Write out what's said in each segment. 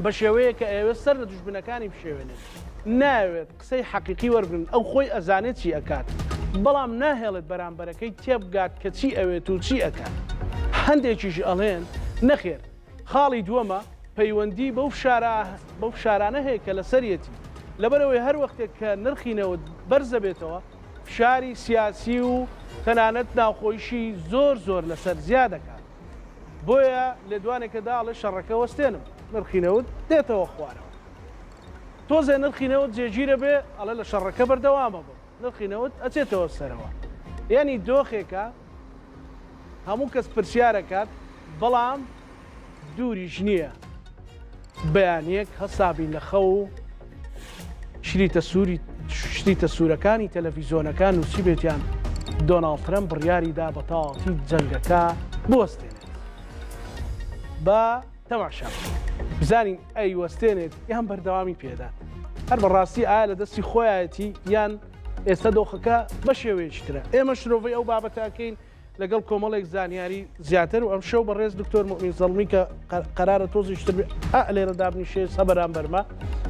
بە شێوەیەک کە ئەیەوێت سەر لە دوژمنەکانی بشێوێنێت. نایەوێت قسەی حەقیقی وەربگرن، ئەو خۆی ئەزانێت چی ئەکات، بەڵام ناهێڵێت بەرامبەرەکەی تێبگات کە چی ئەوێت و چی ئەکات. هەندێکیش ئەڵێن نەخێر خاڵی دووەمە پەیوەندی بەو فشارە بەو فشارانە هەیە کە لەسەریەتی، لەبەرئەوەی هەر وەختێک کە نرخی نەوت بەرزەبێتەوە فشاری سیاسی و تەنانەت ناوخۆیشی زۆر زۆر لەسەر زیادەکات. بۆیە لێدوانێکە دا ئەڵێ شەڕەکە وەستێنم نرخی نەوت دێتەوە خوارەوە. تۆزێ نرخی نەوت جێگیرە بێ ئەڵێ لە شەڕەکە بەردەوامە بم نرخی نەوت ئەچێتەوە سەرەوە. یانی دۆخێکە هەموو کەس پرسیارەکات بەڵام دووریش نییە بەیانیەک هەستابین لە خەو و شریتە سووری شریتە سوورەکانی تەلەفیزۆنەکان نووسیبێتیان دۆناڵد ترەمپ بڕیاری دا بە تەواوەتی جەنگەکە بوەستێنێت. با تەماشا بکەین بزانین ئەیوەستێنێت یان بەردەوامی پێدات. هەر بەڕاستی ئایا لە دەستی خۆیایەتی یان ئێستا دۆخەکە بە شێوەیەکی ترە. ئێمە شرۆڤەی ئەو بابەتە ئەکەین لەگەڵ کۆمەڵێک زانیاری زیاتر و ئەمشەو بەڕێز دکتۆر موئمین زەڵمی کە قەرارە تۆزیش تر ئا لێرە دابنیشێ سە بەرامبەرمە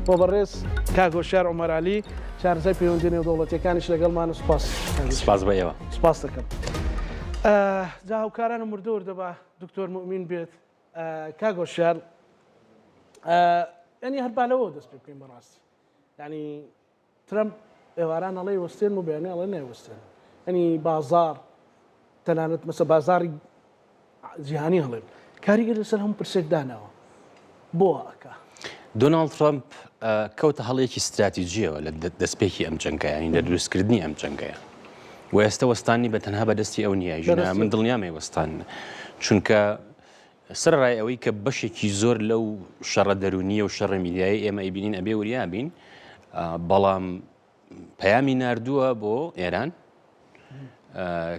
و بەڕێز کاک هۆشیار عومەرالی شارەزای پەیوەندی نێودەوڵەتیەکانیش لەگەڵمان سپاس سپاس بە ئێوە. سپاس دەکەم. جا هاوکارانم وردە وردە با دکتۆر موئمین بێت کاک هۆشیار یعنی هەر با لەوەوە دەست پێ بکەین بەڕاستی یعنی ترەمپ ئێواران ئەڵێ وەستێنم و بەیانی ئەڵێ نایوەستێنم. یانی بازاڕ تەنانەت مەسە بازاڕی جیهانی هەڵێم کاریگەر لەسەر هەموو پرسێک داناوە بۆ ئەکا. دۆناڵد ترەمپ کەوتە هەڵەیەکی ستراتیجیەوە لە دەستپێکی ئەم جەنگە یانی لە دروستکردنی ئەم جەنگەیە و ئێستا وەستانی بە تەنها بەدەستی ئەو نییە ژینا من دڵنیامەی وەستان چونکە سەرەڕای ئەوەی کە بەشێکی زۆر لەو شەڕە دەروونییە و شەڕە میدیایەی ئێمە ئەیبینین ئەبێ وریا بین، بەڵام پەیامی ناردووە بۆ ئێران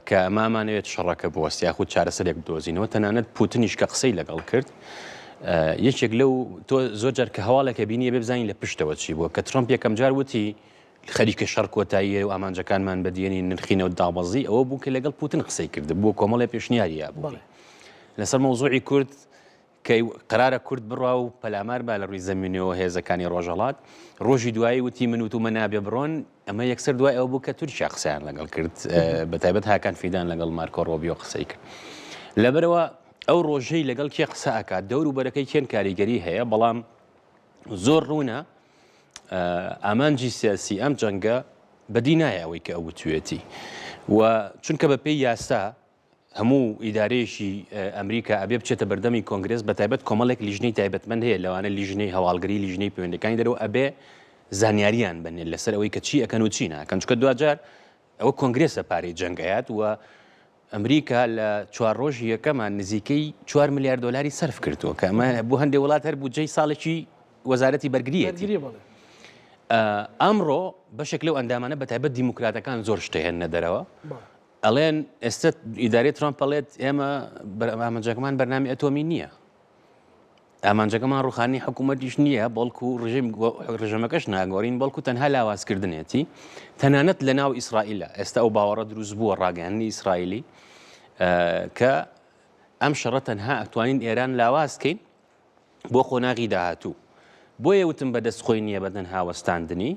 کە ئەمە ئەمانەوێت شەڕەکە بوەست یاخود چارەسەرێک بدۆزینەوە تەنانەت پوتنیش کە قسەی لەگەڵ کرد یەکێک لەو تۆ زۆر جار کە هەواڵێکە بینی بێ بزانین لە پشتەوە چی بووە کە ترەمپ یەکەم جار وتی خەریکە شەڕ کۆتاییە و ئامانجەکانمان بەدیێنین نرخی نەوت دابەزی ئەوە بوو کە لەگەڵ پوتن قسەی کرد بووە کۆمەڵێ پێشنیاری یابوو لەسەر مەوزوعی کورد کە قەرارە کورد بڕا و پەلامار با لە ڕووی زەمینەوە هێزەکانی ڕۆژهەڵات ڕۆژی دوایی وتی من وتومە نابێ بڕۆن ئەمە یەکسەر دوای ئەوە بوو کە تورکیا قسەیان لەگەڵ کرد بە تایبەت هاکان فیدان لەگەڵ مارکۆ ڕۆبیۆ قسەی کرد لەبەرەوە ئەو ڕۆژەی لەگەڵ کێ قسە ئەکات دەور و بەرەکەی کێن کاریگەری هەیە بەڵام زۆر ڕوونە ئامانجی سیاسی ئەم جەنگە بەدی نایە ئەوەی کە ئەو وتوێتی و چونکە بە پێی یاسا هەموو ئیدارەیەکی ئەمریکا ئەبێ بچێتە بەردەمی کۆنگرێس بە تایبەت کۆمەڵێک لیژنەی تایبەتمەند هەیە لەوانە لیژنەی هەواڵگری لیژنەی پەیوەندەکانی دەرەوە ئەبێ زانیاریان بنێت لەسەر ئەوەی کە چی ئەکەن و چی ناکەن چونکە دواجار ئەوە کۆنگرێسە پارەی جەنگ ئەیات و ئەمریکا لە چوار ڕۆژی یەکەمان نزیکەی 4 ملیار دۆلاری سەرف کردووە کە ئەمە بۆ هەندێک وڵات هەر بودجەی ساڵێکی وەزارەتی بەرگریەتی ئەمڕۆ بەشێک لەو ئەندامانە بە تایبەت دیموکراتەکان زۆر شتە هێننە دەرەوە ئەڵێن ئێستا ئیدارەی ترامپ ئەڵێت ئێمە ئامانجەکەمان بەرنامی ئەتۆمی نییە ئامانجەکەمان ڕوخانی حکوومەتیش نییە بەڵکو ڕژێم ڕژەمەکەش ناگۆڕین بەڵکو تەنها لاوازکردنێتی تەنانەت لە ناو ئیسرائیلە ئێستا ئەو باوەڕە دروست بووە ڕاگەیاندنی ئیسرائیلی کە ئەم شەڕە تەنها ئەتوانین ئێران لاوازکەین بۆ قۆناغی داهاتوو. بۆیە وتم بە دەست خۆی نییە بە تەنها وەستاندنی،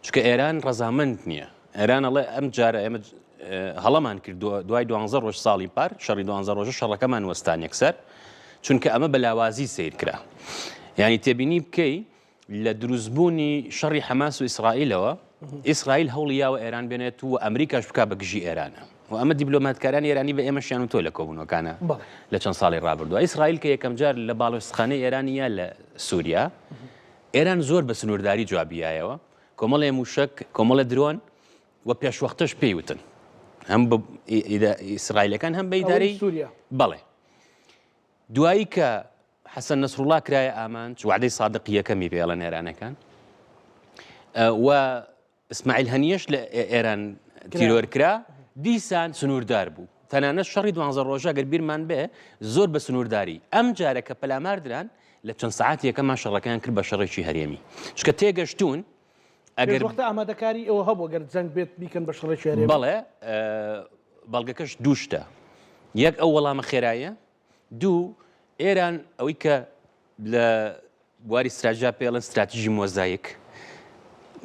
چونکە ئێران ڕەزامەند نییە. ئێران ئەڵێ ئەم جارە ئێمە هەڵەمان کرد دوای دوانزە ڕۆژ ساڵی پار شەڕی دوانزە ڕۆژە شەڕەکەمان وەستان یەکسەر، چونکە ئەمە بە لاوازی سەیر کرا. یانی تێبینی بکەی لە دروستبوونی شەڕی حەماس و ئیسرائیلەوە، ئیسرائیل هەوڵی یاوە ئێران بێنێت و ئەمریکاش بکا بە گژی ئێرانە و ئەمە دیبلۆماتکارانی ئێرانی بە ئێمەشیان وتووە لە کۆبوونەوەکانە لە چەند ساڵی ڕابردووە. ئیسرائیل کە یەکەمجار لە باڵیۆزخانەی ئێرانی یا لە سووریا، ئێران زۆر بە سنوورداری جوابی یایەوە، کۆمەڵێ مووشەک، کۆمەڵێ درۆن و پێشوەختەش پێی وتن هەم بە ئیسرائیلەکان هەم بە ئیدارەی سووریا. بەڵێ. دوایی کە حەسەن نەسروڵا کرایە ئامانج، وەعدەی سادقی یەکەمی پێ ئەڵێن ئێرانەکان و ئیسماعیل هەنیەش لە ئێران تیرۆر کرا، دیسان سنووردار بوو. تەنانەت شەڕی دوانزە ڕۆژە گەر بیرمان بێ زۆر بە سنوورداری. ئەم جارە کە پەلامار دران لە چەند سەعاتی یەکەمان شەڕەکەیان کرد بە شەڕێکی هەرێمی. چونکە تێگەشتوون ئەگەر پێشوەختە ئامادەکاری ئەوە هەبوو گەر جەنگ بێت بیکەن بە شەڕێکی هەرێمی؟ بەڵێ، بەڵگەکەش دوو شتە. یەک ئەو وەڵامە خێرایە، دوو، ئێران ئەوەی کە لە بواری ستراتیژا پێڵن ستراتیژی مۆزایک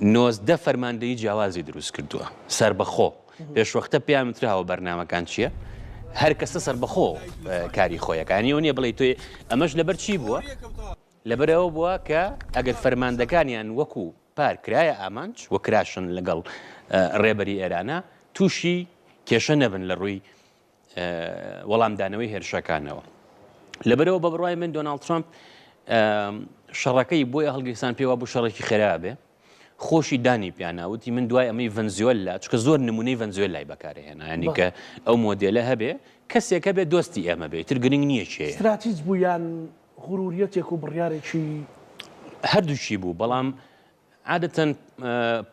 19 فەرماندەیی جیاوازی دروست کردووە سربەخۆ پێشوەختە پێیان وتراوە بەرنامەکان چییە هەر کەسە سربەخۆ کاری خۆیەکانی و نییە بڵێ تۆی ئەمەش لەبەر چی بووە لەبەرئەوە بووە کە ئەگەر فەرماندەکانیان وەکو پار کرایە ئامانج و کراشن لەگەڵ ڕێبەری ئێرانە تووشی کێشە نەبن لە ڕووی وەڵامدانەوەی هێرشەکانەوە. لەبەرەوە بە بڕای من دۆناڵد ترامپ شەڕەکەی بۆیە هەڵگیرسان پێوە بوو شەڕێکی خێرا بێ خۆشی دانی پیانا وتی من دوای ئەمەی ڤەنزیۆلا چکە زۆر نمونەی ڤەنزیۆلای بەکارهێنا ینی کە ئەو مۆدێلە هەبێ کەسێکە بێ دۆستی ئێمە بێ تر گرنگ نییە کێ ستراتیج بوو یان غروریەتێک و بڕیارێکی. هەردووکی بوو، بەڵام عادەتەن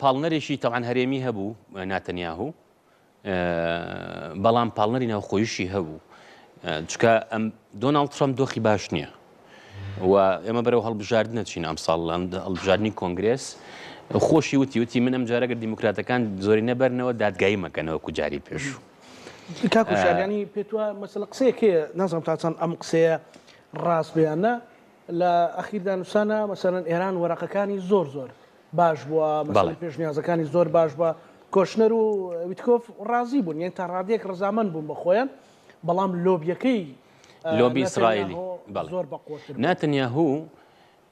پاڵنەرێکی تەوان هەرێمی هەبوو ناتەنیاهو، بەڵام پاڵنەری ناوخۆیشی هەبوو، چکە ئەم دۆناڵد ترەمپ دۆخی باش نییە و ئێمە بەرەو هەڵبژاردنە چین ئەمساڵ هەڵبژاردنی کۆنگرێس خۆشی وتی وتی من ئەم جارەگەر دیموکراتەکان زۆری نەبەرنەوە دادگایی مەکەنەوە کوجاری پێشوو. کاک وشیار یانی پێت وایە مەسەلە قسەیەک هەیە نازانم تا چەند ئەم قسەیە ڕاست بێ یان نا لە ئەخیردا نووسانە مەسەلەن ئێران وەرەقەکانی زۆر زۆر باش بووە مەسەلەن پێشنیازەکانی زۆر باش بووە کۆشنەر و ویتکۆف ڕازی بوون یان تا ڕادەیەک ڕەزامەند بوون بە خۆیان بەڵام لۆبیەکەی لۆبی ئیسرائیلی زۆر بەقوەتر ناتنیاهو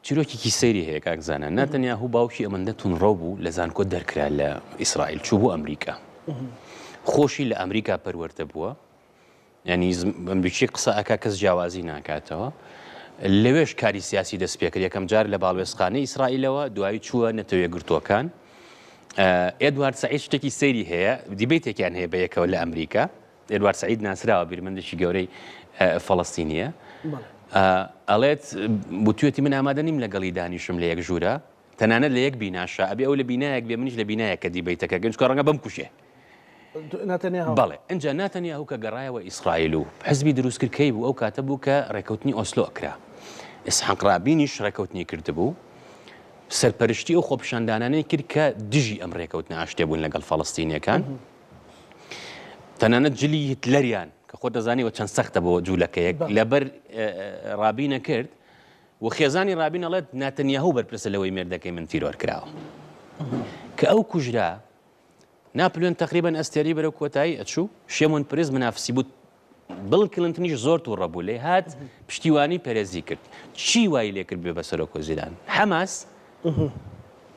چیرۆکێکی سەیری هەیە کاک زانا، ناتەنیاهو باوکی ئەمەندە توندڕەو بوو لە زانکۆ دەرکرا لە ئیسرائیل چوو بۆ ئەمریکا خۆشی لە ئەمریکا پەروەردە بووە ینی ئەمریکی قسە ئەکا کەس جیاوازی ناکاتەوە لەوێش کاری سیاسی دەست پێکرد یەکەم جار لە باڵوێزخانەی ئیسرائیلەوە دوایی چووە نەتەوە یەکگرتووەکان ئێدوارد سەعید شتێکی سەیری هەیە دیبەیتێکیان هەیە بە یەکەوە لە ئەمریکا ئێدوارد سەعید ناسراوە بیرمەندێکی گەورەی فەڵەستینیە ئەڵێت وتوێتی من ئامادە نیم لەگەڵی دانیشم لە یەک ژوورە تەنانەت لە یەک بیناشە ئەبێ ئەو لە بینایەک بێ منیش لە بینایەک کە دیبەیتەکە گەنج ڕەنگە بم کوشێ بەڵێ ئینجا ناتەنیاهو کە گەڕایەوە ئیسرائیل و حزبی دروست کرد کەی بوو ئەو کاتە بوو کە ڕێکەوتنی ئۆسلۆ کرا ئیسحاق ڕابینیش ڕێکەوتنی کردبوو سەرپەرشتی ئەو خۆپیشاندانانەی کرد کە دژی ئەم ڕێکەوتنە ئاشتێ بوون لەگەڵ فەڵەستینیەکان تەنانەت جلی هیتلەریان کە خۆت دەزانی وە چەند سەختە بۆ جوولەکەیەک لەبەر ڕابینە کرد و خێزانی ڕابین ئەڵێت ناتەنیاهو بەرپرسە لەوەی مێردەکەی من تیرۆر کراوە کە ئەو کوژرا ناپلیۆن تقریبا ئەستێری بەرەو کۆتایی ئەچوو شێمۆن پرز منافسی بوو بڵ کلنتنیش زۆر تووڕە بوو لێ هات پشتیوانی پەرێزی کرد چی وای لێ کرد بێ بە سەرۆک وەزیران حەماس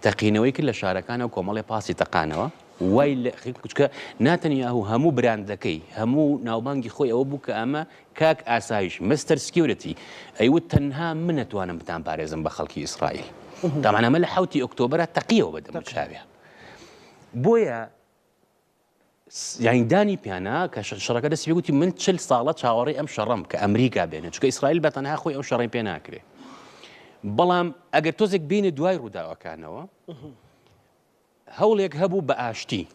تەقینەوەی کرد لە شارەکانەوە کۆمەڵی پاسی تەقانەوە وای لە کوچکە ناتەنیاهو هەموو براندەکەی هەموو ناوبانگی خۆی ئەوە بوو کە ئەمە کاک ئاسایش Mister Security ئەیوت تەنها من ئەتوانم بتان پارێزم بە خەڵکی ئیسرائیل تامان ئەمە لە حوتی ئۆکتۆبرا تەقیەوە بەدەم چاوێ بۆیە یانی دانی پیانا کە شەڕەکە دەستی پێ گوتی من چل ساڵە چاوەڕێی ئەم شەڕەم کە ئەمریکا بێنێ چونکە ئیسرائیل بە تەنها خۆی ئەو شەڕی پێ ناکرێ بەڵام ئەگەر تۆزێک بینە دوای ڕووداوەکانەوە هەوڵێک هەبوو بە ئاشتی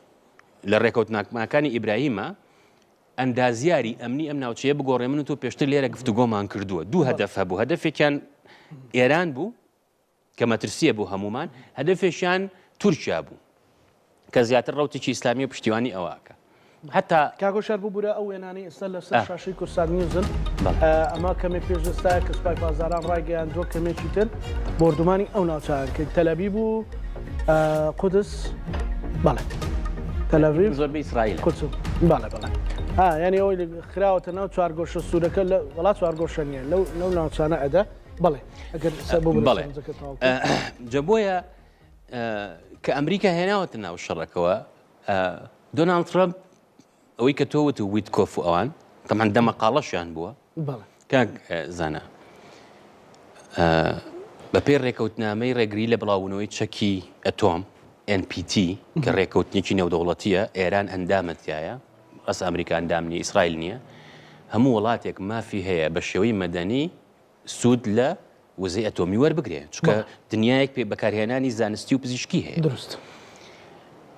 لە ڕێکەوتناکماکانی ئیبراهیمە ئەندازیاری ئەمنی ئەم ناوچەیە بگۆڕێ من و تۆ پێشتر لێرە گفتوگۆمان کردووە دوو هەدەف هەبوو هەدەفێکیان ئێران بوو کە مەترسییە بۆ هەموومان، هەدەفێکیان تورکیا بوو کە زیاتر ڕەوتێکی ئیسلامی و پشتیوانی ئەوە ئەکا. هەتا. کاک هۆشیار ببورە ئەو وێنانەی ئێستا لەسەر شاشەی کوردسات نیوزن ئەمە کەمێک پێش ئێستایە کە سوپای پاسداران ڕایگەیاندووە کەمێکی تر بۆردومانی ئەو ناوچانە کرد تەلەبیب و قودس بەڵێ تەلەڤیڤ زۆربەی ئیسرائیل قودس بەڵێ بەڵێ ها یعنی ئەوەی خراوەتە ناو چوارگۆشە سوورەکە لە وڵات چوارگۆشە نییە لەو لەو ناوچانە ئەدا بەڵێ ئەگەر بەڵێ جا بۆیە کە ئەمریکا هێناوەتە ناو شەڕەکەوە دۆناڵد ترەمپ ئەوەی کە تۆ وت و ویتکۆف و ئەوان تەمان دەمەقاڵەشیان بووە کاک زانا بە پێی ڕێکەوتنامەی ڕێگری لە بڵاوبوونەوەی چەکی ئەتۆم NPT کە ڕێکەوتنێکی نێودەوڵەتیە ئێران ئەندامەتیایە ڕاست ئەمریکا ئەندام نیە ئیسرائیل نییە هەموو وڵاتێک مافی هەیە بە شێوەی مەدەنی سوود لە وزەی ئەتۆمی وەربگرێ چونکە دنیایەک پێ بەکارهێنانی زانستی و پزیشکی هەیە دروست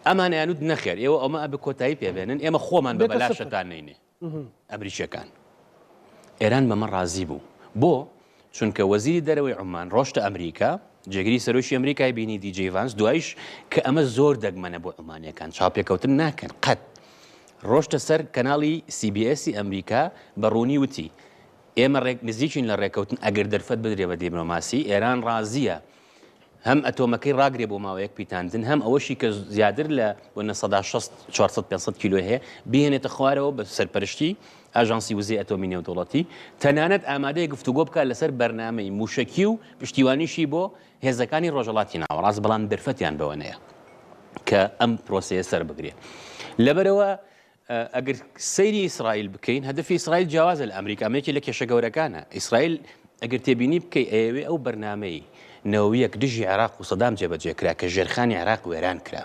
ئەمانیان وت نەخێر ئێوە ئەمە ئەبێ کۆتایی پێبێنن ئێمە خۆمان بە بەلاشەتان نینێ ئەمریکیەکان ئێران بەمە ڕازی بوو بۆ چونکە وەزیری دەرەوەی عمان ڕۆشتە ئەمریکا جێگری سەرۆکی ئەمریکای بینی دی جەی ڤانس دوایش کە ئەمە زۆر دەگمەنە بۆ عمانیەکان چاوپێکەوتن ناکەن قەت ڕۆشتە سەر کەناڵی CBS ئەمریکا بە ڕوونی وتی. ئێمە ڕێک نزیکین لە ڕێکەوتن ئەگەر دەرفەت بدرێ بە دیبلۆماسی، ئێران ڕازییە هەم ئەتۆمەکەی ڕاگرێ بۆ ماوەیەک پیتاندن، هەم ئەوەشی کە زیادر لە بۆ نە 60 400 500 کیلۆی هەیە بهێنێتە خوارەوە بە سەرپەرشتی ئاژانسی وزەی ئەتۆمی نێودەوڵەتی، تەنانەت ئامادەیە گفتوگۆ بکات لەسەر بەرنامەی مووشەکی و پشتیوانیشی بۆ هێزەکانی ڕۆژهەڵاتی ناوەڕاست، بەڵام دەرفەتیان بەوە نەیە کە ئەم پرۆسەیە سەربگرێ. لەبەرئەوە ئەگەر سەیری ئیسرائیل بکەین، هەدەفی ئیسرائیل جیاوازە لە ئەمریکا، ئەمە یەکێ لە کێشە گەورەکانە. ئیسرائیل ئەگەر تێبینی بکەی ئەیەوێ ئەو بەرنامەی نەوەویە کە دژی عێراق و سەدام جێبەجێ کرا کە ژێرخانی عێراق وێران کرا.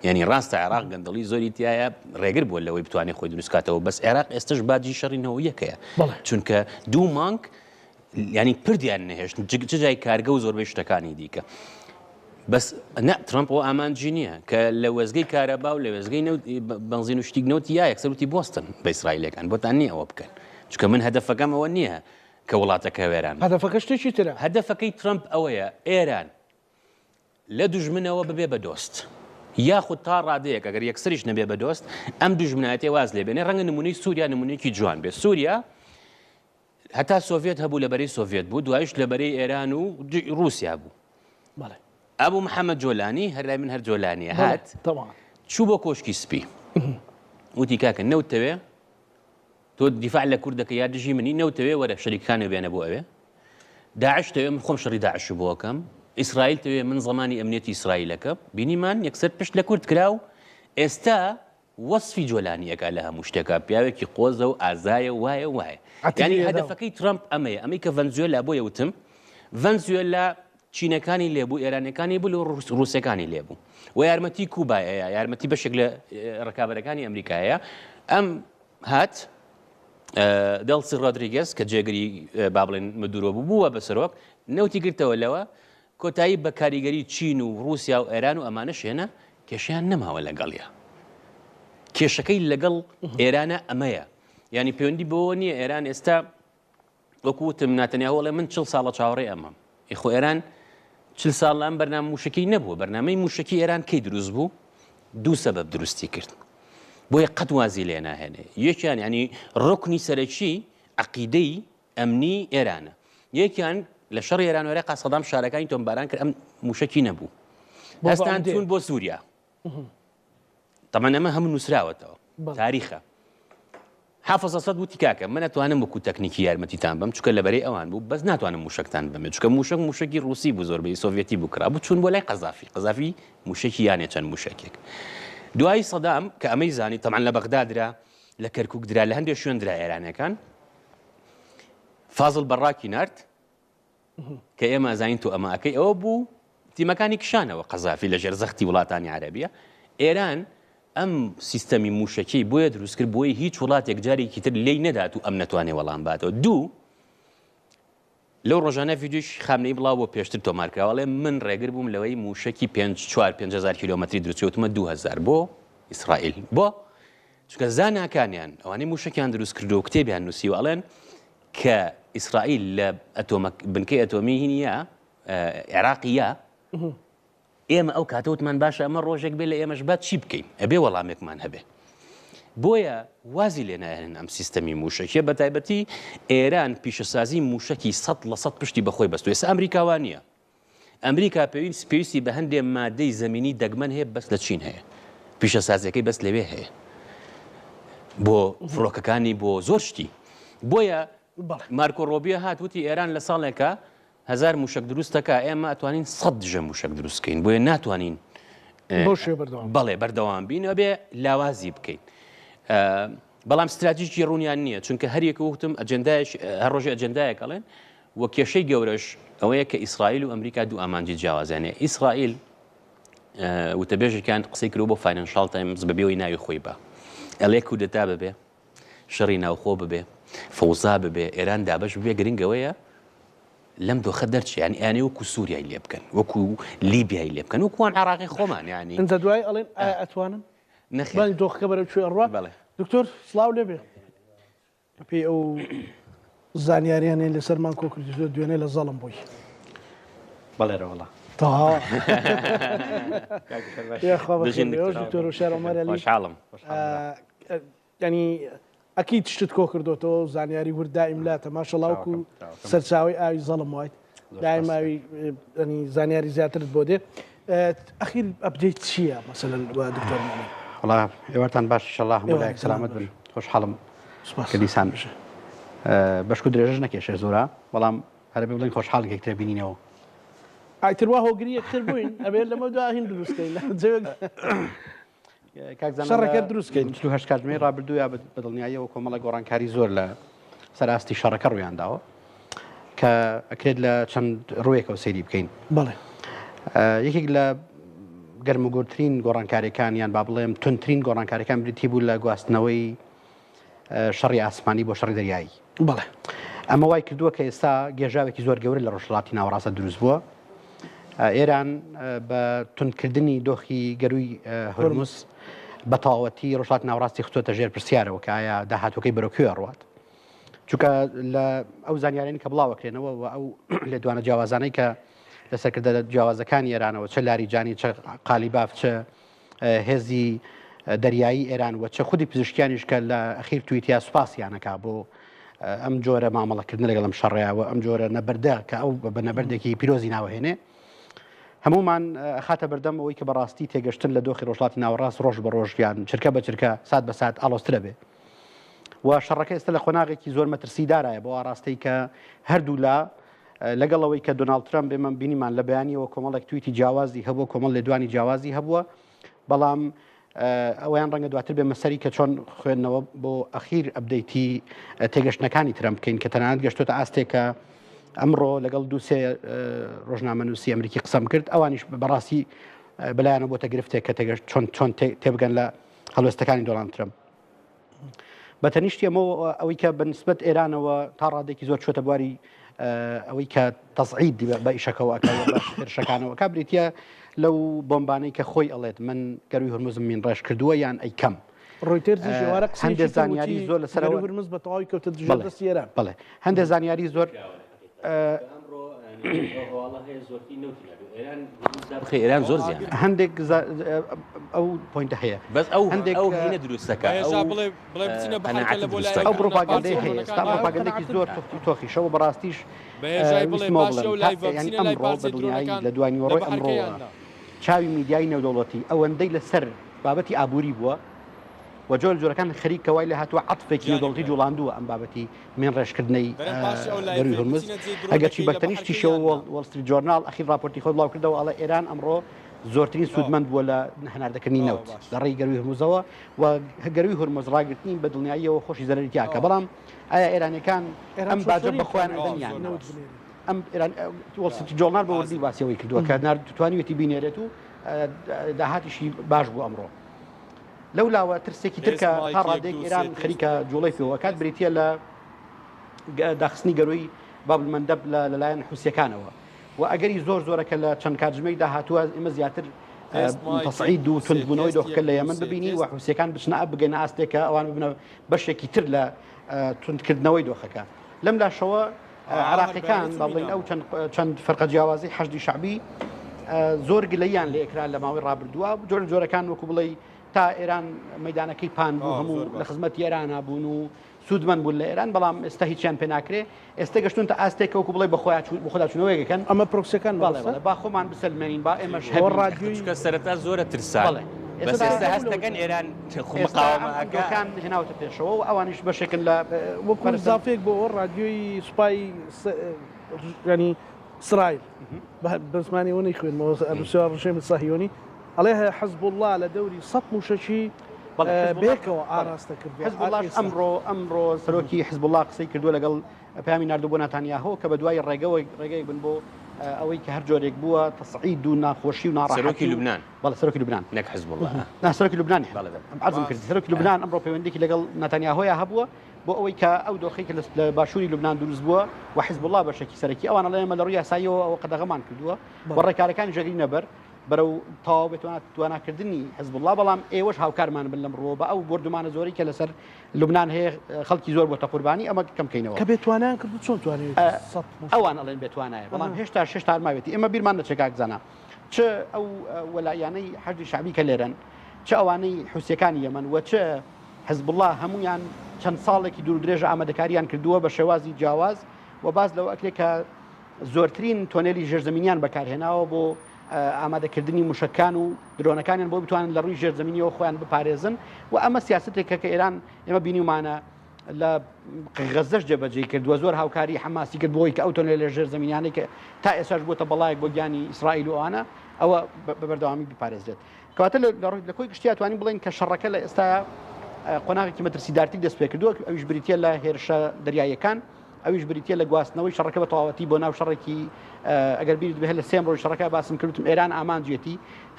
یانی ڕاستە عێراق گەندەڵی زۆری تیایە ڕێگر بووە لەوەی بتوانێت خۆی دروست کاتەوە بەس عێراق ئێستش باجی شەڕی نەوەویەکەیە. چونکە دوو مانگ یانی پردیان نەهێشت چ جای کارگە و زۆربەی شتەکانی دیکە. بەس نە ترەمپ ئەو ئامانجی نییە کە لە وێزگەی کارەبا و لە وێزگەی بەنزین و شتیک نەوتی یا یەکسەر وتی بۆستن بە ئیسرائیلەکان بۆتان نییە ئەوە بکەن چونکە من هەدەفەکەم ئەوە نییە کە وڵاتەکە وێران هەدەفەکە شتێکی ترە. هەدەفەکەی ترەمپ ئەوەیە ئێران لە دوژمنەوە ببێ بە دۆست یاخود تا ڕادەیەک ئەگەر یەکسەریش نەبێ بە دۆست ئەم دوژمنایەتیە واز لێ بێنێ ڕەنگە نمونەی سووریا نمونەیەکی جوان بێ سووریا هەتا سۆڤێت هەبوو لە بەرەی سۆڤێت بوو دوایش لە بەرەی ئێران و ڕووسیا بوو ئەبوو محەممەد جۆلانی هەر لای من هەر جۆلانیە هات چوو بۆ کۆشکی سپی وتی کاکە نەوتەوێ تۆ دیفاع لە کورد دەکەی یا دژی منی نەوتەوێ وەرە شەریکەکانت بێنە بۆ ئەوێ داعش تەوێ من خۆم شەڕی داعش بۆ ئەکەم ئیسرائیل تەوێ من زەمانی ئەمنیەتی ئیسرائیلەکە بینیمان یەکسەر پشت لە کورد کرا و ئێستا وەسفی جۆلانی ئەکا لە هەموو شتێکا پیاوێکی قۆزە و ئازایە و وایە و وایە یعنی هەدەفەکەی ترەمپ ئەمەیە ئەمەی کە ڤەنزوێلا بۆیە وتم ڤەنزوێلا چینەکانی لێبوو ئێرانەکانی بوو و ڕووسەکانی لێبوو و یارمەتی کوبایە یارمەتی بەشێک لە ڕکابەرەکانی ئەمریکایە ئەم هات دەڵسی ڕۆدریگەس کە جێگری با بڵێن مدورۆ بوو بووە بە سەرۆک نەوتی گرتەوە لەوە کۆتایی بە کاریگەری چین و ڕووسیا و ئێران و ئەمانەش هێنا کێشیان نەماوە لەگەڵیا کێشەکەی لەگەڵ ئێرانە ئەمەیە ینی پەیوەندی بەوە نییە ئێران ئێستا وەکو وتم ناتەنیاهۆ ئەڵێ من 40 ساڵە چاوەڕێی ئەمەم. ئێ خۆ ئێران 40 ساڵ ئەم بەرنامە مووشەکی نەبووە. بەرنامەی مووشەکی ئێران کەی دروست بوو؟ دوو سەبەب دروستی کرد. بۆیە قەت وازی لێ ناهێنێ. یەکیان یانی ڕوکنی سەرەکی عەقیدەی ئەمنی ئێرانە. یەکیان لە شەڕی ئێران و عێراقا سەدام شارەکانی تۆمباران کرد ئەم مووشەکی نەبوو. هەستان چوون بۆ سووریا. تەبعەن ئەمە هەموو نووسراوەتەوە تاریخە حافظ ئەسەد وتی کاکە من ئەتوانم وەکو تەکنیکی یارمەتیتان بەم چونکە لە بەرەی ئەوان بوو بەس ناتوانم موشەکتان بەمێ چونکە موشەک موشەکی ڕوسی بوو زۆربەی سۆڤێتی بوو کرا بوو چوون بۆ لای قەزافی قەزافی موشەکی یانێ چەند موشەکێک دوای سەدام کە ئەمەی زانی تەبعەن لە بەغدا درا لە کەرکوک درا لە هەندێک شوێن درا ئێرانەکان فازڵ بەڕاکی نارد کە ئێمە ئەزانین تۆ ئەمە ئەکەی ئەوە بوو تیمەکانی کشانەوە قەزافی لە ژێر زەختی وڵاتانی عەرەبیە ئێران ئەم سیستەمی موشەکی بۆیە دروست کرد بۆی هیچ وڵاتێک جارێکی تر لێی نەدات و ئەم نەتوانێ وەڵام باتەوە دوو لەو ڕۆژانە ڤیدیۆی خامنەیی بڵاو بۆ پێشتر تۆمار کراوە ئەڵێ من ڕێگر بووم لەوەی موشەکی 5 4 5000 کیلۆمەتری دروست کردوومە 2000 بۆ ئیسرائیل بۆ چونکە زاناکانیان ئەوانەی موشەکیان دروست کردو کتێبیان نووسیوە ئەڵێن کە ئیسرائیل لە ئەتۆمە بنکەی ئەتۆمی هینیە عێراقیە ئێمە ئەو کاتە وتمان باشە ئەمە ڕۆژێک بێ لە ئێمەش با چی بکەین ئەبێ وەڵامێکمان هەبێ بۆیە وازی لێ ناهێنن ئەم سیستەمی موشەکیە بە تایبەتی ئێران پیشەسازی موشەکی 100% پشتی بەخۆی بەستو ئێستا ئەمریکا وا نییە ئەمریکا پێویست پێویستی بە هەندێ مادەی زەمینی دەگمەن هەیە بەس لە چین هەیە پیشەسازیەکەی بەس لەوێ هەیە بۆ فڕۆکەکانی بۆ زۆر شتی بۆیە مارکۆ ڕۆبیە هات وتی ئێران لە ساڵێکە هزار موشک دروستەکە ئێمە ئەتوانین سەد دژە موشک دروستکەین بۆیە ناتوانین بەڵێ بەردەوام بین ئەبێ لاوازی بکەین. بەڵام ستراتیژی ڕوونیان نییە چونکە هەریەکە وتم ئەجندایش هەر ڕۆژی ئەجندایەک ئەڵێن و کێشەی گەورەش ئەوەیە کە ئیسرائیل و ئەمریکا دوو ئامانجی جیاوازیان هەیە. ئیسرائیل وتەبێژێکیان قسەی کردووە بۆ فاینانشاڵ تایمز بەبێ ئەوەی ناوی خۆی بە ئەڵێ کودەتا ببێ، شەڕی ناوخۆ ببێ، فەوزا ببێ، ئێران دابەش ببێ گرنگ ئەوەیە لەم دۆخە دەرچێ یانی ئەیانەوێ وەکو سووریای لێ بکەن، وەکو لیبیای لێ بکەن، وەکو وان عێراقی خۆمان یانی. ئینجا دوایی ئەڵێن ئایا ئەتوانن؟ نەخێر. بزانین دۆخەکە بەرەو کوێ ئەڕوا. بەڵێ. دکتۆر سڵاو لێ بێ. بەپێی ئەو زانیاریانەی لەسەرمان کۆکردیتەوە دوێنێ لە زەڵم بووی. بەڵێ رەوەڵا. تەواو. یاخوا بەخێر بێی. ئەوەش دکتۆر هۆشیار عومەر عەلی. خۆشحاڵم. یانی. ئەکید شتت کۆ کردۆتەوە و زانیاری ورد دایم لاتە ماشەڵا وەکو سەرچاوەی ئاوی زەڵم وایت دایم ئاوی ینی زانیاری زیاترت بۆ دێ ئەخیر update چییە مەسەلەن دکتۆر مۆمن؟ وەڵا ئێوارتان باش ئیشەڵا هەموو لایەک سەلامەت بن خۆشحاڵم کە دیسان بەشک و درێژەش نەکێشێ زۆرە بەڵام هەرە بێ بڵێن خۆشحاڵین کە یەکترە بینینەوە. ئیتر وا هۆگری یەکتر بووین ئەبێ لەمە دوا هین دروستکەین کاک زانا شەڕەکە دروست کەین. 48 کاتژمێری ڕابردوویا بە دڵنیاییەوە کۆمەڵێک گۆڕانکاری زۆر لە سەر ئاستی شەڕەکە ڕوویان داوە کە ئەکرێت لە چەند ڕوویەکەوە سەیری بکەین. بەڵێ. یەکێک لە گەرموگوڕترین گۆڕانکاریەکان یان با بڵێم توندترین گۆڕانکاریەکان بریتی بوو لە گواستنەوەی شەڕی ئاسمانی بۆ شەڕی دەریایی. بەڵێ. ئەمە وای کردووە کە ئێستا گێژاوێکی زۆر گەورە لە ڕۆژهەڵاتی ناوەڕاستە دروست بووە. ئێران بە توندکردنی دۆخی گەرووی هورمز بە تەواوەتی ڕۆژهەڵاتی ناوەڕاستی خستۆتە ژێر پرسیارەوە کە ئایا داهاتووەکەی بەرەو کوێ ئەڕوات. چونکە لە ئەو زانیارانەی کە بڵاوەکرێنەوە و ئەو لێدوانە جیاوازانەی کە لە سەرکردە جیاوازەکانی ئێرانەوە چ لاریجانی چ قالیباف چ هێزی دەریایی ئێران و چ خودی پزیشکیانیش کە لە ئەخیر تویتیا سوپاسیان ئەکا بۆ ئەم جۆرە مامەڵەکردن لەگەڵ ئەم شەڕەیە و ئەم جۆرە نەبەردە کە ئەو بە نەبەردێکی پیرۆزی ناوەهێنێ هەمومان خاتە بەردەم ئەوەی کە بەڕاستی تێگەشتن لە دۆخی ڕۆژهەڵاتی ناوەڕاست ڕۆژ بە ڕۆژ یان چرکە بە چرکە سات بە سات ئاڵۆزترە بێ و شەڕەکە ئێستا لە قۆناغێکی زۆر مەترسیدارایە بۆ ئاراستەی کە هەردوولا لەگەڵ ئەوەی کە دۆناڵد ترەمپ ئێمە بینیمان لە بەیانیەوە کۆمەڵێک تویتی جیاوازی هەبووە، کۆمەڵ لێدوانی جیاوازی هەبووە، بەڵام ئەوەیان ڕەنگە دواتر بێمە سەری کە چۆن خوێندنەوە بۆ ئەخیر update ی تێگەشتنەکانی ترەمپ بکەین کە تەنانەت گەشتۆتە ئاستێکە ئەمڕۆ لەگەڵ دووسێ ڕۆژنامەنووسی ئەمریکی قسەم کرد ئەوانیش بەڕاستی بەلایەنە بۆتە گرفتێک کە تێگەشت چۆن چۆن تێبگەن لە هەڵوێستەکانی دۆناڵد ترەمپ. بە تەنیشتی ئەمەوە ئەوەی کە بە نسبەت ئێرانەوە تا ڕادێکی زۆر چۆتە بواری ئەوەی کە تەزعید بە ئیشەکەەوە ئەکا بە هێرشەکانەوە کا بریتە لەو بۆمبانەی کە خۆی ئەڵێت من گەروی هورمزم مین ڕێژ کردووە یان ئەیکەم. ڕۆیتێرزیش ئێوارە قسەیەکی هەندێک کرد زانیاری وتی زۆر لەسەر گەروی ئەوە هورمز بە تەواوی کەوتە دژێر بەڵێ دەستی ئێران. بەڵێ هەندێک زانیاری زۆر ئێران زۆر زیان هەندێک ئەو point ە هەیە بەس ئەو هەندێک ئەو هینە دروستەکە ئەو پرۆپاگەندەی هەیە ئێستا پرۆپاگەندێکی زۆر تۆخی تۆخیشەوە بەڕاستیش ویستمەوە بڵێم یانی ئەمڕۆ بە دڵنیایی لە دوای نیوەڕۆی ئەمڕۆوە چاوی میدیای نێودەوڵەتی ئەوەندەی لەسەر بابەتی ئابووری بووە و جۆر جۆرەکان خەریکە وای لێ هاتووە عەتفێکی نێودەوڵەتی جوڵاندووە ئەم بابەتی مین ڕێژکردنەی گەرووی هورمز، ئەگەرچی بە تەنیشتیشەوە وۆڵ ستریت جۆرناڵ ئەخیر ڕاپۆرتی خۆی بڵاوکردەوە ئەڵێ ئێران ئەمڕۆ زۆرترین سوودمەند بووە لە هەناردەکردنی نەوت لە ڕێی گەرووی هورمزەوە و گەرووی هورمز ڕاگرتنی بە دڵنیاییەوە خۆشی زەرەری تیا ئەکا بەڵام ئایا ئێرانیەکان ئەم باجە بە خۆیان ئەدەن یان نا؟ ئەم ئێران وۆڵ ستریت جۆرناڵ بە وردی باسی ئەوەی کردووە کە نارد توانیویەتی بینێرێت و داهاتیشی باش بوو ئەمڕۆ. لەو لاوە ترسێکی تر کە تا ڕادەیەک ئێران خەریکە جوڵەی پێوە ئەکات بریتییە لە داخستنی گەرووی بابلمەندەب لەلایەن حوسییەکانەوە و ئەگەری زۆر زۆرە کە لە چەند کاتژمێری داهاتووە ئێمە زیاتر تەسعید و توندبوونەوەی دۆخەکە لە یەمەن ببینین و حوسییەکان بچنە بگەنە ئاستێک کە ئەوان ببنە بەشێکی تر لە توندکردنەوەی دۆخەکە. لەم لاشەوە عێراقیەکان با بڵێین ئەو چەند فەرقە جیاوازی حەشدی شەعبی زۆر گلەیان لێ کرا لە ماوەی ڕابردووە جۆر جۆرەکان وەکو بڵێ تا ئێران مەدانەکەی پان بوو هەموو لە خزمەتی ئێرانە بوون و سوودمەند بوون لە ئێران بەڵام ئێستا هیچیان پێ ناکرێ ئێستا گەشتون تا ئاستێک وەکو بڵێ بەخۆیان بەخۆدا چوونەوەیەکەن ئەمە پرۆکسەکان بەڵێ با خۆمان بسەلمێنین با ئێمەش ڕادیۆی چونکە سەرەتا زۆرە ترسان بەڵێ بەس ئێستا هەست دەکەن ئێران خۆ ئێستا مقاومە ئەم ئەکا. دۆخیان هێناوەتە پێشەوە و ئەوانیش بەشێکن لە وەکو پەرسن. ئیزافەیەک بۆ ئەوە ڕادیۆی سوپای ینی ئیسرائیل بە زمانی ئەوە نەیخوێنمەوە ئەنووسرا ڕژێمی سەهیۆنی ئەڵێ حزبوڵڵا لە دەوری سەد مووشەکی بەڵێ حزبوڵڵا بەیەکەوە بەڵێ ئاراستە کردووە حزبوڵڵاش ئێستا. ئەمڕۆ ئەمڕۆ سەرۆکی حزبوڵڵا قسەی کردووە لەگەڵ پەیامی ناردووە بۆ ناتانیاهۆ کە بەدوای ڕێگەوە ڕێگەیەک بن بۆ ئەوەی کە هەر جۆرێک بووە تەسعید و ناخۆشی و ناڕەحەتی سەرۆکی و لوبنان. بەڵێ سەرۆکی لوبنان. نەک حزبوڵڵا. نا سەرۆکی لوبنانی بەڵێ بەڵێ. عەرزم کرد سەرۆکی لوبنان ئەمڕۆ پەیوەندییەکی لەگەڵ ناتانیاهۆیا هەبووە بۆ ئەوەی کە ئەو دۆخەی کە لە باشووری لوبنان دروست بووە و حزبوڵڵا بەشێکی سەرەکی ئەوان ئەڵێن ئێمە لە ڕووی یاساییەوە ئەوە قەدەغەمان کردووە و ڕێکارەکانیش ئەگرینە بەر بەرەو تەواو بێتوانە تواناکردنی حزبوڵڵا بەڵام ئێوەش هاوکارمان بن لەم ڕووەوە بە ئەو بۆردومانە زۆرەی کە لەسەر لوبنان هەیە خەڵکی زۆر بۆتە قوربانی ئەمە کەم کەینەوە. کە بێتوانایان کردو چۆن توانیویەتی 100 مووشەک؟ ئەوان ئەڵێن بێتوانایە بەڵام هێشتاش هێشتا هەر ماوێتی ئێمە بیرمان نەچێ کاک زانا چ ئەو وەلائیانەی حەشدی شەعبی کە لێرەن چ ئەوانەی حوسیەکانی یەمەن و چ حزبوڵڵا هەموویان چەند ساڵێکی دوور درێژە ئامادەکاریان کردووە بە شێوازی جیاواز و باس لەوە ئەکرێت کە زۆرترین تۆنێلی ژێرزەمینیان بەکارهێناوە بۆ ئامادەکردنی موشەکان و درۆنەکانیان بۆ بتوانن لە ڕووی ژێرزەمینیەوە خۆیان بپارێزن و ئەمە سیاستێکە کە ئێران ئێمە بینیومانە لە غەزەش جێبەجێی کردووە زۆر هاوکاری حەماسی کرد بۆی کە ئەو تۆنێلە ژێرزەمینیانەی کە تا ئێستاش بووەتە بەڵایەک بۆ گیانی ئیسرائیل و ئەوانە ئەوە بە بەردەوامی بپارێزرێت کەواتە لە ڕووی لە کۆی گشتیا توانین بڵێین کە شەڕەکە لە ئێستا قۆناغێکی مەترسیدارتری دەست پێ کردووە ئەویش بریتە لە هێرشە دەریاییەکان ئەویش بریتە لە گواستنەوەی شەڕەکە بە تەواوەتی بۆ ناو شەڕێکی ئەگەر بیرت بێ لە سێم ڕۆژ شەڕەکە باسم کردم ئێران ئامانجێتی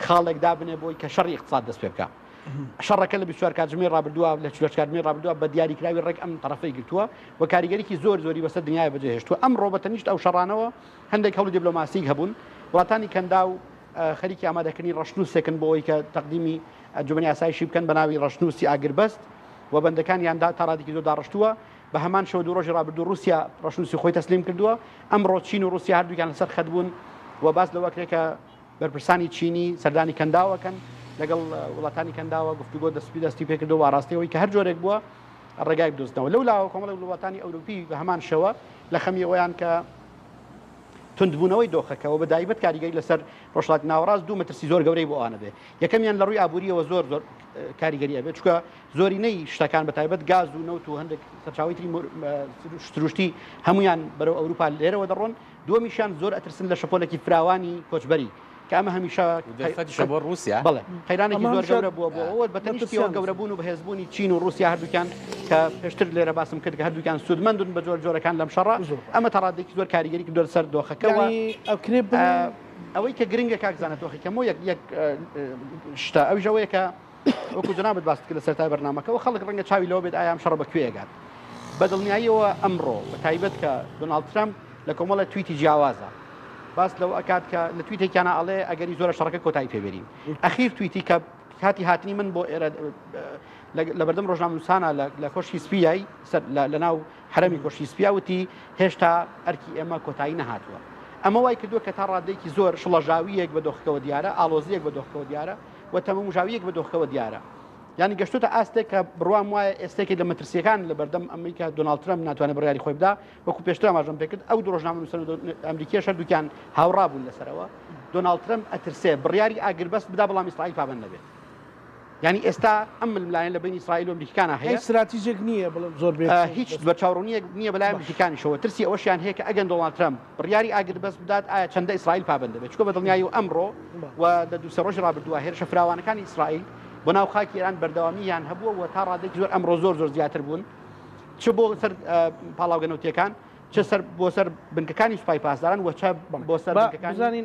خاڵێک دابنێ بۆی کە شەڕی اقتصاد دەست پێ بکە شەڕەکە لە 24 کاتژمێر ڕابردووە لە 48 کاتژمێر ڕابردووە بە دیاریکراوی ڕێک ئەم تەرەفەی گرتووە و کاریگەریی زۆر زۆری بەسەر دنیای بەجێهێشتووە ئەمڕۆ بە تەنیشت ئەو شەڕانەوە هەندێک هەوڵی دیبلۆماسیک هەبوون وڵاتانی کەنداو خەریکی ئامادەکردنی ڕەشنووسێکن بۆ ئەوەی کە تەقدیمی ئەنجومەنی ئاسایشی بکەن بە ناوی ڕەشنووسی ئاگربەست و بەندەکانیان تا ڕادێکی زۆر داڕشتووە. بە هەمان شێوە دوو ڕۆژی ڕابردوو ڕووسیا ڕەشنووسی خۆی تەسلیم کردووە. ئەمڕۆ چین و ڕووسیا هەردووکیان لەسەر خەت بوون و باس لەوە کرێ کە بەرپرسانی چینی سەردانی کەنداو ئەکەن لەگەڵ وڵاتانی کەنداوە گفتوگۆ دەستی دەستی پێکردەوە و ئاراستەی ئەوەی کە هەر جۆرێک بووە ڕێگای بدۆزنەوە. لەو لاوە کۆمەڵێک وڵاتانی ئەوروپی بە هەمان شێوە لە خەمی ئەوەیان کە توندبوونەوەی دۆخەکە و بە دایبەت کاریگەری لەسەر ڕۆژهەڵاتی ناوەڕاست دوو مەترسی زۆر گەورەی بۆ ئەوانە بێ یەکەمیان لە ڕووی ئابووریەوە زۆر زۆر کاریگەری ئەبێت چونکە زۆرینەی شتەکان بە تایبەت گاز و نەوت و هەندێک سەرچاوی تری سروشتی هەمویان بەرەو ئەوروپا لێرەوە دەڕۆن دووەمیشیان زۆر ئەترسن لە شەپۆلێکی فراوانی کۆچبەری کە ئەمە هەمیشە دەرفەتیشە بۆ ڕووسیا بەڵێ قەیرانێکی زۆر گەورە بووە بۆ ئەوە بە تەنیشتیەوە گەورەبوون و بەهێزبوونی چین و ڕووسیا هەردووکیان کە پێشتر لێرە باسم کرد کە هەردووکیان سوودمەندن بە جۆر جۆرەکان لەم شەڕە ئەمە تا ڕادەیەکی زۆر کاریگەری کردووە لەسەر دۆخەکەوە ئەکرێ ئەوەی کە گرنگە کاک زانە تۆخی کەمۆ یەک یەک شتە ئەویش ئەوەیە کە وەکو جەنابت باست کرد لە سەرەتای بەرنامەکەوە خەڵک ڕەنگە چاوی لەوە بێت ئایا ئەم شەڕە بە کوێ ئەگات بە دڵنیاییەوە ئەمڕۆ بە تایبەت کە دۆناڵد ترەمپ لە کۆمەڵە تویتی جیاوازە باس لەوە ئەکات کە لە تویتێکیانە ئەڵێ ئەگەری زۆرە شەڕەکە کۆتایی پێبێنین ئەخیر تویتی کە کاتی هاتنی من بۆ ئێرە لە بەردەم ڕۆژنامەنووسانە لە کۆشکی سپیای لە ناو حرەمی کۆشکی سپیا وتی هێشتا ئەرکی ئێمە کۆتایی نەهاتووە ئەمە وای کردووە کە تا ڕادەیەکی زۆر شڵەژاوییەک بە دۆخەکەوە دیارە ئاڵۆزییەک بە دۆخەکەوە دیارە و تەمومژاوییەک بە دۆخەکەوە دیارە. یانی گەشتۆتە ئاستێک کە بڕوام وایە ئێستێکی لە مەترسیەکان لە بەردەم ئەمریکا دۆناڵد ترەمپ ناتوانێت بڕیاری خۆی بدا وەکو پێشتر ئاماژەم پێکرد ئەو دوو ڕۆژنامەنووسە ئەمریکیەش هەردووکیان هاوڕا بوون لەسەرەوە دۆناڵد ترەمپ ئەترسێ بڕیاری ئاگربەست بدا بەڵام ئیسرائیل پابەند نەبێت یانی ئێستا ئەم ململانێ لە بەینی ئیسرائیل و ئەمریکیکانا هەیە. ستراتیجێک نییە بڵێم زۆر بێ هیچ بەرچاوڕوونییەک نییە بەلای ئەمریکیکانیشەوە ترسی ئەوەشیان هەیە کە ئەگەن دۆناڵد ترەمپ بڕیاری ئاگربەست بدات ئایا چەندە ئیسرائیل پابەند دەبێت چونکە بە دڵنیایی و ئەمڕۆ و لە دوو سێ ڕۆژی ڕابردووە هێرشە فراوانەکانی ئیسرائیل بۆ ناو خاکی ئێران بەردەوامییان هەبووە و تا ڕادەیەکی زۆر ئەمڕۆ زۆر زۆر زیاتر بوون چ بۆ سەر پاڵاوگە نەوتییەکان چ سەر بۆ سەر بنکەکانی سوپای پاسداران و چ بۆ سەر بنکەکانی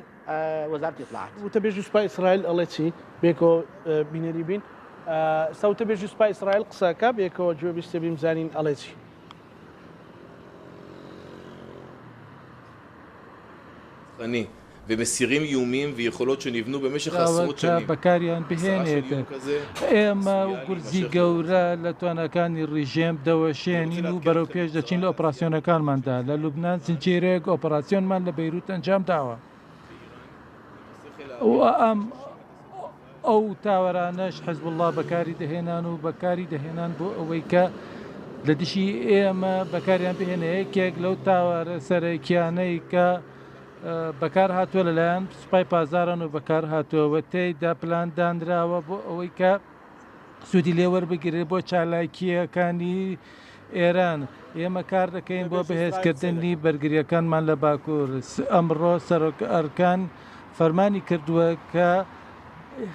وەزارەتی ئیتلاعات. وتەبێژی سوپای ئیسرائیل ئەڵێ چی؟ بێکەوە بینەری بین. ئێستا وتەبێژی سوپای ئیسرائیل قسە ئەکا، بێکەوە گوێبیستێ بین بزانین ئەڵێ چی. داوە کە بەکاریان بهێنێت. ئێمە گورزی گەورە لە تواناکانی ڕژێم دەوەشێنین و بەرەو پێش دەچین لە ئۆپراسیۆنەکانماندا. لە لوبنان زنجیرەیەک ئۆپەراسیۆنمان لە بەیروت ئەنجامداوە و ئەم ئەو تاوەرانەش حزبوڵڵا بەکاری دەهێنان و بەکاری دەهێنان بۆ ئەوەی کە لە دژی ئێمە بەکاریان بهێنێ یەکێک لەو تاوەرە سەرەکیانەی کە بەکار هاتووە لەلایەن سوپای پاسداران و بەکار هاتووە و تێیدا پلان دانراوە بۆ ئەوەی کە سوودی لێ وەربگیرێت بۆ چالاکییەکانی ئێران. ئێمە کار دەکەین بۆ بەهێزکردنی بەرگرییەکانمان لە باکوور. ئەمڕۆ سەرۆک ئەرکان فەرمانی کردووە کە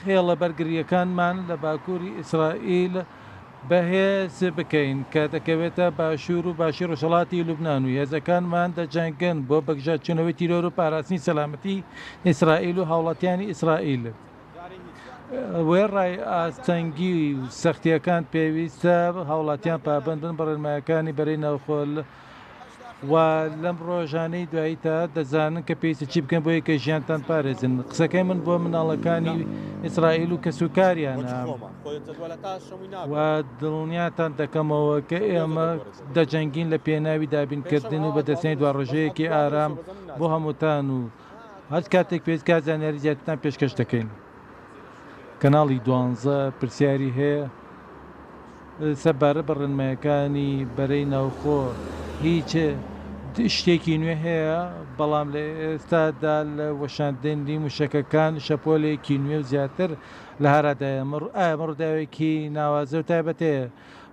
هێڵە بەرگرییەکانمان لە باکووری ئیسرائیل بەهێز بکەین کە دەکەوێتە باشوور و باشووری ڕۆژهەڵاتی لوبنان و هێزەکانمان دەجەنگن بۆ بەگژاچوونەوەی تیرۆر و پاراستنی سەلامەتی ئیسرائیل و هاوڵاتیانی ئیسرائیل. وێڕای ئاستەنگی و سەختییەکان پێویستە هاوڵاتیان پابەند بن بە ڕێنمایەکانی بەرەی ناوخۆ و لەم ڕۆژانەی دواییتا دەزانن کە پێویستە چی بکەن بۆ کە ژیانتان پارێزن. قسەکەی من بۆ مناڵەکانی ئیسرائیل و کەسوکاریانە و دڵنیاتان دەکەمەوە کە ئێمە دەجەنگین لە پێناوی دابینکردن و بەدەستهێنانی دواڕۆژەیەکی ئارام بۆ هەمووتان و هەر کاتێک پێویست کات زانیاری زیاترتان پێشکەش دەکەین. کەناڵی دوانزە پرسیاری هەیە. سەبارەت بە ڕێنمایەکانی بەرەی ناوخۆ هیچ شتێکی نوێ هەیە، بەڵام لە ئێستادا لە وەشاندنی موشەکەکان شەپۆلێکی نوێ و زیاتر لە هارادایە. ئایا ئەمە ڕووداوێکی ناوازە و تایبەتەیە؟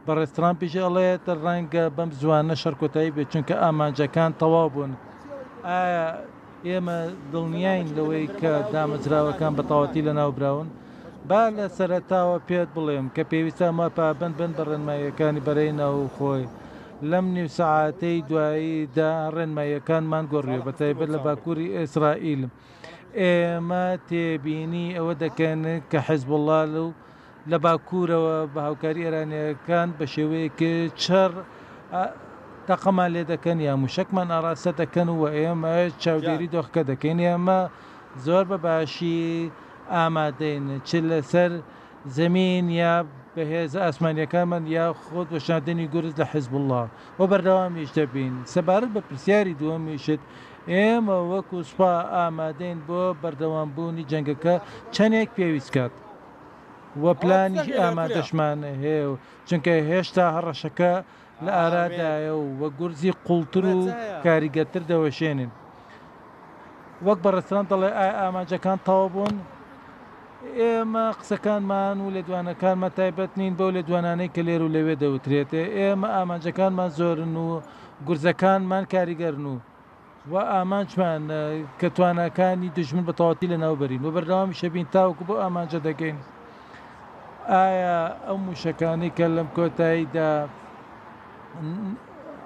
بەڕێز ترامپیش ئەڵێت ڕەنگە بەم زووانە شەڕ کۆتایی بێت چونکە ئامانجەکان تەواو بوون. ئایا ئێمە دڵنیاین لەوەی کە دامەزراوەکان بە تەواوەتی لەناوبراون؟ با لە سەرەتاوە پێت بڵێم کە پێویستە ئەمە پابەند بن بە ڕێنماییەکانی بەرەی ناوخۆی. لەم نیو سەعاتەی دواییدا ڕێنماییەکانمان گۆڕیوە، بەتایبەت لە باکووری ئیسرائیل. ئێمە تێبینی ئەوە دەکەین کە حیزبوڵڵا لە باکوورەوە بە هاوکاری ئێرانییەکان بە شێوەیەکی چڕ تەقەمان لێ دەکەن یا مووشەکمان ئاڕاستە دەکەن و ئێمە چاودێری دۆخەکە دەکەین. ئێمە زۆر بە باشی ئامادەین چ لەسەر زەمین یا بە هێزە ئاسمانییەکانمان یا خۆد وەشاندنی گورز لە حیزبوڵڵا و بەردەوامیش دەبین. سەبارەت بە پرسیاری دووەمیشت، ئێمە وەکو سوپا ئامادەین بۆ بەردەوامبوونی جەنگەکە چەندێک پێویست کات و پلانیشی ئامادەشمان هەیە و چونکە هێشتا هەڕەشەکە لە ئارادایە و گورزی قوڵتر و کاریگەرتر دەوەشێنین. وەک بەڕێز ترەمپ دەڵێت، ئایا ئامانجەکان تەواو بوون؟ ئێمە قسەکانمان و لێدوانەکانمان تایبەت نین بەو لێدوانانەی کە لێرە و لەوێ دەوترێت. ئێمە ئامانجەکانمان زۆرن و گورزەکانمان کاریگەرن و و ئامانجمان کە تواناکانی دوژمن بە تەواوەتی لەناو بەرین و بەردەوامیش دەبین تاوەکو بەو ئامانجە دەگەین. ئایا ئەو مووشەکانەی کە لەم کۆتاییدا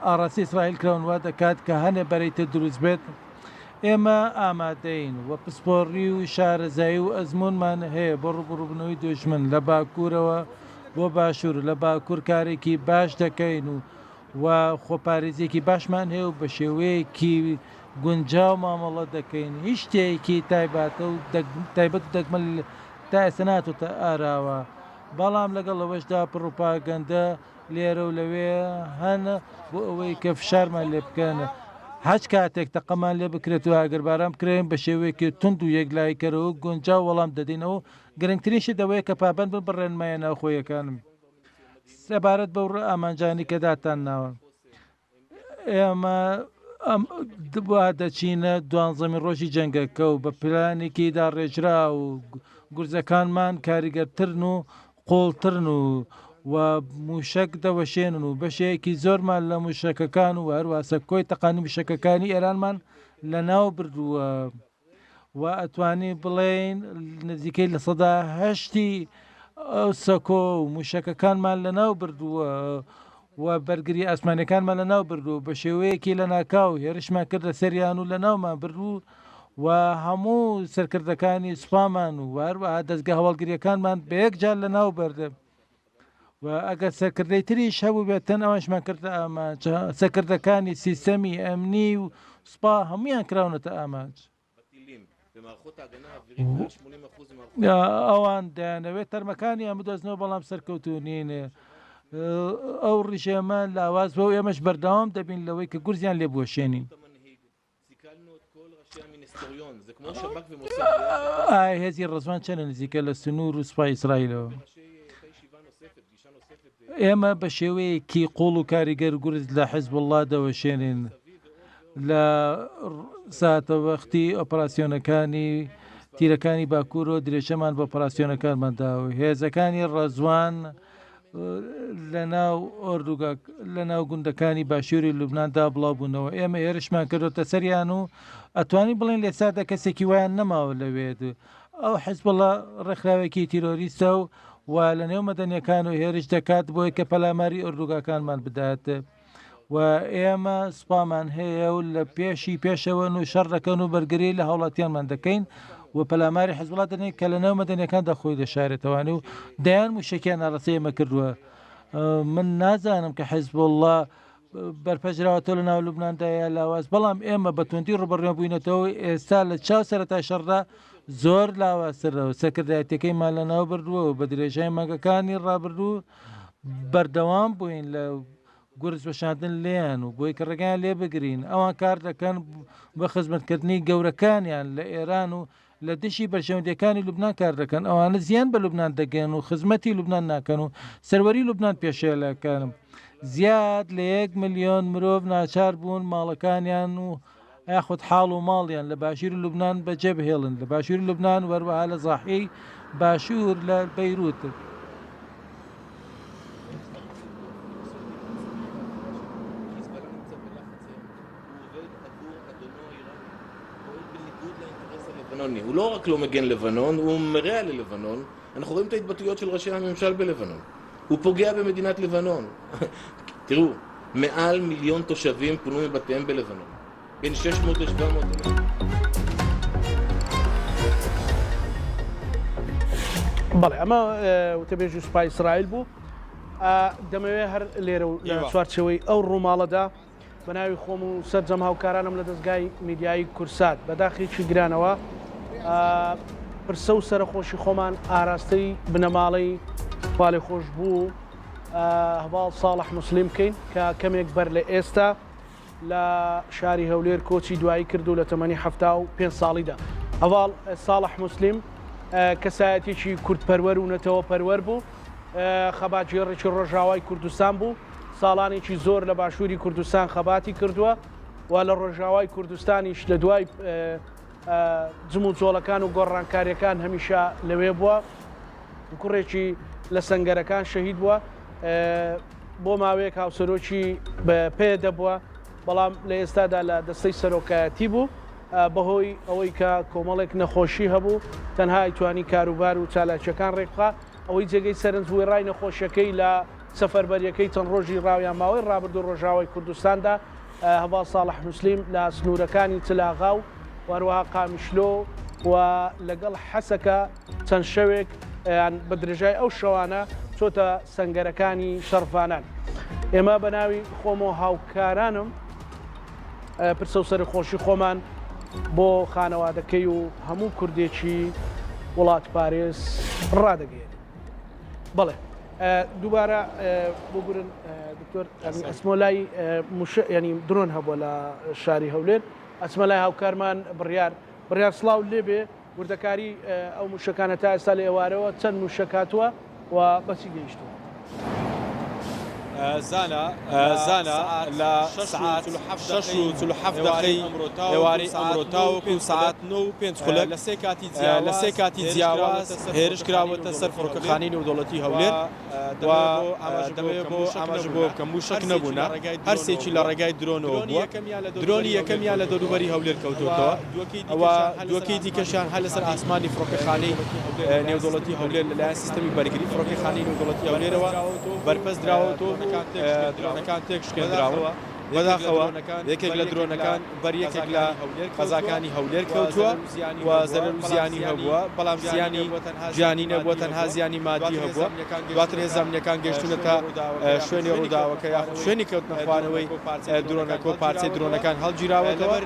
ئاڕاستەی ئیسرائیل کراون وا دەکات کە هەنێ بەرەی تر دروست بێت؟ ئێمە ئامادەین و پسپۆڕی و شارەزایی و ئەزموونمان هەیە بۆ ڕووبەڕووبوونەوەی دوژمن لە باکوورەوە بۆ باشوور، لە باکوور کارێکی باش دەکەین و و خۆپارێزییەکی باشمان هەیە و بە شێوەیەکی گونجاو مامەڵە دەکەین، هیچ شتێکی تایباتە و تایبەت و دەگمەن تا ئێستا نەهاتۆتە ئاراوە، بەڵام لەگەڵ ئەوەشدا پڕوپاگەندە لێرە و لەوێ هەن بۆ ئەوەی کە فشارمان لێ بکەن، هەچ کاتێک تەقەمان لێ بکرێت و ئاگرباران بکرێن بە شێوەیەکی توند و یەکلاییکەرەوە و گونجاو وەڵام دەدەینەوە و گرنگترین شت ئەوەیە کە پابەند بن بە ڕێنماییە ناوخۆییەکان سەبارەت بەو ئامانجانەی کە داتان ناوە. ئێمە وا دەچینە دوانزەمین ڕۆژی جەنگەکە و بە پلانێکی داڕێژراو و گورزەکانمان کاریگەرترن و قوڵترن و و موشەک دەوەشێنن و بەشێکی زۆرمان لە موشەکەکان و هەروەها سەکۆی تەقاندنی موشەکەکانی ئێرانمان لەناو بردووە. و ئەتوانین بڵێین نزیکەی 8% ئەو سەکۆ و موشەکەکانمان لەناو بردووە و بەرگری ئاسمانەکانمان لەناو بردووە بە شێوەیەکی لەناکاو هێرشمان کردە سەریان و لەناومان برد و و هەموو سەرکردەکانی سوپامان و هەروەها دەزگە هەواڵگریەکانمان بە یەکجار لەناو بردن. و ئەگەر سەرکردەی تریش هەبووبێتن ئەوانیشمان کردە ئامانج، سەرکردەکانی سیستەمی ئەمنی و سوپا هەموویان کراونەتە ئامانج. ئەوان دەیانەوێت تەرمەکانیان بدۆزنەوە بەڵام سەرکەوتوو نین. ئەو ڕژێمە لاواز بووە و ئێمەش بەردەوام دەبین لەوەی کە گورزیان لێ بوەشێنین. ئایا هێزی ڕەزوان چەندە نزیکە لە سنوور و سوپای ئیسرائیلەوە؟ ئێمە بە شێوەیەکی قوڵ و کاریگەر گورز لە حزبوڵڵا دەوەشێنین لە ساتەوەختی ئۆپەراسیۆنەکانی تیرەکانی باکوورەوە درێژەمان بە ئۆپەراسیۆنەکانمان دا و هێزەکانی ڕەزوان لەناو ئۆردوگا لەناو گوندەکانی باشووری لوبناندا بڵاو بوونەوە ئێمە هێرشمان کردۆتە سەریان و ئەتوانین بڵێن لە ئێستادا کەسێکی وایان نەماوە لەوێت ئەو حزبوڵا ڕێکخراوێکی تیرۆریستە و و لە نێو مەدەنیەکان و هێرش دەکات بۆی کە پەلاماری ئۆردوگاکانمان بدات. و ئێمە سوپامان هەیە و لە پێشی پێشەوەن و شەڕ دەکەن و بەرگری لە هاوڵاتیانمان دەکەین و پەلاماری حزبوڵا دەدەین کە لە نێو مەدەنیەکاندا خۆی دەشارێتەوە و دەیان موشەکیان ئاراستەی ئێمە کردووە من نازانم کە حزبوڵا بەرپەرچدراوەتەوە لە ناو لوبناندا یا لاواز بەڵام ئێمە بە توندی ڕوبەڕویان بووینەتەوە ئێستا لە چاو سەرەتای شەڕدا زۆر لاوازترە و سەرکردایەتیەکەیمان لەناو بردووە و بە درێژای مانگەکانی ڕابردوو بەردەوام بووین لە گورج وەشاندن لێیان و بۆی کە ڕێگایان لێ بگرین، ئەوان کار دەکەن بۆ خزمەتکردنی گەورەکانیان لە ئێران و لە دژی بەرژەوەندیەکانی لوبنان کار دەکەن، ئەوانە زیان بە لوبنان دەگەیەنن و خزمەتی لوبنان ناکەن و سەروەری لوبنان پێشێل ئەکەن. زیاد لە یەک ملیۆن مرۆڤ ناچار بوون ماڵەکانیان و یاخود حاڵ و ماڵیان لە باشووری لوبنان بەجێبهێڵن لە باشووری لوبنان و هەروەها لە زاحیەی باشوور لە بەیروت. הוא לא רק לא מגן לבנון, הוא מרע ללבנון. אנחנו רואים את ההתבטאויות של ראשי הממשל בלבנון. הוא פוגע במדינת לבנון. תראו, מעל מיליון תושבים פונו מבתיהם בלבנון. בין 600 ל-700 אלף. بەڵێ ئەمە وتەبێژی سوپای ئیسرائیل بوو. دەمەوێت هەر لێرە و لە چوارچێوەی ئەو ڕووماڵەدا بە ناوی خۆم و سەرجەم هاوکارانم لە دەزگای میدیایی کورسات بە داخێکی گرانەوە پرسە و سەرەخۆشی خۆمان ئاراستەی بنەماڵەی خوالێخۆشبوو هەڤاڵ ساڵح موسلیم بکەین کە کەمێک بەر لە ئێستا لە شاری هەولێر کۆچی دوایی کرد و لە تەمەنی 75 ساڵیدا هەڤاڵ ساڵح موسلیم کەسایەتێکی کوردپەروەر و نەتەوە پەروەر بوو خەباتگێڕێکی ڕۆژاوای کوردستان بوو ساڵانێکی زۆر لە باشووری کوردستان خەباتی کردووە و لە ڕۆژاوای کوردستانیش لە دوای جموجۆڵەکان و گۆڕانکاریەکان هەمیشە لەوێ بووە کوڕێکی لە سەنگەرەکان شەهید بووە بۆ ماوەیەک هاوسەرۆکی بە پێ دەبووە بەڵام لە ئێستادا لە دەستەی سەرۆکایەتی بوو بەهۆی ئەوەی کە کۆمەڵێک نەخۆشی هەبوو تەنها ئەیتوانی کاروبار و چالاکیەکان ڕێکبخا ئەوەی جێگەی سەرنج وێڕای نەخۆشیەکەی لە سەفەربەریەکەی چەند ڕۆژی ڕاویان ماوەی ڕابردوو ڕۆژاوای کوردستاندا هەڤاڵ ساڵح موسلیم لە سنوورەکانی چلاغا و هەروەها قامیشلۆ و لەگەڵ حەسەکە چەند شەوێک یان بە درێژای ئەو شەوانە چۆتە سەنگەرەکانی شەڕڤانان. ئێمە بە ناوی خۆم و هاوکارانم پرسە و سەرخۆشی خۆمان بۆ خانەوادەکەی و هەموو کوردێکی وڵاتپارێز ڕادەگەیەنین. بەڵێ دووبارە ببورن دکتۆر ئەسمۆ لای موشە ینی درۆن هەبووە لە شاری هەولێر ئەچمە لای هاوکارمان بڕیار بڕیار سڵاو لێبێ وردەکاری ئەو موشەکانە تا ئێستا لە ئێوارەوە چەند موشەک هاتووە و بەچی گەیشتووە؟ زانا زانا لە سەعات 6:47 دەقەی ئێوارەی ئەمڕۆ تاوەکو سەعات 9:05 خولەک لە سێ کاتی جیاواز هێرش کراوەتە سەر فڕۆکەخانەی نێودەوڵەتی هەولێر و دەمەوێت بۆ ئاماژە بۆ بکەم مووشەک نەبوونە، هەرسێکی لە ڕێگای درۆنەوە بووە، درۆنی یەکەمیان لە دەوروبەری هەولێر کەوتۆتەوە و دووەکەی دیکەشیان هەر لەسەر ئاسمانی فڕۆکەخانەی نێودەوڵەتی هەولێر لەلایەن سیستەمی بەرگری فڕۆکەخانەی نێودەوڵەتی هەولێرەوە بەرپەرچ دراوەتەوە و درۆنەکان تێکشکێندراون. بەداخەوە یەکێک لە درۆنەکان بەر یەکێک لە قەزاکانی هەولێر کەوتووە و زەرەر و زیانی هەبووە، بەڵام زیانی گیانی نەبووە، تەنها زیانی مادی هەبووە. دواتر هێزە ئەمنییەکان گەیشتوونەتە شوێنی ڕووداوەکە یاخود شوێنی کەوتنەخوارەوەی درۆنەکە و پارچەی درۆنەکان هەڵگیراوەتەوە.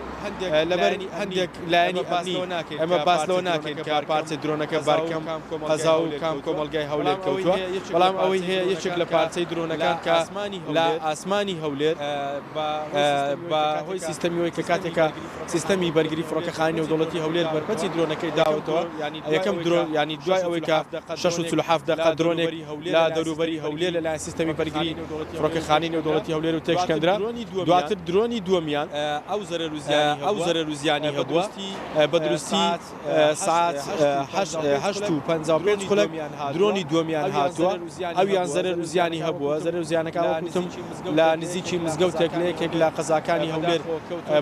لەبەر هەندێک لایەنی ئەمنی ئێمە باس لەوە ناکەین کە پارچەی درۆنەکە بەر کام قەزا و کام کۆمەڵگای هەولێر کەوتووە، بەڵام ئەوەی هەیە یەکێک لە پارچەی درۆنەکان کە لە ئاسمانی هەولێر بە هۆی سیستەمی ئەوەی کە کاتێک کە سیستەمی بەرگری فڕۆکەخانەی نێودەوڵەتی هەولێر بەرپەرچی درۆنەکەی داوەتەوە، یەکەم درۆن یانی دوای ئەوەی کە 6:47 دەقە درۆنێک لە دەوروبەری هەولێر لەلایەن سیستەمی بەرگری فڕۆکەخانەی نێودەوڵەتی هەولێر و تێکشکێندرا، دواتر درۆنی دووەمیان ئەو زەرەر و زیانی هەبووە بە دروستی سەعات 8:55 خولەک درۆنی دووەمیان هاتووە، ئەویان زەرەر و زیانی هەبووە، زەرەر و زیانەکان وەک وتم لە نزیکی مزگەوتێک لە یەکێک لە قەزاکانی هەولێر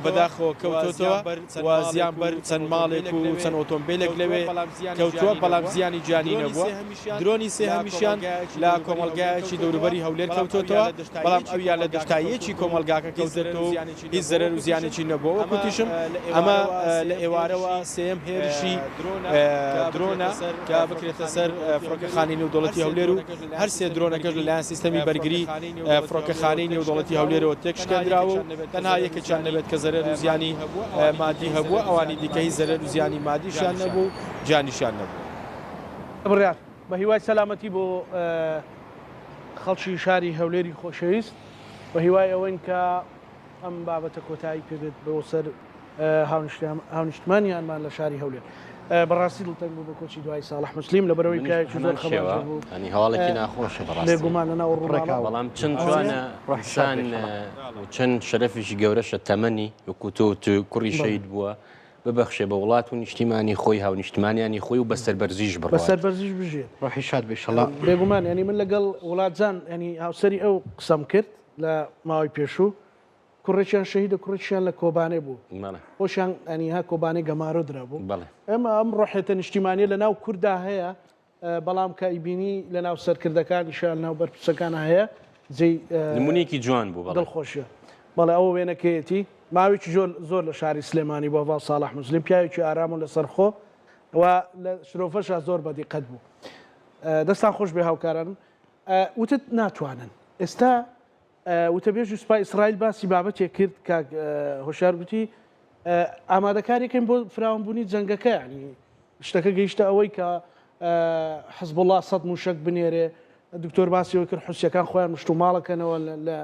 بەداخەوە کەوتۆتەوە و زیان بەر چەند ماڵێک و چەند ئۆتۆمبیلێک لەوێ کەوتووە، بەڵام زیانی گیانی نەبووە. درۆنی سێهەمیشیان لە کۆمەڵگایەکی دەوروبەری هەولێر کەوتۆتەوە، بەڵام ئەویان لە دەشتاییەکی کۆمەڵگاکە کەوتۆتەوە و هیچ زەرەر و زیانێکی نەبووە. وەک وتیشم ئەمە لە ئێوارەوە سێیەم هێرشی درۆنە کە بکرێتە سەر فڕۆکەخانەی نێودەوڵەتی هەولێر و هەر سێ درۆنەکەش لەلایەن سیستەمی بەرگری فڕۆکەخانەی نێودەوڵەتی هەولێرەوە تێکشکێندراوە و تەنها یەکێکیان نەبێت کە زەرەر و زیانی مادی هەبووە، ئەوانی دیکە هیچ زەرەر و زیانی مادیشیان نەبوو و گیانیشیان نەبوو. بڕیار بە هیوای سەلامەتی بۆ خەڵکی شاری هەولێری خۆشەویست. بە هیوای ئەوەین کە ئەم بابەتە کۆتایی پێبێت بۆ سەر هاونیشتمانیانمان لە شاری هەولێر. بەڕاستی دڵتەنگ بوو بە کۆچی دوای ساڵح موسلیم لەبەرئەوەی پیاوێکی زۆر خەباتگێڕ بوو. هەمان شێوە هەواڵێکی ناخۆشە بەڕاستی. بێگومان لەناو ڕووماڵە. بەڵام چەند جوانە ئینسان و چەند شەرەفێکی گەورەشە تەمەنی وەکو تۆ وتت کوڕی شەهید بووە ببەخشێ بە وڵات و نیشتیمانی خۆی هاونیشتمانیانی خۆی و بە سەربەرزیش بە بڕوات. سەربەرزیش بژێت. ڕۆحی شاد بێ ئیشەڵا. بێگومان یانی من لەگەڵ وڵات جان یانی هاوسەری ئەو قسەم کرد لە ماوەی پێشوو کوڕێکیان شەهیدە کوڕێکیان لە کۆبانێ بوو خۆشیان ئەنی ها کۆبانێ گەمارۆ درابوو ئێمە ئەم ڕۆحێتە نیشتیمانیە لە ناو کوردا هەیە بەڵام کە ئیبینی لە ناو سەرکردەکانیشە لە ناو بەرپرسەکانە هەیە جێی نمونەیەکی جوان بوو بەڵێ دڵخۆشیە بەڵێ ئەوە وێنەکەیەتی ماوەیەکی زۆر زۆر لە شاری سلێمانی بوو هەڤاڵ ساڵح موسلیم پیاوێکی ئارام و لەسەرخۆ و لە شرۆڤەشا زۆر بەدیقەت بوو دەستان خۆش بێ هاوکارانم وتت ناتوانن ئێستا وتەبێژی سوپای ئیسرائیل باسی بابەتێک کرد کاک هۆشیار گوتی ئامادەکاریەکەین بۆ فراوانبوونی جەنگەکە ینی شتەکە گەیشتە ئەوەی کە حزبوڵا سەد موشک بنێرێ دکتۆر باسیەوە کرد حوسیەکان خۆیان مشت و ماڵەکەنەوە لە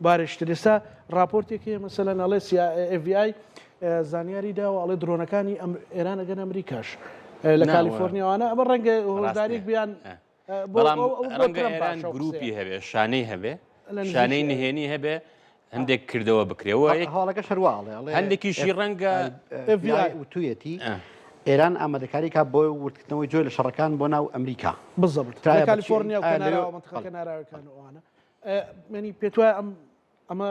بارێشتر ئێستا راپۆرتێک هەیە مەسەلەن ئەڵێ FBI زانیاری داوە ئەڵێ درۆنەکانی ئێران ئەگەن ئەمریکاش لە کالیفۆرنیاوانە ئەمە ڕەنگە هۆشداریک بیان بەڵام ڕەنگە ئێران گروپی هەبێ شانەی هەبێ شانەی نهێنی هەبێ هەندێک کردەوە بکرێەوە هەواڵەکە شەرواڵێ هەندێکیشی ڕەنگە وتویەتی ئێران ئامادەکاری کا بۆ وردکردنەوەی جۆی لە شەڕەکان بۆ ناو ئەمریکا بزەبت کالیفۆرنیا و کەناراوەکان ئەوانە منی پێت وایە ئەم ئەمە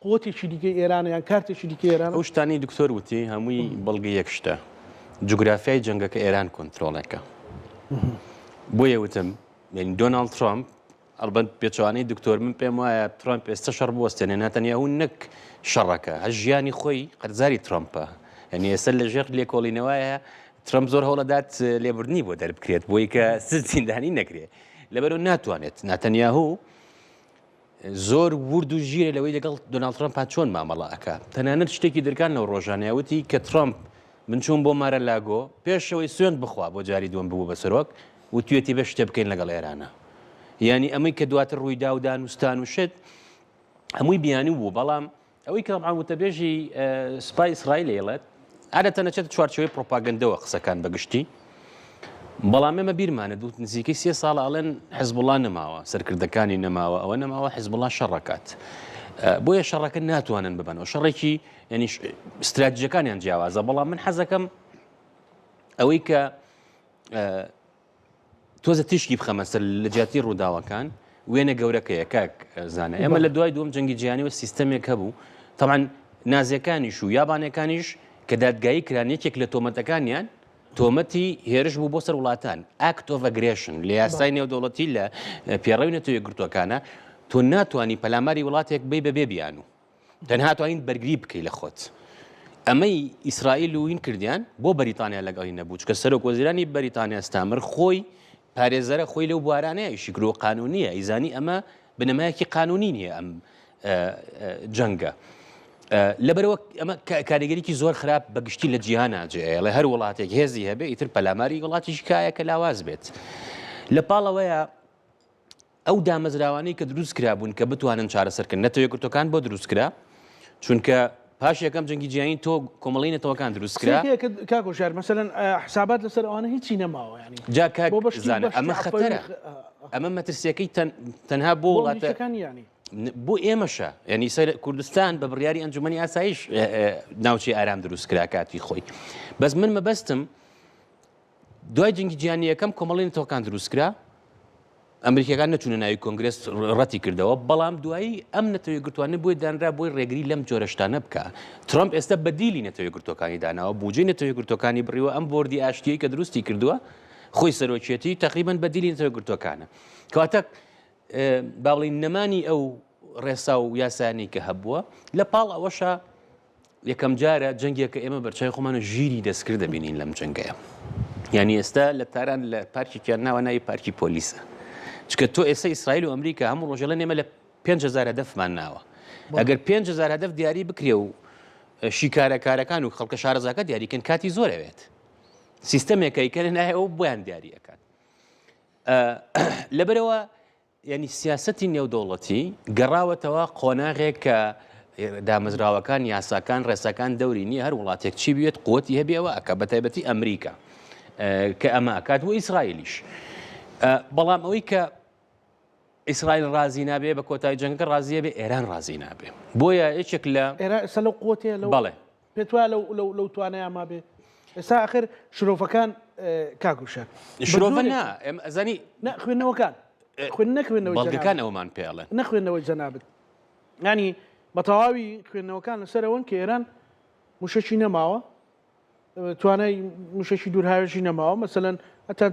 قوتێکی دیکەی ئێرانە یان کارتێکی دیکەی ئێرانە؟ ئەو شتانەی دکتۆر وتی هەمووی بەڵگەی یەک شتە، جوگرافیای جەنگەکە ئێران کۆنترۆڵێکە. بۆیە وتم یعنی دۆناڵد ترامپ ئەڵبەت پێچەوانەی دکتۆر من پێم وایە ترامپ ئێستا شەڕ بوەستێنێ ناتەنیاهو نەک شەڕەکە هەر ژیانی خۆی قەرزاری ترامپە یعنی ئێستا لەژێر لێکۆڵینەوەیە ترامپ زۆر هەوڵەدات لێبوردنی بۆ دەربکرێت بۆی کە زیندانی نەکرێت لەبەرەوە ناتوانێت ناتەنیاهو زۆر ورد و ژیرە لەوەی لەگەڵ دۆناڵد ترەمپا چۆن مامەڵە ئەکا. تەنانەت شتێکی درکان لەو ڕۆژانەیا وتی کە ترەمپ من چووم بۆ مارە لاگۆ پێشەوەی سوێند بخوا بۆ جاری دووەم ببوو بە سەرۆک وتویەتی بێ شتێ بکەین لەگەڵ ئێرانە. یانی ئەمەی کە دواتر ڕوویدا و دانوستان و شت هەمووی بیانوو بوو بەڵام ئەوەی کە تەبعەن وتەبێژی سوپای ئیسرائیل ئەیڵێت، عادەتەن ئەچێتە چوارچێوەی پرۆپاگەندەوە قسەکان بە گشتی، بەڵام ئێمە بیرمانە دوو نزیکەی سێ ساڵە ئەڵێن حزبوڵا نەماوە، سەرکردەکانی نەماوە، ئەوە نەماوە، حزبوڵا شەڕەکات. بۆیە شەڕەکە ناتوانن ببەنەوە، شەڕێکی یعنی ستراتیژەکانیان جیاوازە، بەڵام من حەزەکەم ئەوەی کە تۆزە تیشکی بخەمە سەر لە جیاتی ڕووداوەکان وێنە گەورەکەیە کاک زانە ئێمە لە دوای دووەم جەنگی جیهانیەوە سیستەمێک هەبوو تەبعەن نازیەکانیش و یابانەکانیش کە دادگایی کران یەکێک لە تۆمەتەکانیان تۆمەتی هێرش بوو بۆ سەر وڵاتان act of aggression لە یاسای نێودەوڵەتی لە پێڕەوی نەتەوە یەکگرتووەکانە تۆ ناتوانانی پەلاماری وڵاتێک بی بەبێ بیانوو تەنها توانیت بەرگری بکەی لە خۆت. ئەمەی ئیسرائیل و هین کردیان بۆ بەریتانیا لەگەڵی نەبوو چکە سەرۆک وەزیرانی بەریتانیا ستامر خۆی پارێزەرە خۆی لەو بوارانەیە ئیشی کردووە قانونیە ئیزانی ئەمە بنەمایەکی قانونی نییە ئەم جەنگە. لەبەرەوە ئەمە کاریگەریکی زۆر خراپ بە گشتی لە جیهان ناجێڵێ هەر وڵاتێک هێزی هەبێ ئیتر پەلاماری وڵاتیش کایە کە لاواز بێت. لە پاڵەوەیە ئەو دامەزراوانەی کە دروست کرابوون کە بتوانن چارەسەر کەن نەتەوە یەکگرتووەکان بۆ دروست کرا چونکە پاش یەکەم جەنگی جیهانی تۆ کۆمەڵی نەتەوەکان دروست کرا کاک هۆشیار مەسەلەن حسابات لەسەر ئەوانە هیچی نەماوە ینی جا کاک زانە ئەمە خەتەرە ئەمە مەترسیەکەی تەنها بۆ وڵاتەکان ینی بۆ ئێمەشە ینی سەر کوردستان بە بڕیاری ئەنجومەنی ئاسایش ناوچەی ئارام دروست کرا کاتی خۆی بەس من مەبەستم دوای جەنگی جیهانی یەکەم کۆمەڵی نەتەوەکان دروست کرا ئەمریکیەکان نەچوونە ناوی کۆنگرس ڕەتی کردەوە بەڵام دوایی ئەم نەتەوە یەکگرتوانە بۆی دانرا بۆی ڕێگری لەم جۆرە شتانە بکە ترامپ ئێستا بەدیلی نەتەوە یەکگرتوەکانی داناوە بودجەی نەتەوە یەکگرتوەکانی بڕیوە ئەم بۆردی ئاشتیەی کە دروستی کردووە خۆی سەرۆکیەتی تقریبا بەدیلی نەتەوە یەکگرتوەکانە کەواتە با بڵێین نەمانی ئەو ڕێسا و یاسایانەی کە هەبووە لە پاڵ ئەوەشە یەکەم جارە جەنگێکە ئێمە بەرچای خۆمان ژیری دەستکرد دەبینین لەم جەنگەیە یعنی ئێستا لە تاران لە پارکێکیان ناوە ناوی پارکی پۆلیسە چکە تۆ ئێستا ئیسرائیل و ئەمریکا هەموو ڕۆژەڵە نێمە لە 5000 هەدەفمان ناوە ئەگەر 5000 هەدەف دیاری بکرێ و شیکارەکارەکان و خەڵکە شارەزاکە دیاریکەن کاتی زۆر ئەوێت سیستەمێکە ئیکەنە نایە ئەو بۆیان دیاری ئەکات لەبەرەوە. یانی سیاسەتی نێودەوڵەتی گەڕاوەتەوە قۆناغێک کە دامەزراوەکان یاساکان ڕێساکان دەوری نییە هەر وڵاتێک چی بێت قوتی هەبێ ئەوە ئەکا بە تایبەتی ئەمریکا کە ئەمە ئەکات و ئیسرائیلیش بەڵام ئەوەی کە ئیسرائیل ڕازی نابێ بە کۆتای جەنگەکە ڕازیە بێ ئێران ڕازی نابێ بۆیە یەکێک لە ئێران ئێستا لەو قوتەیە لەو بەڵێ پێت وایە لەو لەو لەو توانایە مابێ ئێستا ئاخر شرۆڤەکان کاک وشە شرۆڤە نا ئێمە ئەزانی نا خوێندنەوەکان خوێن نەخوێندنەوەی بەڵگەکان ئەومان پێ ئەڵێن نەخوێندنەوەی جەنابت ینی بە تەواوی خوێندنەوەکان لەسەر ئەوەن کە ئێران موشەکی نەماوە توانای موشەکی دوورهاوێژی نەماوە مەسەلەن هەتا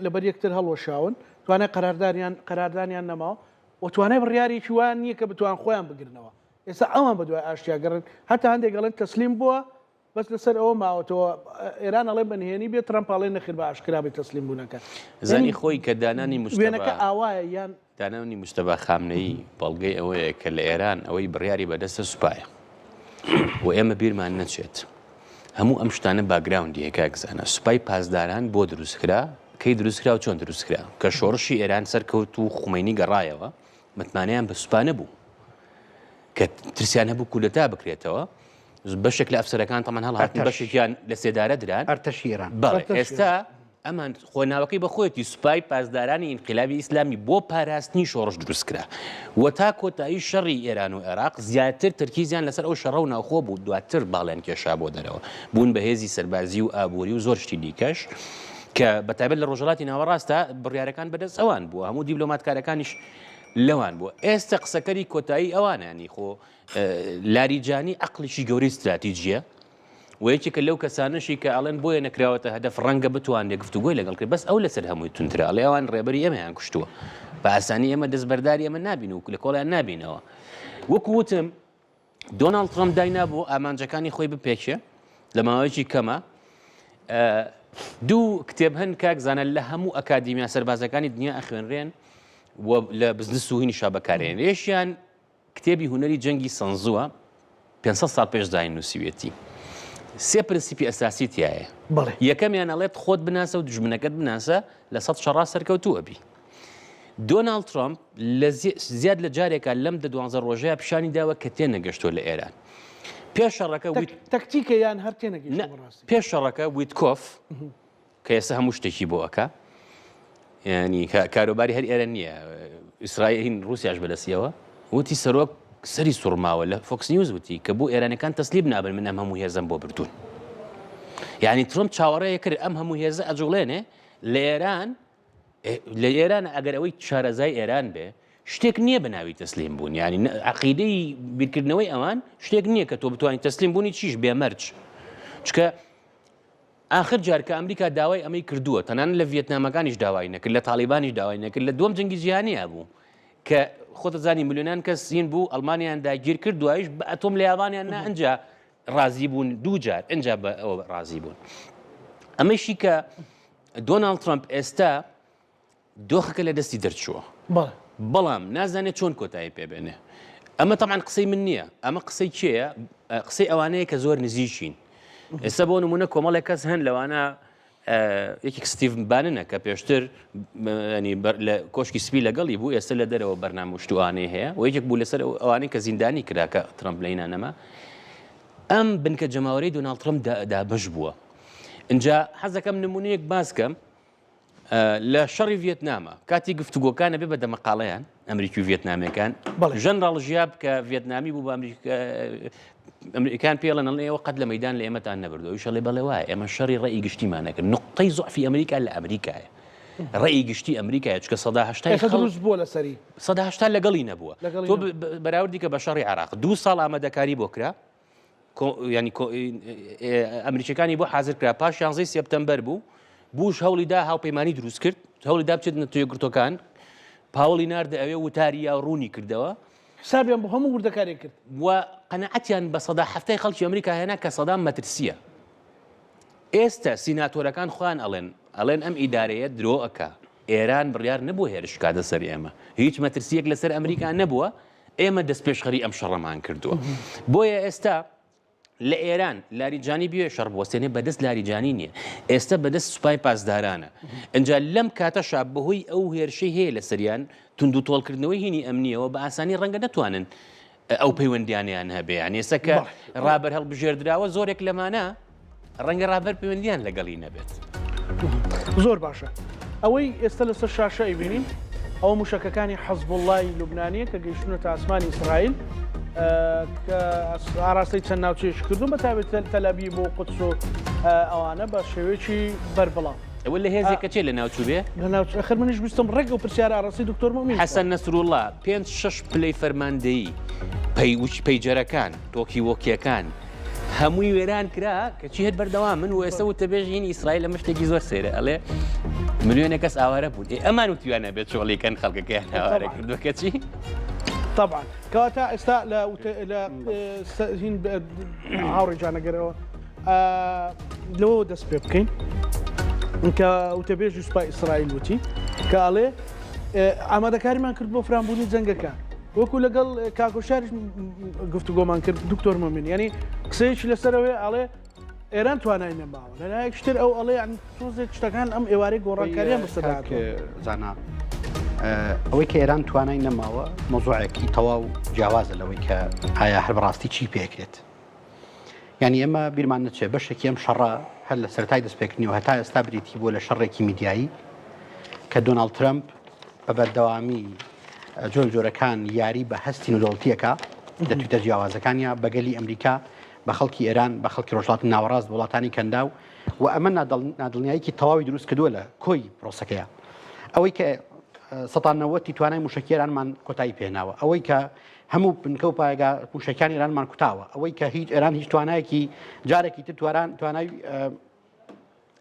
لەبەر یەکتر هەڵوەشاون توانای قەرارداریان قەراردانیان نەماوە و توانای بڕیارێکی وایان نییە کە بتوان خۆیان بگرنەوە ئێستا ئەوان بەدوای ئاشتیا گەڕێن هەتا هەندێک ئەڵێن تەسلیم بووە بەس لەسەر ئەوە ماوەتەوە ئێران ئەڵێ بە نهێنی بێت ترەمپ ئەڵێ نەخیر بە ئاشکرا بێت تەسلیم بوونەکە زانی خۆی کە دانانی مجتەبا وێنەکە ئاوایە یان دانانی مجتەبا خامنەیی بەڵگەی ئەوەیە کە لە ئێران ئەوەی بڕیاری بەدەستە سوپایە و ئێمە بیرمان نەچێت هەموو ئەم شتانە background ی هەیە کاک زانا سوپای پاسداران بۆ دروستکرا کەی دروستکرا و چۆن دروستکرا کە شۆڕشی ئێران سەرکەوت و خومەینی گەڕایەوە متمانەیان بە سوپا نەبوو کە ترسیان هەبوو کودەتا بکرێتەوە بەشێک لە ئەفسەرەکان تەمان هەڵهاتن بەشێکیان لە سێدارە دران ئەرتەشی ئێران بەڵێ ئێستا ئەمان خۆ ناوەکەی بە خۆیەتی سوپای پاسدارانی ئینقلابی ئیسلامی بۆ پاراستنی شۆڕش دروست کرا و تا کۆتایی شەڕی ئێران و عێراق زیاتر تەرکیزیان لەسەر ئەو شەڕە و ناوخۆ بوو دواتر باڵیان کێشا بۆ دەرەوە بوون بە هێزی سەربازی و ئابووری و زۆر شتی دیکەش کە بە تایبەت لە ڕۆژهەڵاتی ناوەڕاستە بڕیارەکان بەدەست ئەوان بووە هەموو دیبلۆماتکارەکانیش لەوان بووە ئێستا قسەکەری کۆتایی ئەوانانی خۆ لاریجانی عقلیی گەورەی استراتیجیە و یەکێکە لەو کەسانەشی کە ئەڵێن بۆیە نەکراوەتە هەدەف ڕەنگە بتوانێت گفتوگۆی لەگەڵ کرد بەس ئەو لەسەر هەمووی توندترە ئەڵێ ئەوان ڕێبەری ئێمەیان کوشتووە بە ئاسانی ئێمە دەستبەرداری ئەمە نابین و لە کۆڵیان نابینەوە وەکو وتم دۆناڵد ترەمپ داینابوو ئامانجەکانی خۆی بپێکێ لە ماوەیەکی کەمە دوو کتێب هەن کاک زانە لە هەموو ئەکادیمیا سەربازەکانی دنیا ئەخوێنرێن و لە بزنس و هینیشا بەکارێن یەکیان کتێبی هونەری جەنگی سەنزووە 500 ساڵ پێش زاین نووسیوێتی سێ پرنسیپی ئەساسی تایە یەکەمیان ئەڵێت خۆت بناسە و دژمنەکەت بناسە لە سەد شەڕا سەرکەوتوو ئەبی دۆناڵد ترەمپ لە زیاد لە جارێکا لەم دە دوانزە ڕۆژەیە پیشانی داوە کە تێنەگەشتووە لە ئێران. پێش شەڕەکە ویت تەکتیکە یان هەر تێنەگەیشتووە بەڕاستی؟ پێش شەڕەکە ویتکۆف کە ئێستا هەموو شتێکی بۆ ئەکا ینی کاروباری هەر ئێرە نییە ئیسرائیل ڕوسیاش بەدەستیەوە وتی سەرۆک سەری سوڕماوە لە فۆکس نیوز وتی کە بۆ ئێرانەکان تەسلیم نابن من ئەم هەموو هێزم بۆ بردوون یعنی ترۆم چاوەڕێ کرد ئەم هەموو هێزە ئەجوڵێنێ لە ئێران لە ئێران ئەگەر ئەوەی شارەزای ئێران بێ شتێک نییە بە ناوی تەسلیم بوون یعنی عقیدەی بیرکردنەوەی ئەوان شتێک نییە کە تۆ بتوانیت تەسلیم بوونی چیش بێمەرج چکە آخر جار کە ئەمریکا داوای ئەمەی کردووە تەنان لە ڤێتنامەکانیش داوای نەکرد لە تاالبانیش داوای نەکرد لە دووەم جەنگی جیهانیە بوو کە خۆتە زانی ملیۆنان کەس سین بوو ئەلمانیان داگیر کرد دوایش بە ئەتۆم لە یابانیان نا ئەجا ڕازی بوون دوو جار ئەجا بە ئەوە ڕازی بوون ئەمەشی کە دۆناڵد ترەمپ ئێستا دۆخەکە لە دەستی دەرچووە بەڵام نازانێت چۆن کۆتایی پێبێنێ ئەمە تەمان قسەی من نییە ئەمە قسەی کێیە قسەی ئەوانەیە کە زۆر نزیکین ئێستا بۆ نمونە کۆمەڵێک کەس هەن لەوانە یەکێک ستیڤ باننە کە پێشتر لە کۆشکی سپی لەگەڵی بوو ئێستا لە دەرەوە بەرنامە شتوانەی هەیە و یەکێک بوو لەسەر ئەوانەی کە زیندانی کرا کە ترەمپ لەینا نەما ئەم بنکە جەماوەرەی دۆناڵد ترەمپ دابەش بووە. ئینجا حەزەکەم نمونەیەک باس کەم لە شەڕی ڤێتنامە کاتی گفتوگۆکان ئەبێ بە دەمەقاڵەیان ئەمریکی و ڤێتنامەکان ژەنراڵ ژیاب کە ڤێتنامی بوو بە ئەمریکان پێڵەن ئەڵێ ئێوە قەت لە مەدان لە ئێمەتان نەبردەوە شەڵێ بەڵێ وایە ئێمە شەڕی ڕێی گشتیمان نەکرد نقطەی زعفی ئەمریکا لە ئەمریکایە ڕێی گشتی ئەمریکایە چکە 180 دروست بووە لەسەری 180 لەگەڵی نەبووە تۆ بەراوردی کە بە شەڕی عراق دوو ساڵ ئامادەکاری بۆ کرا ینی ئەمریکەکانی بۆ حاضر کرا پاش 11 سێپتەمبەر بوو بوش هەوڵی دا هاوپەیمانی دروست کرد هەوڵی دا بچێت نەتەوە یەکگرتووەکان پاوڵی ناردە ئەوێ وتاری یا ڕوونی کردەوە حسابیان بۆ هەموو وردەکارێک کرد و قەناعەتیان بە 70% خەڵکی ئەمریکا هێنا کە سەدام مەترسیە ئێستا سیناتۆرەکان خۆیان ئەڵێن ئەڵێن ئەم ئیدارەیە درۆ ئەکا ئێران بڕیار نەبوو هێرش بکاتە سەر ئێمە هیچ مەترسیەک لەسەر ئەمریکا نەبووە ئێمە دەستپێشخەری ئەم شەڕەمان کردووە بۆیە ئێستا. لە ئێران لاریجانی بیەوێ شەڕ بوەستێنێ بەدەست لاریجانی نییە، ئێستە بەدەست سوپای پاسدارانە. ئینجا لەم کاتەشا بەهۆی ئەو هێرشەی هەیە لەسەریان، توندوتۆڵکردنەوەی هینی ئەمنییەوە بە ئاسانی ڕەنگە نەتوانن ئەو پەیوەندیانەیان هەبێ. یانی ئێستا کە ڕابەر هەڵبژێردراوە زۆرێک لەمانە ڕەنگە ڕابەر پەیوەندیان لەگەڵی نەبێت. زۆر باشە ئەوەی ئێستا لەسەر شاشە ئەیبینین ئەوە موشەکەکانی حەزبوڵای لوبنانیە کە گەیشتونەتە ئاسمانی ئیسرائیل کە ئاراستەی چەند ناوچەیەکی کردوون بە تایبەت تەلەبیب و قودس و ئەوانە بە شێوەیەکی بەربڵاو. ئەوە لە هێزێکە چێ لە ناوچوو بێ؟ لە ناوچ ئەخر منیش ویستم ڕێک ئەو پرسیارە ئاراستەی دکتۆر موئمین بکەم. حەسەن نەسروڵڵا پێنج شەش پلەی فەرماندەیی پەی پەیجەرەکان تۆکی وۆکیەکان هەمووی وێران کرا کەچی هەر بەردەوامن و ئێستا وتەبێژی هینی ئیسرائیل ئەمە شتێکی زۆر سەیرە ئەڵێ ملیۆنێک کەس ئاوارە بوون ئێ ئەمان وتویانە بێت چۆڵیکەن خەڵکەکەیان ئاوارە کردووە کەچی طبعا کەواتە ئێستا لە لە هین هاوڕێ جانەگەرەوە لەوە دەست پێ بکەین کە وتەبێژی سوپای ئیسرائیل وتی کە ئەڵێ ئامادەکاریمان کرد بۆ فرانبوونی جەنگەکە وەکو لەگەڵ کاک هۆشیاریش گفتوگۆمان کرد دکتۆر مۆمن یعنی قسەیەکی لەسەرەوەی ئەڵێ ئێران توانای نەماوە لەلایەک شتر ئەو ئەڵێ یان تۆزێک شتەکان ئەم ئێوارەی گۆڕانکاریان بەسەردا هاتووە. زانا ئەوەی کە ئێران توانای نەماوە مەوزوعێکی تەواو جیاوازە لەوەی کە ئایا هەر بەڕاستی چی پێکرێت یعنی ئێمە بیرمان نەچێ بەشێکی ئەم شەڕە هەر لە سەرەتای دەستپێکردنەوە هەتا ئێستا بریتی بووە لە شەڕێکی میدیایی کە دۆناڵد ترەمپ بە بەردەوامی جۆر جۆرەکان یاری بە هەستی نودۆڵتیەکە لە تویتە جیاوازەکانیا بە گەلی ئەمریکا بە خەڵکی ئێران بە خەڵکی ڕۆژهەڵاتی ناوەڕاست وڵاتانی کەنداو و ئەمە نادڵنیاییکی تەواوی دروست کردووە لە کۆی پرۆسەکەیە ئەوەی کە سەتان نەوەتی توانای موشەکی ئێرانمان کۆتایی پێناوە ئەوەی کە هەموو بنکە و پایگا موشەکانی ئێرانمان کوتاوە ئەوەی کە هیچ ئێران هیچ توانایەکی جارێکی تر تواران توانای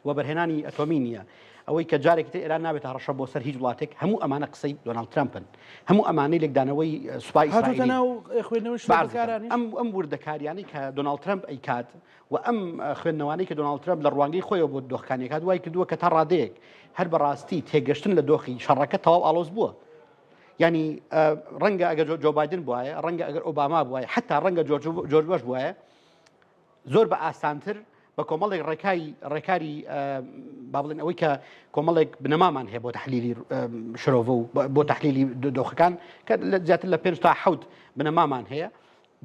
وەبەرهێنانی ئەتۆمی نییە، ئەوەی کە جارێکی تر ئێران نابێتە هەڕەشە بۆ سەر هیچ وڵاتێک، هەموو ئەمانە قسەی دۆناڵد ترەمپن، هەموو ئەمانەی لێکدانەوەی سوپای هاتۆتە ئیسرائیلین. ناو خوێندنەوەی بەعرض دەکەم شرۆڤەکارانیش. ئەم ئەم وردەکاریانەی کە دۆناڵد ترەمپ ئەیکات و ئەم خوێندنەوانەی کە دۆناڵد ترەمپ لە ڕوانگەی خۆیەوە بۆ دۆخەکانی ئەکات وای کردووە کە تا ڕادەیەک هەر بە ڕاستی تێگەشتن لە دۆخی شەڕەکە تەواو ئاڵۆز بووە. یانی ڕەنگە ئەگەر جۆ بایدن بوایە، ڕەنگە ئەگەر ئۆباما بوایە، حەتا ڕەنگە جۆرج بۆش بوایە، زۆر بە ئاسانتر بە کۆمەڵێک ڕێکاری ڕێکاری با بڵێن ئەوەی کە کۆمەڵێک بنەمامان هەیە بۆ تحلیلی شرۆڤە و بۆ تحلیلی دۆخەکان کە زیاتر لە پێنج تا حەوت بنەمامان هەیە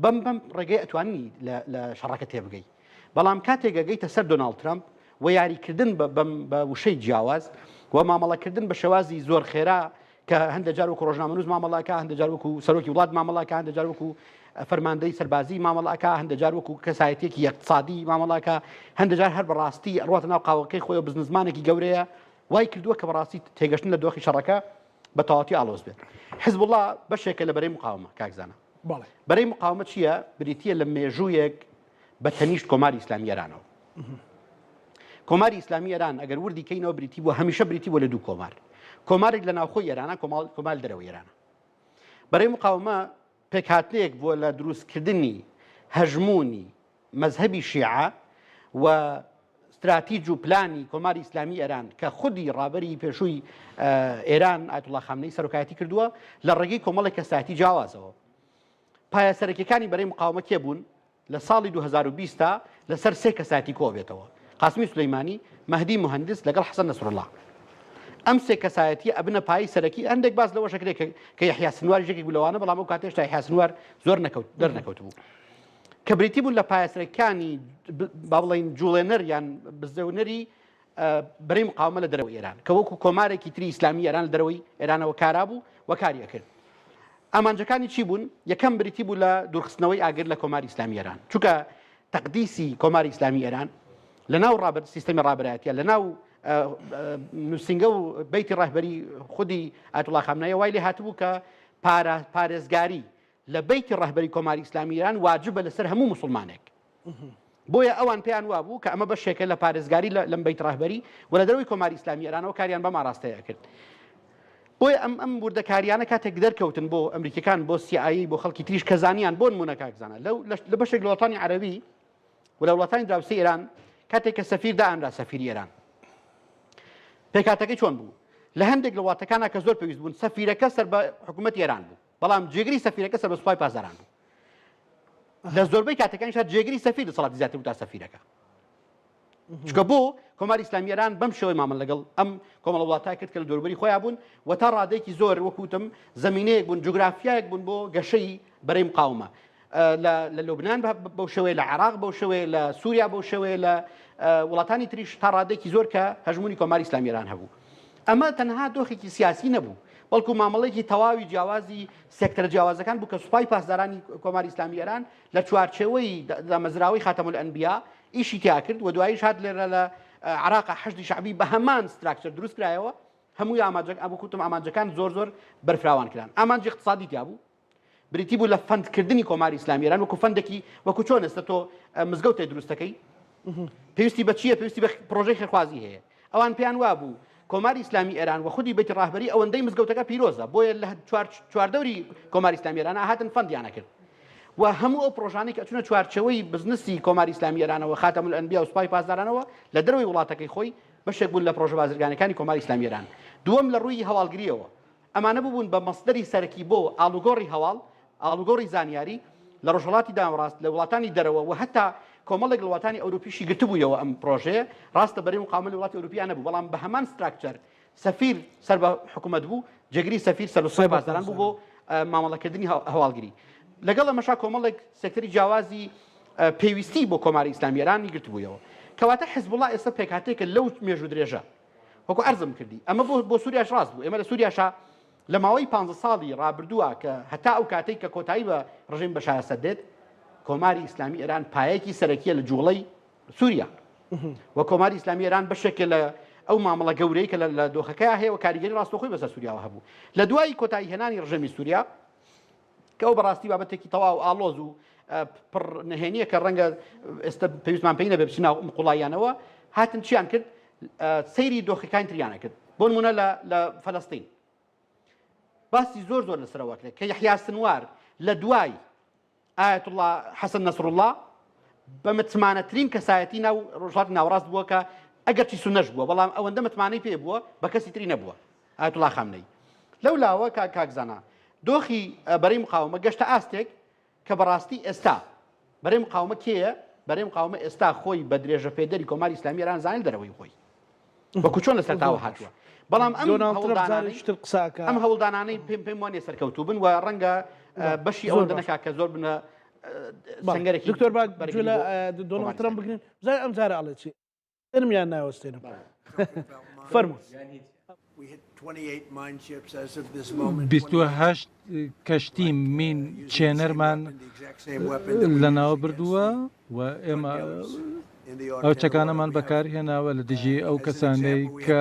بەم بەم ڕێگەی ئەتوانی لە شەڕەکە تێبگەی بەڵام کاتێک گەگەیتە سەر دۆناڵد ترامپ و یاریکردن بە وشەی جیاواز و مامەڵەکردن بە شێوازی زۆر خێرا کە هەندێک جار وەکو ڕۆژنامەنووس مامەڵە ئەکا، هەندێک جار وەکو سەرۆکی وڵات مامەڵە ئەکا، هەندێک جار وەکو فەرماندەی سەربازی مامەڵە ئەکا، هەندێک جار وەکو کەسایەتیەکی ئیقتسادی مامەڵە ئەکا، هەندێک جار هەر بەڕاستی ئەڕواتە ناو قاوەکەی خۆی و بزنسمانێکی گەورەیە، وای کردووە کە بەڕاستی تێگەشتن لە دۆخی شەڕەکە بە تەواوەتی ئاڵۆز بێت. حزبوڵڵا بەشێکە لە بەرەی مقاومە کاک زانا. بەڵێ. بەرەی مقاومە چییە؟ بریتییە لە مێژوویەک بە تەنیشت کۆماری ئیسلامی ئێرانەوە. کۆماری ئیسلامی ئێران ئەگەر وردی کەینەوە بریتی بووە هەمیشە بریتی بووە لە دوو کۆمار کۆمارێک لە ناوخۆی ئێرانە کۆمار دەرەوەی ئێرانە بەرەی مقاومە پێکهاتنێک بووە لە دروستکردنی هەژمونی مەزهەبی شیعە و استراتیج و پلانی کۆماری ئیسلامی ئێران کە خودی ڕابەری پێشووی ئێران ئایەتوڵا خامنەی سەرۆکایەتی کردووە لە ڕێگەی کۆمەڵێک کەسایەتی جیاوازەوە پایە سەرەکیەکانی بەرەی مقاومە کێ بوون؟ لە ساڵی 2020 تا لەسەر سێ کەسایەتی کۆبێتەوە، قاسمی سولەیمانی، مەهدی موهەندس لەگەڵ حەسەن نەسروڵڵا. ئەم سێ کەسایەتیە ئەبنە پایەی سەرەکی، هەندێک باس لەوەش ئەکرێت کە کە یەحیا سنواریش یەکێک بوو لەوانە، بەڵام ئەو کاتە هێشتا یەحیا سنوار زۆر نەکەوت دەرنەکەوتبوو. کە بریتی بوون لە پایە سەرەکیەکانی با بڵێین جوڵێنەر یان بزێونەری بەرەی مقاومە لە دەرەوەی ئێران کە وەکو کۆمارێکی تری ئیسلامی ئێران لە دەرەوەی ئێرانەوە کارا بوو و کاری ئەکرد. ئامانجەکانی چی بوون؟ یەکەم بریتی بوو لە دوورخستنەوەی ئاگر لە کۆماری ئیسلامی ئێران، چونکە تەقدیسی کۆماری ئیسلامی ئێران لە ناو ڕابەر سیستەمی ڕابەرایەتیە لە ناو نووسینگە و بەیتی ڕەهبەری خودی ئایەتوڵا خامنەیی وای لێ هاتبوو کە پارێزگاری لە بەیتی ڕەهبەری کۆماری ئیسلامی ئێران واجبە لەسەر هەموو موسڵمانێک. بۆیە ئەوان پێیان وابوو کە ئەمە بەشێکە لە پارێزگاری لەم بەیت ڕەهبەری و لە دەرەوەی کۆماری ئیسلامی ئێرانەوە کاریان بەم ئاراستەیە کرد. بۆیە ئەم ئەم وردەکاریانە کاتێک دەرکەوتن بۆ ئەمریکیەکان بۆ CIA بۆ خەڵکی تریش کە زانیان بۆ نمونە کاک زانا لەو لە بەشێک لە وڵاتانی عەرەبی و لە وڵاتانی دراوسێی ئێران کاتێک کە سەفیر دائەنرا سەفیری ئێران پێکهاتەکەی چۆن بوو لە هەندێک لە وڵاتەکانە کە زۆر پێویست بوون سەفیرەکە سەر بە حکوومەت ئێران بوو بەڵام جێگری سەفیرەکە سەر بە سوپای پاسداران بوو. لە زۆربەی کاتەکانیشا جێگری سەفیر دەسەڵاتی زیاتر بوو تا سەفیرەکە. چونکە بۆ کۆماری ئیسلامی ئێران بەم شێوەی مامەڵە لەگەڵ ئەم کۆمەڵە وڵاتە کرد کە لە دەوروبەری خۆیان بوون و تا ڕادەیەکی زۆر وەکو وتم زەمینەیەک بوون جوگرافیایەک بوون بۆ گەشەی بەرەی مقاومە لە لوبناان بەو شێوەیە لە عێراق بەو شێوەیە لە سووریا بەو شێوەیە لە وڵاتانی تریش تا ڕادێکی زۆر کە هەژمونی کۆماری ئیسلامی ئێران هەبوو ئەمە تەنها دۆخێکی سیاسی نەبوو بەڵکو مامەڵێکی تەواوی جیاوازی سێکتەرە جیاوازەکان بوو کە سوپای پاسدارانی کۆماری ئیسلامی ئێران لە چوارچێوەی دامەزراوەی خاتەمولئەنبیا ئیشی تیا کرد و دواییش هات لێرە لە عراق حەشدی شەعبی بە هەمان structure دروست کرایەوە هەمووی ئامانجەک ئەبوو کوتم ئامانجەکان زۆر زۆر بەرفراوان کران ئامانجی اقتصادی تیا بوو بریتی بوو لە fund کردنی کۆماری ئیسلامی ئێران وەکو fund ێکی وەکو چۆن ئێستا تۆ مزگەوتێ دروستەکەی پێویستی بە چییە پێویستی بە پرۆژەی خێرخوازی هەیە ئەوان پێیان وابوو کۆماری ئیسلامی ئێران و خودی بەیتی ڕاهبەری ئەوەندەی مزگەوتەکە پیرۆزە بۆیە لە چواردەوری کۆماری ئیسلامی ئێران هاتن fund یان ئەکرد و هەموو ئەو پرۆژانەی کە ئەچوونە چوارچێوەی بزنسی کۆماری ئیسلامی ئێرانەوە خاتەمولئەنبیا و سوپای پاسدارانەوە لە دەرەوەی وڵاتەکەی خۆی بەشێک بوون لە پرۆژە بازرگانەکانی کۆماری ئیسلامی ئێران دووەم لە ڕووی هەواڵگریەوە ئەمانە ببوون بە مەسدەری سەرەکی بۆ ئاڵوگۆڕی هەواڵ، ئاڵوگۆڕی زانیاری لە ڕۆژهەڵاتی ناوەڕاست، لە وڵاتانی دەرەوە و هەتا کۆمەڵێک لە وڵاتانی ئەوروپیشی گرتبوویەوە ئەم پڕۆژەیە. ڕاستە بەرەی مقاومە لە وڵاتی ئەوروپیا نەبوو، بەڵام بە هەمان structure سەفیر سەر بە حکوومەت بوو، جێگری سەفیر سەر بە سوپای پاسداران بوو بۆ مامەڵەکردنی هەواڵگری. لەگەڵ ئەمەشا کۆمەڵێک سێکتەری جیاوازی پێویستی بۆ کۆماری ئیسلامی ئێرانی گرتبوویەوە. کەواتە حیزبوڵڵا ئێستا پێکهاتەیەکە لەو مێژوو درێژە. وەکو عەرزم کردی ئەمە بۆ بۆ سووریاش ڕاست بوو ئێمە لە سووریاشا لە ماوەی پ ساڵی ڕابردووە کە هەتا ئەو کاتێک کە کۆتایی بە ڕژیم بەشار ئەسەد دێت کۆماری ئیسلامی ئێران پایەکی سەرەکیە لە جوڵەی سووریا و کۆماری ئیسلامی ئێران بەشێکە لە ئەو مامەڵە گەورەی کە لە دۆخەکەی هەیە و کاریگەری ڕاستەوخۆی بەسەر سووریاوە هەبوو لە دوای کۆتایی هێنانی ڕژێمی سووریا کە ئەو بەڕاستی بابەتێکی تەواو ئاڵۆز و پڕ نهێنیە کە ڕەنگە ئێستا پێویستمان پێی نەبێ بچینە ئەم قوڵاییانەوە هاتن چیان کرد سەیری دۆخەکانی تریانە کرد بۆ نمونە لە فەلەستین باسی زۆر زۆر لەسەرەوە کرێت کە یحیا سنوار لە دوای ئاەتوڵا حەسەن نەسروڵڵا بە متمانەترین کەسایەتی ناو ڕۆژهەڵاتی ناوەڕاست بووە کە ئەگەرچی سونەش بووە بەڵام ئەوەندە متمانەی پێ بووە بە کەسی تری نەبووە ئایەتوڵا خامنەیی لەو لاوە کاک کاک زانا دۆخی بەرەی مقاومە گەشتە ئاستێک کە بەڕاستی ئێستا بەرەی مقاومە کێیە بەرەی مقاومە ئێستا خۆی بە درێژە پێدەری کۆماری ئیسلامی ئێران زانێت دەرەوەی خۆی وەکو چۆن لەسەر تاوە هاتووە بەڵام ئەم هەوڵدانانەی ئەم هەوڵدانانەی پێم پێم وانیە سەرکەوتوو بن و ڕەنگە بەشی ئەوەندە نەکا کە زۆر بنە سەنگەرێکی دکتۆر با گوێ لە دۆناڵد ترەمپ بگرین بزانین ئەم جارە ئەڵێ چی ئەوەستێنم یان ناوەستێنم فەرموو. 28 کەشتی مین چێنەرمان لەناو بردووە و ئێمە ئەو چەکانەمان بەکارهێناوە لە دژی ئەو کەسانەی کە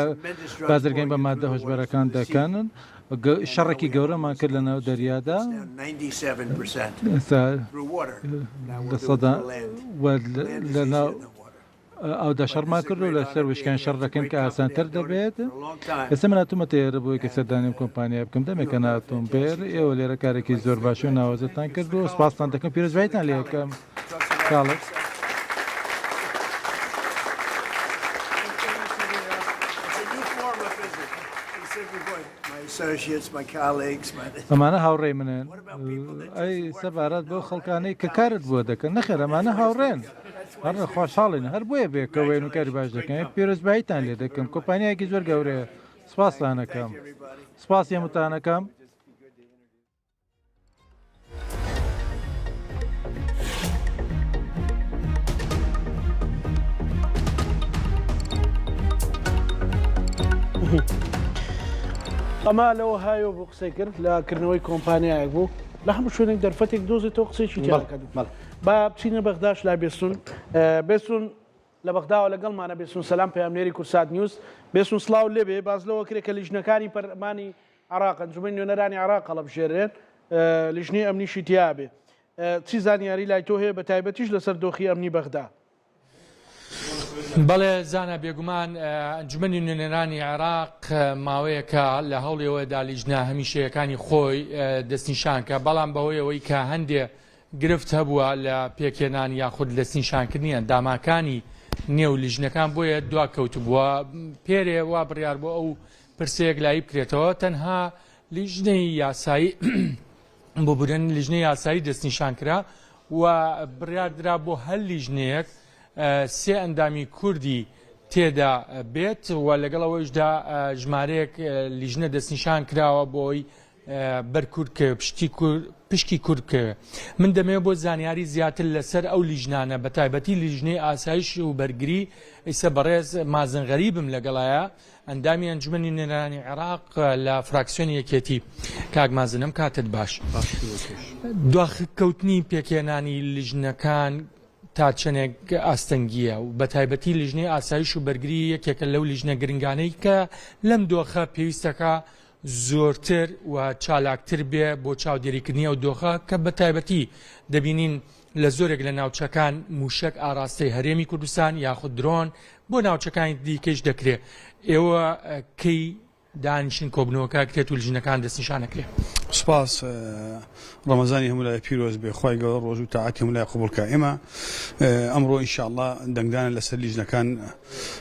بازرگانی بە ماددە هۆشبەرەکان دەکەن. شەڕێکی گەورەمان کرد لە ناو دەریادا ئێستا لە ناو ئاودا شەڕمان کرد و لەسەر وشکان شەڕ دەکەین کە ئاسانتر دەبێت. ئێستا من هاتوومەتە ئێرە بۆ ئەوەی کە سەردانی ئەم کۆمپانیایە بکەم. دەمێکە نەهاتووم بێر. ئێوە لێرە کارێکی زۆر باش و ناوازەتان کرد و سوپاستان دەکەم. پیرۆزباییتان لێ ئەکەم. کاڵس. ئەمانە هاوڕێی منن. ئەی سەبارەت بەو خەڵکانەی کە کارت بۆ دەکەن؟ نەخێر ئەمانە هاوڕێن. هەر خۆشحاڵین هەر بۆیە بێکەوەین و کاری باش دەکەین پیرۆزباییتان لێ دەکەم کۆمپانیایەکی زۆر گەورەیە سپاستان ئەکەم سپاسی هەمووتان ئەکەم. ئەمە لەوە هایۆ بوو قسەی کرد لە کردنەوەی کۆمپانیایەک بوو لە هەموو شوێنێک دەرفەتێک دۆزێتەوە قسەیەکی تیا دەکات. با بچینە بەغداش لای بێستون. بێستون لە بەغداوە لەگەڵمانە. بێستون سەلام پەیامنێری کوردسات نیوز. بێستون سڵاو لێبێ. باس لەوە کرێ کە لیژنەکانی پەرلەمانی عێراق، ئەنجومەنی نوێنەرانی عێراق هەڵەبژێررێن، لیژنەی ئەمنیشی تیا بێ. چی زانیاری لای تۆ هەیە بە تایبەتیش لەسەر دۆخی ئەمنی بەغدا؟ بەڵێ زانا بێگومان ئەنجومەنی نوێنەرانی عێراق ماوەیەکە لە هەوڵی ئەوەدا لیژنە هەمیشەیەکانی خۆی دەستنیشان کە بەڵام بەهۆی ئەوەی کە هەندێ گرفت هەبووە لە پێکهێنان یاخود دەستنیشانکردنی ئەنداماکانی نێو لیژنەکان بۆیە دواکەوتبووە پێرێ وا بڕیار بۆ ئەو پرسەیەک لایی بکرێتەوە تەنها لیژنەی یاسایی ببورن لیژنەی یاسایی دەستنیشان کرا و بڕیاردرا بۆ هەر لیژنەیەک سێ ئەندامی کوردی تێدا بێت و لەگەڵ ئەوەیشدا ژمارەیەک لیژنە دەستنیشان کراوە بۆی بەر کورد بکەوێ پشتی کورد پشکی کورد بکەوێ من دەمەوێت بۆ زانیاری زیاتر لەسەر ئەو لیژنانە بە تایبەتی لیژنەی ئاسایش و بەرگری ئیسە بەڕێز مازن غەریبم لەگەڵایە ئەندامی ئەنجومەنی نوێنەرانی عێراق لە فراکسیۆنی یەکێتی. کاک مازن ئەم کاتت باش. دواکەوتنی پێکهێنانی لیژنەکان تا چەندێک ئاستەنگییە و بە تایبەتی لیژنەی ئاسایش و بەرگری یەکێکە لەو لیژنە گرنگانەی کە لەم دۆخە پێویستەکە زۆرتر و چالاکتر بێ بۆ چاودێریکردنی ئەو دۆخە کە بە تایبەتی دەبینین لە زۆرێک لە ناوچەکان مووشەک ئاراستەی هەرێمی کوردستان یاخود درۆن بۆ ناوچەکانی دیکەیش دەکرێ. ئێوە کەی دانیشن کۆبوونەوەکە ئەکرێت و لیژنەکان دەستنیشان ئەکرێ؟ سوپاس ڕەمەزانی هەموو لایەک پیرۆز بێ خوای گەورە ڕۆژوو و تاعەتی هەموو لایەک قبوڵ کا ئێمە ئەمڕۆ ان شاء اللە دەنگدانە لەسەر لیژنەکان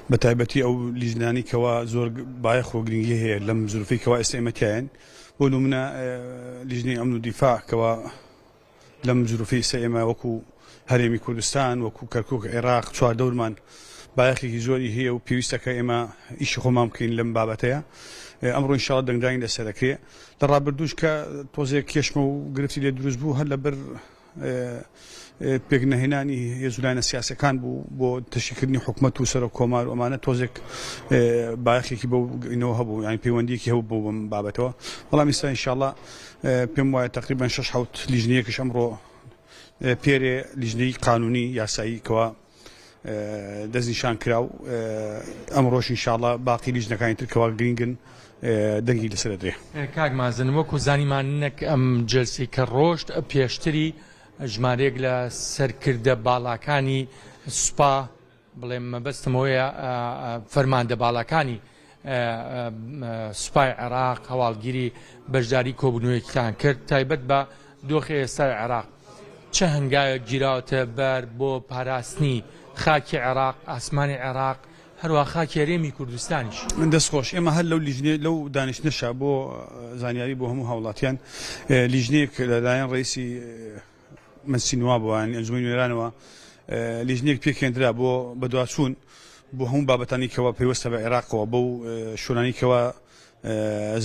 بە تایبەتی ئەو لیژنانەی کەوا زۆر بایەخ و گرنگی هەیە لەم زروفەی کەوا ئێستا ئێمە تیاین بۆ نمونە لیژنەی ئەمن و دیفاع کەوا لەم زروفەی ئێستا ئێمە وەکو هەرێمی کوردستان وەکو کەرکوک عێراق چواردەورمان بایەخێکی زۆری هەیە و پێویستە کە ئێمە ئیشی خۆمان بکەین لەم بابەتەیە ئەمڕۆ ئینشاڵڵا دەنگدانی لەسەر دەکرێ لە ڕابردووش کە تۆزێک کێشمە و گرفتی لێ دروست بوو هەر لەبەر پێکنەهێنانی هێز و لایەنە سیاسەکان بوو بۆ تەشکیلکردنی حکومەت و سەرۆک کۆمار و ئەمانە تۆزێک بایەخێکی بەو اینەوە هەبوو یانی پەیوەندیەکی هەبوو بۆ بەم بابەتەوە بەڵام ئیستا ئینشاڵڵا پێم وایە تەقریبەن شەش حەوت لیژنەیەکش ئەمڕۆ پێرێ لیژنەی قانونی یاسایی کەوا دەستنیشان کرا و ئەمڕۆش ئینشاڵڵا باقی لیژنەکانی تر کەوا گرینگن دەنگی لەسەر دەدرێ. کاک مازن وەکو زانیمان نەک ئەم جەلسەی کە ڕۆشت پێشتری ژمارەیەک لە سەرکردە باڵاکانی سوپا بڵێم مەبەستم ئەوەیە فەرماندە باڵاکانی سوپای عێراق هەواڵگیری بەشداری کۆبوونەوەیەکیان کرد تایبەت بە دۆخی ئێستای عێراق چ هەنگاوێک گیراوەتە بەر بۆ پاراستنی خاکی عێراق، ئاسمانی عێراق، هەروەها خاکی هەرێمی کوردستانیش؟ دەست خۆش، ئێمە هەر لەو لیژنەیە لەو دانیشتنەشا بۆ زانیاری بۆ هەموو هاوڵاتیان لیژنەیەک لەلایەن ڕئیسی مەجلسی نوابەوە یانی ئەنجومەنی نوێنەرانەوە لیژنەیەک پێکهێندرا بۆ بەدواچوون بۆ هەموو بابەتانی کەوا پەیوەستە بە عێراقەوە بەو شوێنانی کەوا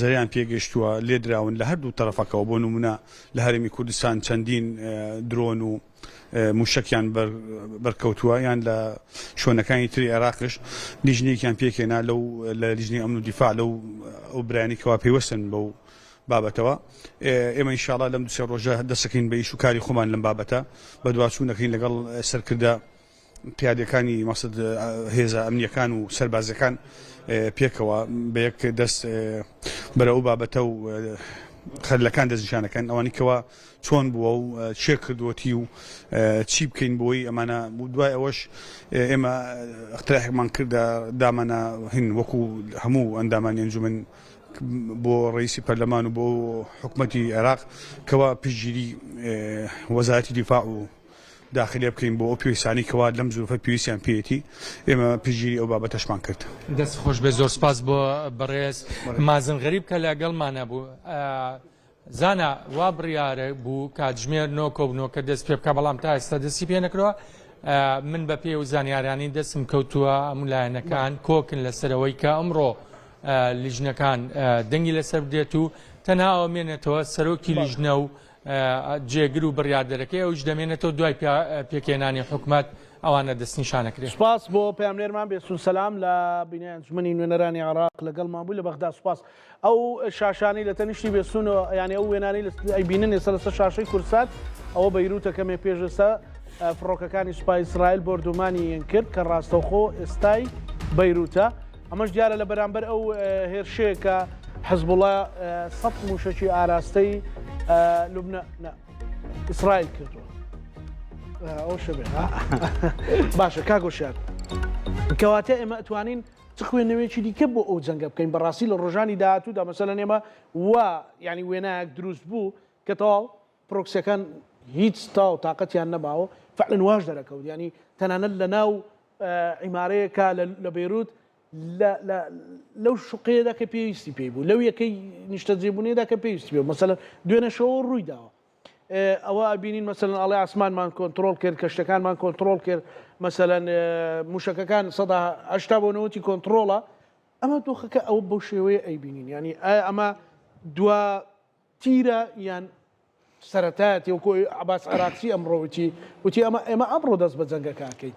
زەرەیان پێگەیشتووە لێدراون لە هەردوو تەرەفەکەوە بۆ نمونە لە هەرێمی کوردستان چەندین درۆن و موشەکیان بەرکەوتووە یان لە شوێنەکانی تری عێراقش لیژنەیەکیان پێکهێنا لەو لە لیژنەی ئەمن و دیفاع لەو ئەو برایانی کەوا پەیوەستن بەو بابەتەوە ئێمە ئینشاڵا لەم دوسێ ڕۆژە دەسەکەین بە ئیش و کاری خۆمان لەم بابەتە بەدواچوونەکەین لەگەڵ سەرکردە قیادەکانی مەسد هێزە ئەمنیەکان و سەربازەکان پێکەوە بە یەک دەست بەرە ئەو بابەتە و خەلەکان دەستنیشانەکەن ئەوانی کەوا چۆن بووە و چێ کردووەتی و چی بکەین بۆی ئەمانە دوای ئەوەش ئێمە اقتراحێکمان کردە دامانە هین وەکو هەموو ئەندامانی ئەنجومەن بۆ ڕئیسی پەرلەمان و بۆ حکومەتی عێراق کەوا پشتگیری وەزارەتی دیفاع و داخلیە بکەین بۆ ئەو پێویستانەی کەوا لەم زروفە پێویستیان پێیەتی ئێمە پشتگیری ئەو بابەتەشمان کرد. دەست خۆش بێت زۆر سپاس بۆ بەڕێز مازن غەریب کە لەگەڵمانە بوو. زانا وا بڕیارە بوو کاتژمێر نۆ کۆبوونەوەکە دەست پێ بکا بەڵام تا ئێستا دەستی پێ نەکردووە من بە پێی و زانیارانی دەستم کەوتووە هەموو لایەنەکان کۆکن لەسەرەوەی کە ئەمڕۆ لیژنەکان دەنگی لەسەر بدرێت و تەنها ئەوە مێنێتەوە سەرۆکی لیژنە و جێگر و بڕیاردەرەکەی ئەوش دەمێنێتەوە دوای پێکهێنانی حکومەت ئەوانە دەستنیشانەکرێن. سوپاس بۆ پەیامنێرمان بێستون سەلام لە بینای ئەنجومەنی نوێنەرانی عێراق لەگەڵمان بووی لە بەغدا سوپاس. ئەو شاشانەی لە تەنیشتی بێستونەوە یانی ئەو وێنانەی ئەیبینن ئێستا لەسەر شاشەی کوردسات ئەوە بەیروتە کەمێ پێش ئێستا فڕۆکەکانی سوپای ئیسرائیل بۆردومانی کرد کە ڕاستەوخۆ ئێستای بەیروتە ئەمەش دیارە لە بەرامبەر ئەو هێرشەیە کە حزبوڵا سە موشەکی ئاراستەی لوبنە ئیسرائیل کردووە ئەو شەبێ باشە کاگۆشیار کەواتە ئێمە ئەتوانین چ خوێندنەوەیەکی دیکە بۆ ئەو جەنگە بکەین؟ بەڕاستی لە ڕۆژانی داهاتوودا مەسەلەن ئێمە وا یانی وێنایەک دروست بوو کە تەواو پرۆکسیەکان هیچ تاو تاقەتیان نەماوە فعلەن واش دەرەکەوت یانی تەنانەت لە ناو عیمارەیەکە لە بەیروت لەو شوقەیەدا کە پێویستی پێی بوو لەو یەکەی نیشتەجێبوونەیەدا کە پێویستی پێ مەسەلەن دوێنێ شەوە ڕووی داوە. ئەوە ئەبینین مەسەلەن ئەڵێ ئاسمانمان کۆنترۆڵ کرد، کەشتەکانمان کۆنترۆڵ کرد، مەسەلەن موشەکەکان 80% بۆ 90 کۆنترۆڵە. ئەمە دۆخەکە ئەوە بەو شێوەیە ئەیبینین، یانی ئایا ئەمە دوا تیرە یان سەرەتایەتی وەکو عەباس عێراقچی ئەمڕۆ وتی وتی ئەمە ئێمە ئەمڕۆ دەست بە جەنگەکە ئەکەین.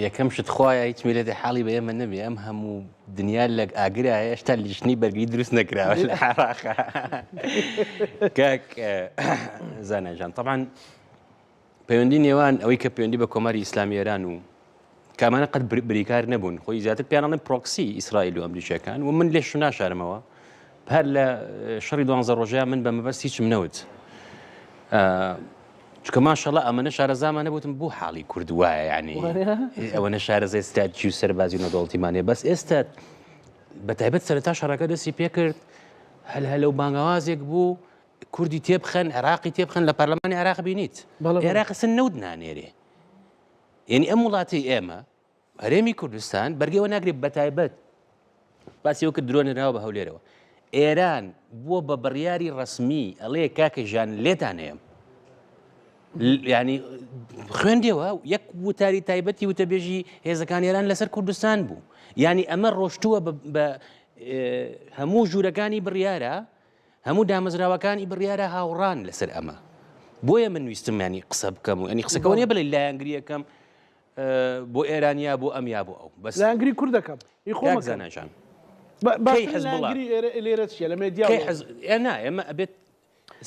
یەکەم شت خوایە هیچ میلەتێ حاڵی بە ئێمە نەبێ ئەم هەموو دنیا لە ئاگرایە هێشتا لیژنەی بەرگری دروست نەکراوە لە عێراقا کاک زانا جان تەبعەن پەیوەندی نێوان ئەوەی کە پەیوەندی بە کۆماری ئیسلامی ئێران و کامانە قەت بریکار نەبوون خۆی زیاتر پێیان ئەڵێن پرۆکسی ئیسرائیل و ئەمریکیەکان و من لێش ناشارمەوە هەر لە شەڕی دوانزە ڕۆژەیە من بە مەبەست هیچم نەوت چکە ماشەڵە ئەمەە شارەزامان نەبوتم بۆ حاڵی کورد وایە ینی ئەوەنە شارەزای ستراتیژی و سەربازی و نەدەوڵتیمانەیە بەس ئێستا بە تایبەت سەرەتا شەڕەکە دەستی پێکرد هەل هەلە و بانگەوازێک بوو کوردی تێبخەن عێراقی تێبخەن لە پەرلەمانی عێراق بینیت عێراق سن نەوت نانێرێ یعنی ئەم وڵاتی ئێمە هەرێمی کوردستان بەرگەوە ناگرێت بەتایبەت باسی وەکە درۆ نراوە بە هەولێرەوە ئێران بووە بە بڕیاری ڕسمی ئەڵێ کاکە ژیان لێتان هەیە ینی خوێندەوە یەک وتاری تایبەتی وتەبێژی هێزەکان ئێران لەسەر کوردستان بوو ینی ئەمە ڕۆشتووە بە هەموو ژوورەکانی بڕیارە هەموو دامەزراوەکانی بڕیارە هاوڕان لەسەر ئەمە بۆیە من ویستم ینی قسە بکەم و ینی قسەکەەوە نیە بڵێ لایەنگریەکەم بۆ ئێران یا بۆ ئەم یا بۆ ئەو بەس لایەنگری کورد دەکەم ئی خۆم کاک ئەکەم. زانا جان با- کەی باشترین حزب الله؟ لایەنگری ئێرە لێرە چییە لە مێدیا کەی حز ئێ نا ئێمە ئەبێت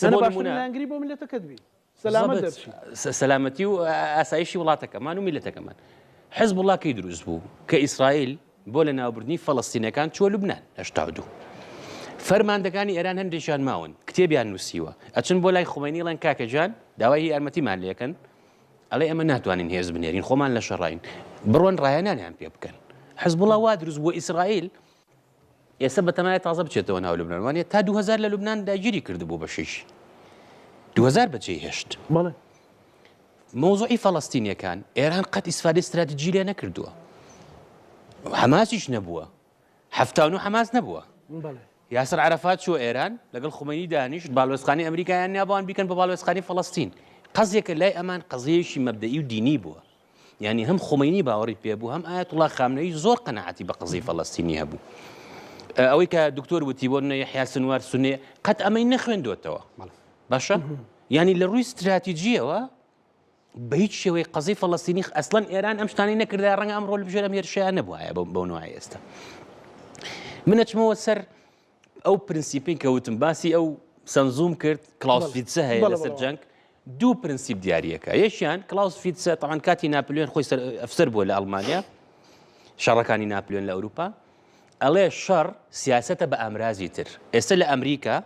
نا بۆ باشترین نمونە لایەنگری بۆ میللەتەکەت بی سەلامەت زەبت دەرچی. س- سەلامەتی و ئاسایشی وڵاتەکەمان و میللەتەکەمان حزب الله کەی دروست بوو کە ئیسرائیل بۆ لەناوبردنی فەڵەستینەکان چووە لوبنان 82 فەرماندەکانی ئێران هەندێکیان ماون کتێبیان نووسیوە ئەچن بۆ لای خومەینی ئەڵێن کاکە جان داوای یارمەتیمان لێکەن ئەڵێ ئێمە ناتوانین هێز بنێرین خۆمان لە شەڕین بڕۆن ڕاهێنانیان پێ بکەن حزبوڵا وا دروست بووە ئیسرائیل ئێستا بەتەمایە تازە بچێتەوە ناو لوبنان وانە تا 2000 لە لوبنان داگیری کردبوو بەشێکی 2000 بەجێ هێشت بەڵێ مەوزوعی فەڵەستینیەکان ئێران قەت ئیسفادەی ستراتیجی لێ نەکردووە حەماسیش نەبووە 79 حەماس نەبووە یاسر عەرەفات چووە ئێران لەگەڵ خومەینی دانیشت، باڵوێزخانەی ئەمریکایان نا بۆوان بیکەن بە باڵوێزخانەی فەڵەستین. قەزیەکە لای ئەمان قەزیەیەکی مەبدەئی و دینی بووە. یانی هەم خومەینی باوەڕی پێ بوو، هەم ئایەتوڵا خامنەیی زۆر قەناعەتی بە قەزیەی فەڵەستینی هەبوو. ئەوەی کە دکتۆر وتی بۆ نمونە یەحیا سنوار سوننەیە، قەت ئەمەی نەخوێندۆتەوە. باشە؟ یانی لە ڕووی ستراتیجییەوە بە هیچ شێوەیەک قەزیەی فەڵەستینی ئەسڵەن ئێران ئەم شتانەی نەکردایە ڕەنگە ئەمڕۆ لەژێر ئەم هێرشەیان نەبوایە بەو نوعەی ئێستا. من ئەچمەوە سەر ئەو پرنسیپەی کە وتم باسی ئەو سەنزوم کرد کلاوس فیتسە هەیە لەسەر جەنگ دوو پرنسیپ دیارەکە یەکیان کلاوس فیتسە تەعان کاتی ناپلیۆن خۆی ئەفسەر بووە لە ئەڵمانیا شەڕەکانی ناپلیۆن لە ئەوروپا ئەڵێ شەڕ سیاسەتە بە ئامرازی تر ئێستا لە ئەمریکا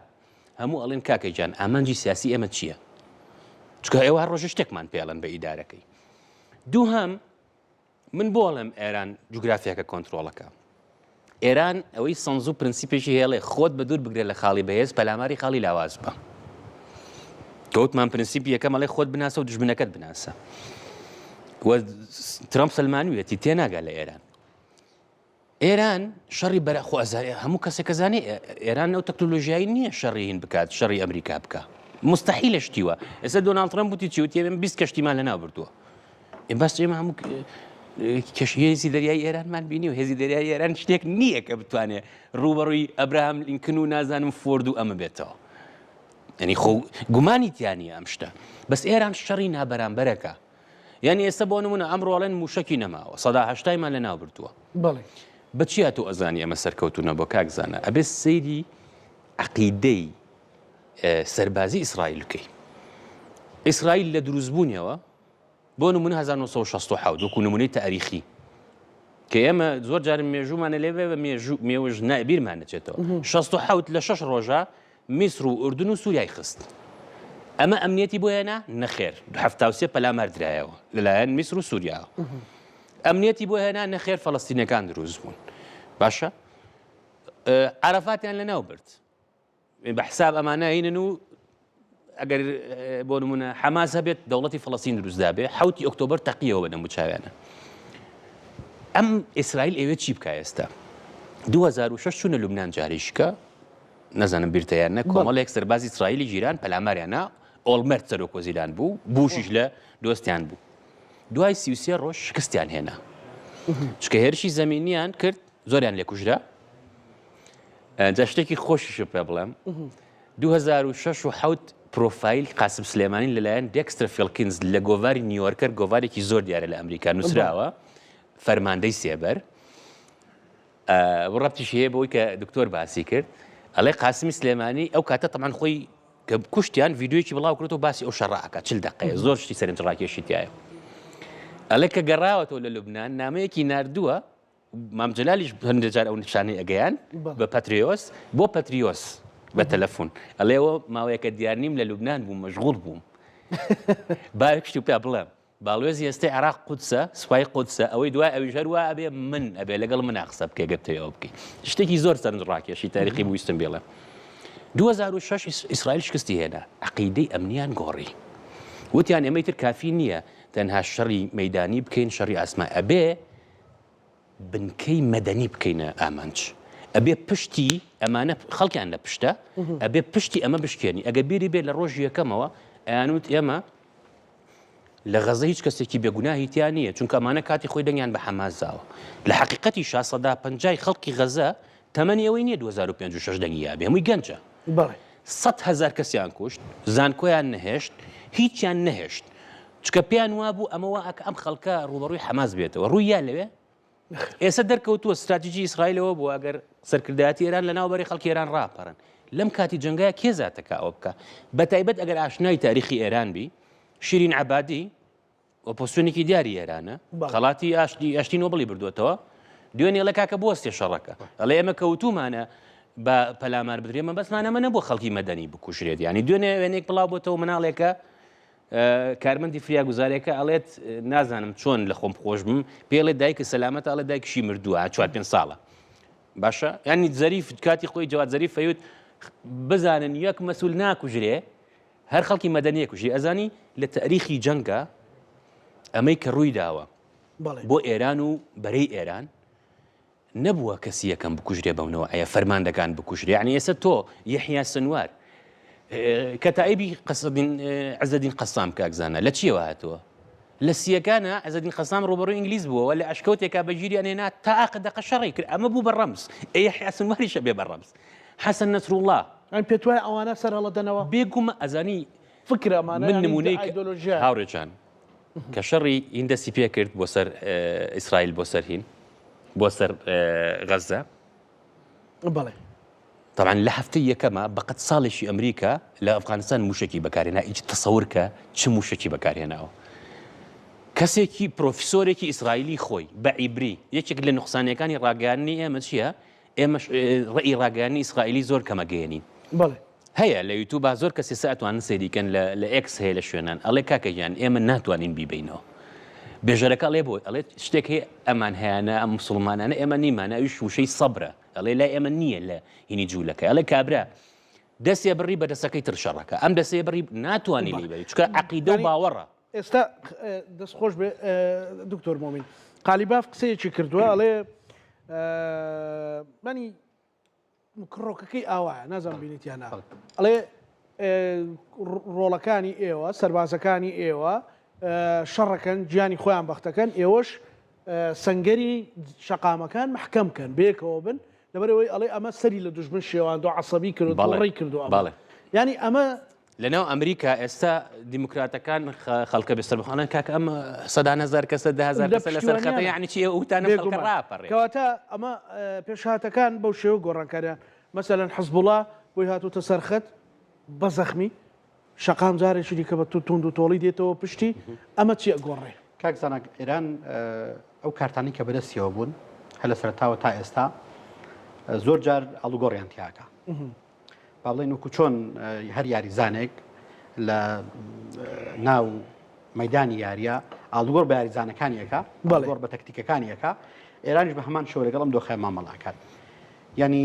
هەموو ئەڵێن کاکە گیان ئامانجی سیاسی ئێمە چییە؟ چونکە ئێوە هەر ڕۆژە شتێکمان پێ ئەڵێن بە ئیدارەکەی. دووهەم من بۆ ئەڵێم ئێران جوگرافیاکە کۆنترۆڵەکە. ئێران ئەوەی سەنزو پرنسیپێکی هێڵێ خۆت بە دوور بگرە لە خاڵی بەهێز پەلاماری خاڵی لاواز بە. کەوتمان پرنسیپی یەکەم ئەڵێ خۆت بناسە و دژمنەکەت بناسە. و ترەمپ سەلمانویەتی تێناگا لە ئێران. ئێران شەڕی بەرە خۆ ئەزانێ هەموو کەسێک ئەزانێ ئێران ئەو تەکنۆلۆژیایی نییە شەڕی هین بکات شەڕی ئەمریکا بکە مستحیلە شتی وە ئێستا دۆناڵد ترەمپ وتی چی وتی ئێمە 20 کەشتیمان لەناو بردووە ئێ بەس ئێمە هەموو کەش هێزی دەریای ئێرانمان بینی و هێزی دەریای ئێران شتێک نییە کە بتوانێت ڕووبەڕووی ئەبراهام لینکن و نازانم فۆرد و ئەمە بێتەوە یعنی خۆ گومانی تیانە ئەم شتە بەس ئێران شەڕی نابەرامبەرەکە یانی ئێستا بۆ نمونە ئەمڕۆ ئەڵێن موشەکی نەماوە سەدا هەشتایمان لە ناو بردووە. بەڵێ. بە چیا تۆ ئەزانی ئەمە سەرکەوتوو نەبووە کاک زانا ئەبێ سەیری عەقیدەی سەربازی ئیسرائیل بکەی ئیسرائیل لە دروستبوونیەوە بۆ نمونە 1967 وەکو نمونەی تاریخی کە ئێمە زۆر جار مێژوومانە لێ بێ بە مێژوو مێوژ بیرمان نەچێتەوە 67 لە شەش ڕۆژە میسر و ئوردن و سوریای خست. ئەمە ئەمنیەتی بۆ هێنا؟ نەخێر. 73 پەلامار درایەوە لەلایەن میسر و سوریاوە. ئەمنیەتی بۆ هێنا؟ نەخێر فەڵەستینەکان دروست بوون. باشە عەرەفاتیان لەناو برد. بە حساب ئەمانە هینن و ئەگەر بۆ نمونە حەماس هەبێت دەوڵەتی فەڵەستین دروست دابێ حوتی ئۆکتۆبەر تەقیەوە بە دەموچاویانە. ئەم ئیسرائیل ئەوێ چی بکا ئێستا؟ 2006 چوونە لوبنان جارێکیکە نەزانم بیرتە یان نە کۆمەڵێک سەربازی ئیسرائیلی گیران پەلاماریان نا. ئۆڵمەرت سەرۆک وەزیران بوو، بوشیش لە دۆستیان بوو. دوای 33 ڕۆژ شکستیان هێنا. چونکە هێرشی زەمینیان کرد، زۆریان لێ کوژرا. جا شتێکی خۆشیشم پێ بڵێم. 2006 و حەوت پرۆفایل قاسم سلێمانی لەلایەن دێکستر فیڵکینز لە گۆڤاری نیویۆرکەر گۆڤارێکی زۆر دیارە لە ئەمریکا نووسراوە فەرماندەی سێبەر ڕەبتیشی هەیە بەوەی کە دکتۆر باسی کرد ئەڵێ قاسمی سلێمانی ئەو کاتە تەمان خۆی کە کوشتیان ڤیدیۆیەکی بڵاو کردەوە باسی ئەو شەڕە ئەکات چل دقەیە زۆر شتی سەرنج ڕاکێشی تایە ئەڵێ کە گەڕاوەتەوە لە لوبناان نامەیەکی ناردووە مام جەلالیش هەندێک جار ئەو نیشانەی ئەگەیان بە پەتریۆس بۆ پەتریۆس بە تەلەفۆن ئەڵێەوە ماوەیەکە دیار نیم لە لوبناان بووم مەشغوڵ بووم باوێک شتی پێ بڵێم باڵوێزی ئێستەی عێراق قودسە، سوپای قودسە، ئەوەی دوای ئەویش هەر وا ئەبێ من ئەبێ لەگەڵ منا قسە بکەی گەر بتەوێ ئەوە بکەی. شتێکی زۆر سەرنجڕاکێشی تاریخی بوو ویستم بیڵێم. 2006 ئیسرائیل شکستی هێنا، عەقیدەی ئەمنیان گۆڕی. وتیان ئێمەی تر کافی نییە تەنها شەڕی مەیدانی بکەین، شەڕی ئاسمان ئەبێ بنکەی مەدەنی بکەینە ئامانج. ئەبێ پشتی ئەمانە خەڵکیان لە پشتە، ئەبێ پشتی ئەمە بشکێنی. ئەگەر بیری بێ لە ڕۆژی یەکەمەوە ئەیانوت ئێمە لە غەزە هیچ کەسێکی بێگوناهی تیا نییە، چونکە ئەمانە کاتی خۆی دەنگیان بە حەماس داوە. لە حەقیقەتیشا 50% خەڵکی غەزە تەمەنی ئەوەی نییە 2005 و 6 دەنگی یابێ، هەمووی گەنجە. بەڵێ. 100,000 کەسیان کوشت، زانکۆیان نەهێشت، هیچیان نەهێشت. چونکە پێیان وابوو ئەمە وا ئەکا ئەم خەڵکە ڕووبەڕووی حەماس بێتەوە. ڕووی یا لەوێ؟ ئێستا دەرکەوتووە ستراتیجی ئیسرائیل ئەوە بووە ئەگەر سەرکردایەتی ئێران لەناو بەری خەڵکی ئێران ڕاپەڕن لەم کاتی جەنگایە کێ زاتەکە ئەوە بکە بە تایبەت ئەگەر ئاشنای تاریخی ئێران بی شیرین عەبادی ئۆپۆسیۆنێکی دیاری ئێرانە خەڵاتی ئاشتی ئاشتی نۆبڵی بردوێتەوە دوێنێ لە کاکە بوەستێ شەڕەکە ئەڵێ ئێمە کەوتومانە بە پەلامار بدرێ مەبەستمان ئەمە نەبوو خەڵکی مەدەنی بکوژرێت ینی دوێنێ وێنێک بڵاو بۆتەوە مناڵێکە کارمەندی فریاگوزارێکە ئەڵێت نازانم چۆن لە خۆم خۆش بم پێڵێ دایکە سەلامەتە ئەڵێ دایکشی مردووە چوار پێنج ساڵە باشە ینی زەریف کاتی خۆی جواد زەریف فەیوت بزانن یەک مەسول ناکوژرێ هەر خەڵکی مەدەنیە کوژی ئەزانی لە تاریخی جەنگە ئەمەی کە ڕووی داوە بۆ ئێران و بەرەی ئێران نەبووە کەسی یەکەم بکوژرێ بەو نەوعەیە فەرماندەکان بکوژرێ یعنی ئێستا تۆ یەحیا سنوار کەتائیبی قەسدین عزەدین قەسام کاک زانا لە چیەوە هاتووە لە سیەکانە عزەدین قەسام ڕوبەڕووی ئینگلیز بووەوە لە ئەشکەوتێکا بە گیریان هێنا تا ئاخر دەقە شەڕی کرد ئەمە بوو بە ڕەمز ئێ یەحیا سنواریشە بێ بە ڕەمز حەسەن نەسروڵڵا ئەم پێت وایە ئەوانە سەر هەڵەدەنەوە بێگومە ئەزانی فکرە ئەمانە من نمونەی هاوڕێجان کە شەڕی هین دەستی پێ کرد بۆ سەر ئیسرائیل بۆ سەر هین بۆ سەر غەزە بەڵێ طبعا لە هەفتەی یەکەمە بەقەت ساڵێکی ئەمریکا لە ئەفغانستان موشکی بەکارهێنا هیچ تەسەور کە چ موشکی بەکارهێناوە کەسێکی پرۆفیسۆرێکی ئیسرائیلی خۆی بە عیبری یەکێک لە نوقسانەکانی ڕاگەیاندنی ئێمە چییە ئێمەش ڕێی ڕاگەیاندنی ئیسرائیلی زۆر کەمەگەیەنین بەڵێ هەیە لە یوتوبا زۆر کەس ئێستا ئەتوانن سەیری کەن لە لە ئێکس هەیە لە شوێنان ئەڵێ کاکە گیان ئێمە ناتوانین بیبەینەوە بێژەرەکە ئەڵێ بۆ ئەڵێ شتێک هەیە ئەمان هەیانە ئەم مسلمانانە ئێمە نیمانە ئەویش وشەی سەبرە ئەڵێ لای ئێمە نییە لە هینی جوولەکە ئەڵێ کابرا دەستێ بڕی بە دەسەکەی تر شەڕەکە ئەم دەسێ بڕی ناتوانانی لێی بەری چونکە عەقیدە و باوەڕە ئێستا دەست خۆش بێ دکتۆر مۆمین قالیباف قسەیەکی کردووە ئەڵێ منی کڕۆکەکەی ئاوایە نازانم بینیت یان نا ئەڵێ ڕۆڵەکانی ئێوە سەربازەکانی ئێوە شەڕەکەن گیانی خۆیان بەختەکەن ئێوەش سنگەری شەقامەکان محکەم کەن بێکەوە بن لەبەرەوەی ئەڵێ ئەمە سەری لە دوژمن شێواندۆ عسەبی کرد بەڵێ کردو بەڵێ ینی ئەمە لەناو ئەمریکا ئێستا دیموکراتەکان خەڵکە بێ سەربەخۆانە کاکە ئەم سەدان هەزار کەسە دەهەزار کەسە لەسەر خەتە یعنی چی ئێوە وتانە خەڵکە ڕاپەڕێ. کەواتە ئەمە پێشهاتەکان بەو شێوە گۆڕانکاریان مەسەلەن حزبوڵا بۆی هاتووتە سەر خەت بە زەخمی شەقام جارێکی دیکە بە توند و تۆڵی دێتەوە پشتی ئەمە چی ئەگۆڕێ؟ کاک زانا ئێران ئەو کارتانەی کە بەدەستیەوە بوون هەر لە سەرەتاوە تا ئێستا زۆر جار ئاڵوگۆڕیان تیاکە با بڵێین وەکو چۆن هەر یاریزانێک لە ناو مەدانی یاریە ئاڵوگۆڕ بە یاریزانەکانی ئەکا ئاڵوگۆڕ بە تەکتیکەکانی ئەکا ئێرانیش بە هەمان شێوە لەگەڵ ئەم دۆخە مامەڵە ئەکات یعنی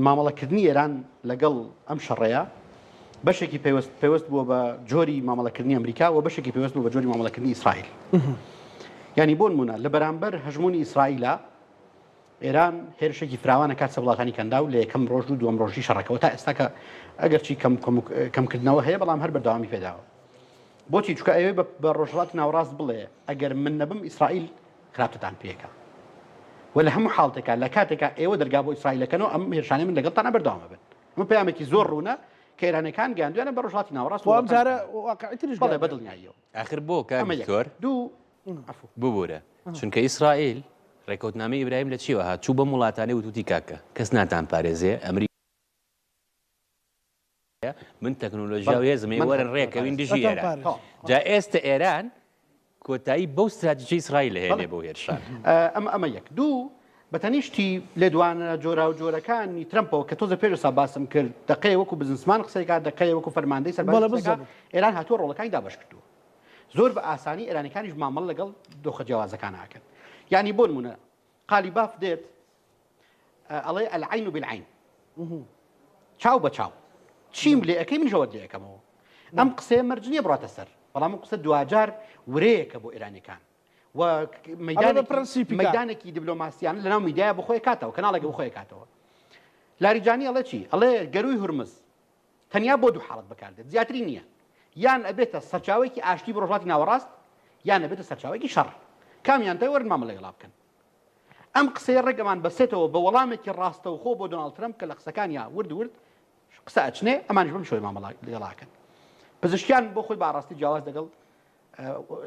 مامەڵەکردنی ئێران لەگەڵ ئەم شەڕەیە بەشێکی پەیوەست پەیوەست بووە بە جۆری مامەڵەکردنی ئەمریکا و بەشێکی پەیوەست بوو بە جۆری مامەڵەکردنی ئیسرائیل یعنی بۆ نمونە لە بەرامبەر هەژمونی ئیسرائیلە. ئێران هێرشێکی فراوان ئەکات سەر وڵاتانی کەنداو لە یەکەم ڕۆژ و دووەم ڕۆژی شەڕەکەوە تا ئێستا کە ئەگەرچی کەم کەمکردنەوە هەیە بەڵام هەر بەردەوامی پێداوە. بۆچی؟ چونکە ئەیەوێ بە ڕۆژهەڵاتی ناوەڕاست بڵێ ئەگەر من نەبم ئیسرائیل خراپتتان پێکا و لە هەموو حاڵتێکا لە کاتێکا ئێوە دەرگا بۆ ئیسرائیل ئەکەنەوە ئەم هێرشانەی من لەگەڵتانا بەردەوام ئەبن. ئەمە پەیامێکی زۆر ڕوونە کە ئێرانیەکان گەیاندویانە بە ڕۆژهەڵاتی ناوەڕاست و وام وڵاتانی جارە کەنداو. واقعیتریش بەڵێ بە گەیاندویانە. دڵنیاییەوە. ئاخر بۆ کاک ئەمە یەک. دکتۆر؟ دوو عەفو. ببورە چونکە ئیسرائیل ڕێکەوتنامەی ئیبراهیم لە چیوە هات چوو بەم وڵاتانەی وتوتی کاکە کەس ناتان پارێزێ ئەمریکا من تەکنۆلۆژیا و بەڵێ هێزم هەیە من وەرن خەڵک ڕێکەوین دەپارێزم. دژی ئەتان ئێران پارێزم. جا ئێستە ئێران کۆتایی بەو ستراتیژەی ئیسرائیل بەڵێ ئەهێنێ بەو هێرشانە. ئەمە ئەمە یەک. دوو بە تەنیشتی لێدوانە جۆراوجۆرەکانی ترەمپەوە کە تۆزێ پێش ئێستا باسم کرد دەقەیە وەکو بزنسمان قسەی کا دەقەیە وەکو فەرماندەی سەربازی بەڵێ قسەی کا بالضبط. ئێران هاتووە ڕۆڵەکانی دابەش کردووە. زۆر بە ئاسانی ئێرانیەکانیش مامەڵە لەگەڵ دۆخە جیاوازەکان ئەکەن. یانی بۆ نموونە قالیباف دێت ئەڵێ العین بالعین چاو بە چاو چیم لێ ئەەکەی من ژەوەت لێ ئەەکەمەوە ئەم قسەیە مەرج نییە بڕاتە سەر بەڵام ئەم قسە دواجار ورەیەکە بۆ ئێرانیەکان و مەدانێکی دیبلۆماسیان لەناو میدیای بۆ خۆی کاتەوە کەناڵێک بۆ خۆی کاتەوە لاریجانی ئەڵێ چی ئەڵێ گەروی هورمز تەنیا بۆ دوو حاڵەت بەکاردێت زیاتری نییە یان ئەبێتە سەرچاوەیەکی ئاشتی بۆ ڕۆژهەڵاتی ناوەڕاست یان ئەبێتە سەرچاوەیەکی شەڕ کامیان تای وەرن مامەڵە لەگەڵا بکەن ئەم قسەیە ڕێگەمان بەسێتەوە بە وەڵامێکی ڕاستەوخۆ بۆ دۆناڵد ترەمپ کە لە قسەکانیا ورد ورد قسە ئەچنێ ئەمانیش بەم شێوەیە مامەڵە لەگەڵا ئەکەن پزیشکیان بۆ خۆی بە ئاڕاستەی جیاواز لەگەڵ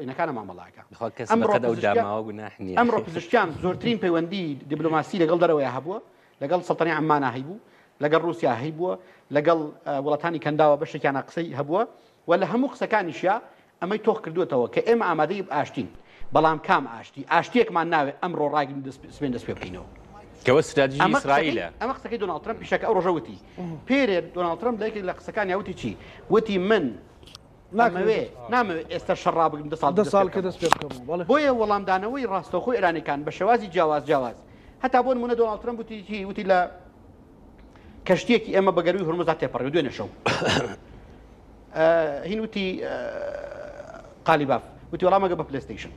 ئینەکانە مامەڵاکە بەخوا کەس ئەمڕۆ بەقەد ئەو پزیشکیان داماوە گوناح نییە. ئەمڕۆ پزیشکیان زۆرترین پەیوەندی دیبلۆماسی لەگەڵ دەرەوەیا هەبووە لەگەڵ سەڵتەنەی عەممانا هەیبوو لەگەڵ ڕووسیا هەیبووە لەگەڵ وڵاتانی کەنداوە بەشێکیانە قسەی هەبووە و لە هەموو قسەکانیشیا ئەمەی تۆخ کردووەتەوە کە ئێمە ئامادەی ئاشتین، بەڵام کام ئاشتی؟ ئاشتییەکمان ناوێ ئەمڕۆ ڕاگرین و سبەینێ دەست پێ بکەینەوە. کەوە ستراتیژی ئەمە قسەکەی ئیسرائیلە. ئەمە قسەکەی دۆناڵد ترەمپیشە کە ئەو ڕۆژە وتی. پێرێ دۆناڵد ترەمپ لە یەکێک لە قسەکانیا وتی چی؟ وتی من ناکرێ ئەمەوێ نامەوێ ئێستا شەڕ ڕابگرم دە ساڵ دە دەست پێ ساڵ کە بکەمەوە. دەست پێ بکەمەوە. بەڵێ. بۆیە وەڵامدانەوەی ڕاستەوخۆی ئێرانیەکان بە شێوازی جیاواز جیاواز هەتا بۆ نموونە دۆناڵد ترەمپ وتی چی؟ وتی لە کەشتییەکی ئێمە بە گەرووی هورمزدا تێپەڕیوە دوێنێ شەو. هین وتی قالیباف وتی وەڵام مەگە بە پلەیستەیشن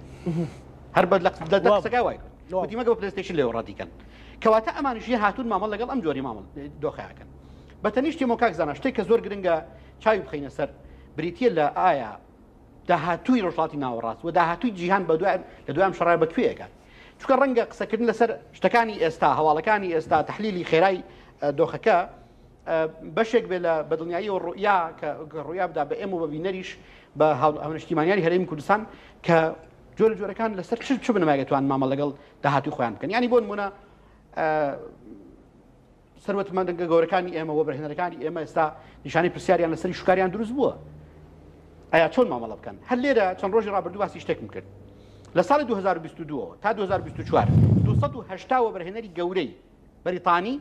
هەر بە لە قسەکە وای کرد وتی مەگە بە پلەیستەیشن لێوە ڕەتی کەن کەواتە ئەمانیش یە هاتوون مامەڵ لەگەڵ ئەم جۆری مامەڵ دۆخەکەن بە تەنیشتی مۆکاک زانا شتێک کە زۆر گرنگە چاوی بخەینە سەر بریتە لە ئایا داهاتووی ڕۆژهەڵاتی ناوەڕاست و داهاتووی جیهان بە دوای لە دوای ئەم شەڕای بە کوێ ئەگات چونکە ڕەنگە قسەکردن لەسەر شتەکانی ئێستا هەواڵەکانی ئێستا تحلیلی خێرای دۆخەکە بەشێک بێ لە بەدڵنیاییەوە ڕوئیا کە ڕوئیا بدا بە ئێمە و بە بینەریش بە هاونیشتیمانیانی هەرێمی کوردستان کە جۆرە جۆرەکان لەسەر چ چ بنەمایەک دەتوان مامەڵە لەگەڵ داهاتووی خۆیان بکەن یانی بۆ نمونە سەروەتمەندە گەورەکانی ئێمە وەبەرهێنەرەکانی ئێمە ئێستا نیشانەی پرسیاریان لەسەری شوکاریان دروست بووە ئایا چۆن مامەڵە بکەن هەر لێرە چەند ڕۆژی ڕابردوو باسی شتێکم کرد لە ساڵی 2022 تا 2024 280 وەبەرهێنەری گەورەی بەریتانی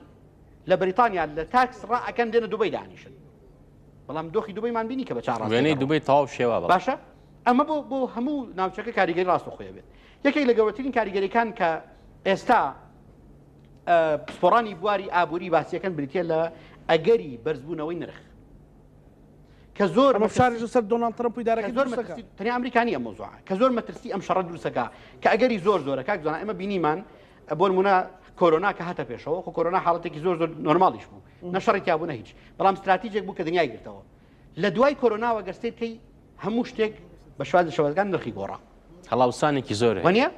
لە بەریتانیا لە tax ڕائەکەن دێنە دوبەی دانیشن بەڵام دۆخی دوبەیمان بینی کە بە چا ڕاستێک وێنەی ئەڕۆ. دوبەی تەواو شێوا بەڵام. باشە ئەمە بۆ بۆ هەموو ناوچەکە کاریگەری ڕاستەوخۆی ئەبێت یەکێک لە گەورەترین کاریگەریەکان کە ئێستا پسپۆڕانی بواری ئابووری باسیەکەن بریتە لە ئەگەری بەرزبوونەوەی نرخ کە زۆر ئەمە فشاریش لەسەر دۆناڵد ترەمپ و ئیدارەکەی زۆر دروست دەکات. تەنیا ئەمریکا نییە مەوزوعە کە زۆر مەترسی ئەم شەڕە دروستەکە کە ئەگەری زۆر زۆرە کاک زانا ئێمە بینیمان بۆ نمونە کۆرۆنا کە هاتە پێشەوە خۆ کۆرۆنا حاڵەتێکی زۆر زۆر نۆرماڵیش بوو نە شەڕی تیا بوو نە هیچ بەڵام ستراتیجێک بوو کە دنیای گرتەوە لە دوای کۆرۆناوە گەر سەیر کەی هەموو شتێک بە شوازی شێوازەکان نرخی گۆڕا هەڵاوسانێکی زۆر هەیە وەنیە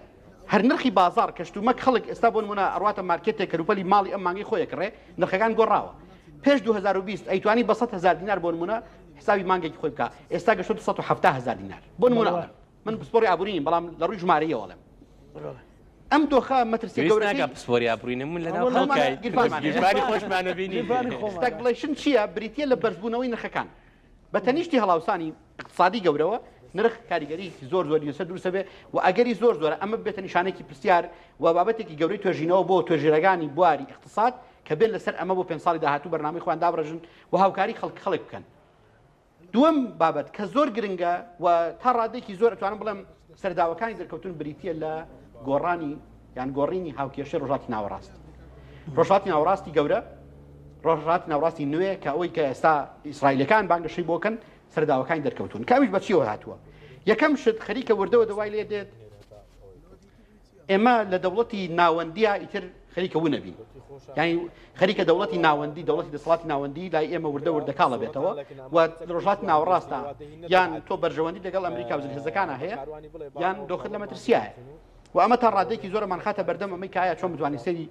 هەر نرخی بازاڕ کە شتومەک خەڵک ئێستا بۆ نمونە ئەڕواتە مارکێتێک کەلوپەلی ماڵی ئەم مانگەی خۆی ئەکڕێ نرخەکان گۆڕاوە پێش 2020 ئەیتوانی بە 100 هزار دینار بۆ نمونە حسابی مانگێکی خۆی بکا ئێستا گەشتۆتە 170 هزار دینار بۆ نمونە ئەڵێم من پسپۆڕی ئابووری نیم بەڵام لە ڕووی ژمارەیەوە ئەڵێم ئەم دۆخە مەترسی پێویست گەورەکەی ناکا پسپۆری ئابووری نیم من لەناو ئەوە خەڵکای گیرفانمان هەیە. گیرفانی خۆشمانە بینی گیرفانی خۆمان. stagflation چییە؟ بریتییە لە بەرزبوونەوەی نرخەکان بە تەنیشتی هەڵاوسانی اقتصادی گەورەوە نرخ کاریگەری زۆر زۆری لەسەر دروست دەبێت و ئەگەری زۆر زۆرە ئەمە ببێتە نیشانێکی پرسیار و بابەتێکی گەورەی توێژینەوە بۆ توێژەرەکانی بواری اقتصاد کە بێن لەسەر ئەمە بۆ پێنج ساڵی داهاتوو بەرنامەی خۆیان دابڕێژن و هاوکاری خەڵک خەڵک بکەن. دووەم بابەت کە زۆر گرنگە و تا ڕادەیەکی زۆر ئەتوانم بڵێم سەرداوەکانی دەرکەوتن بریتییە لە گۆڕانی یان گۆڕینی هاوکێشەی ڕۆژهەڵاتی ناوەڕاست. ڕۆژهەڵاتی ناوەڕاستی گەورە، ڕۆژهەڵاتی ناوەڕاستی نوێ کە ئەوەی کە ئێستا ئیسرائیلەکان بانگەشەی بۆ کەن سەرداوەکانی دەرکەوتون کە ئەویش بە چیەوە هاتووە؟ یەکەم شت خەریکە وردەوە دەوای لێ دێت ئێمە لە دەوڵەتی ناوەندیە ئیتر خەریکە ونەبین یانی خەریکە دەوڵەتی ناوەندی دەوڵەتی دەسەڵاتی ناوەندی لای ئێمە وردە وردە کاڵە بێتەوە و ڕۆژهەڵاتی ناوەڕاستە یان تۆ بەرژەوەندی لەگەڵ ئەمریکا و زلهێزەکانە هەیە یان دۆخت لە مەترسیایە و ئەمە تا ڕادێکی زۆرمان خاتە بەردەم ئەمەی کایە چۆن بتوانین سەیری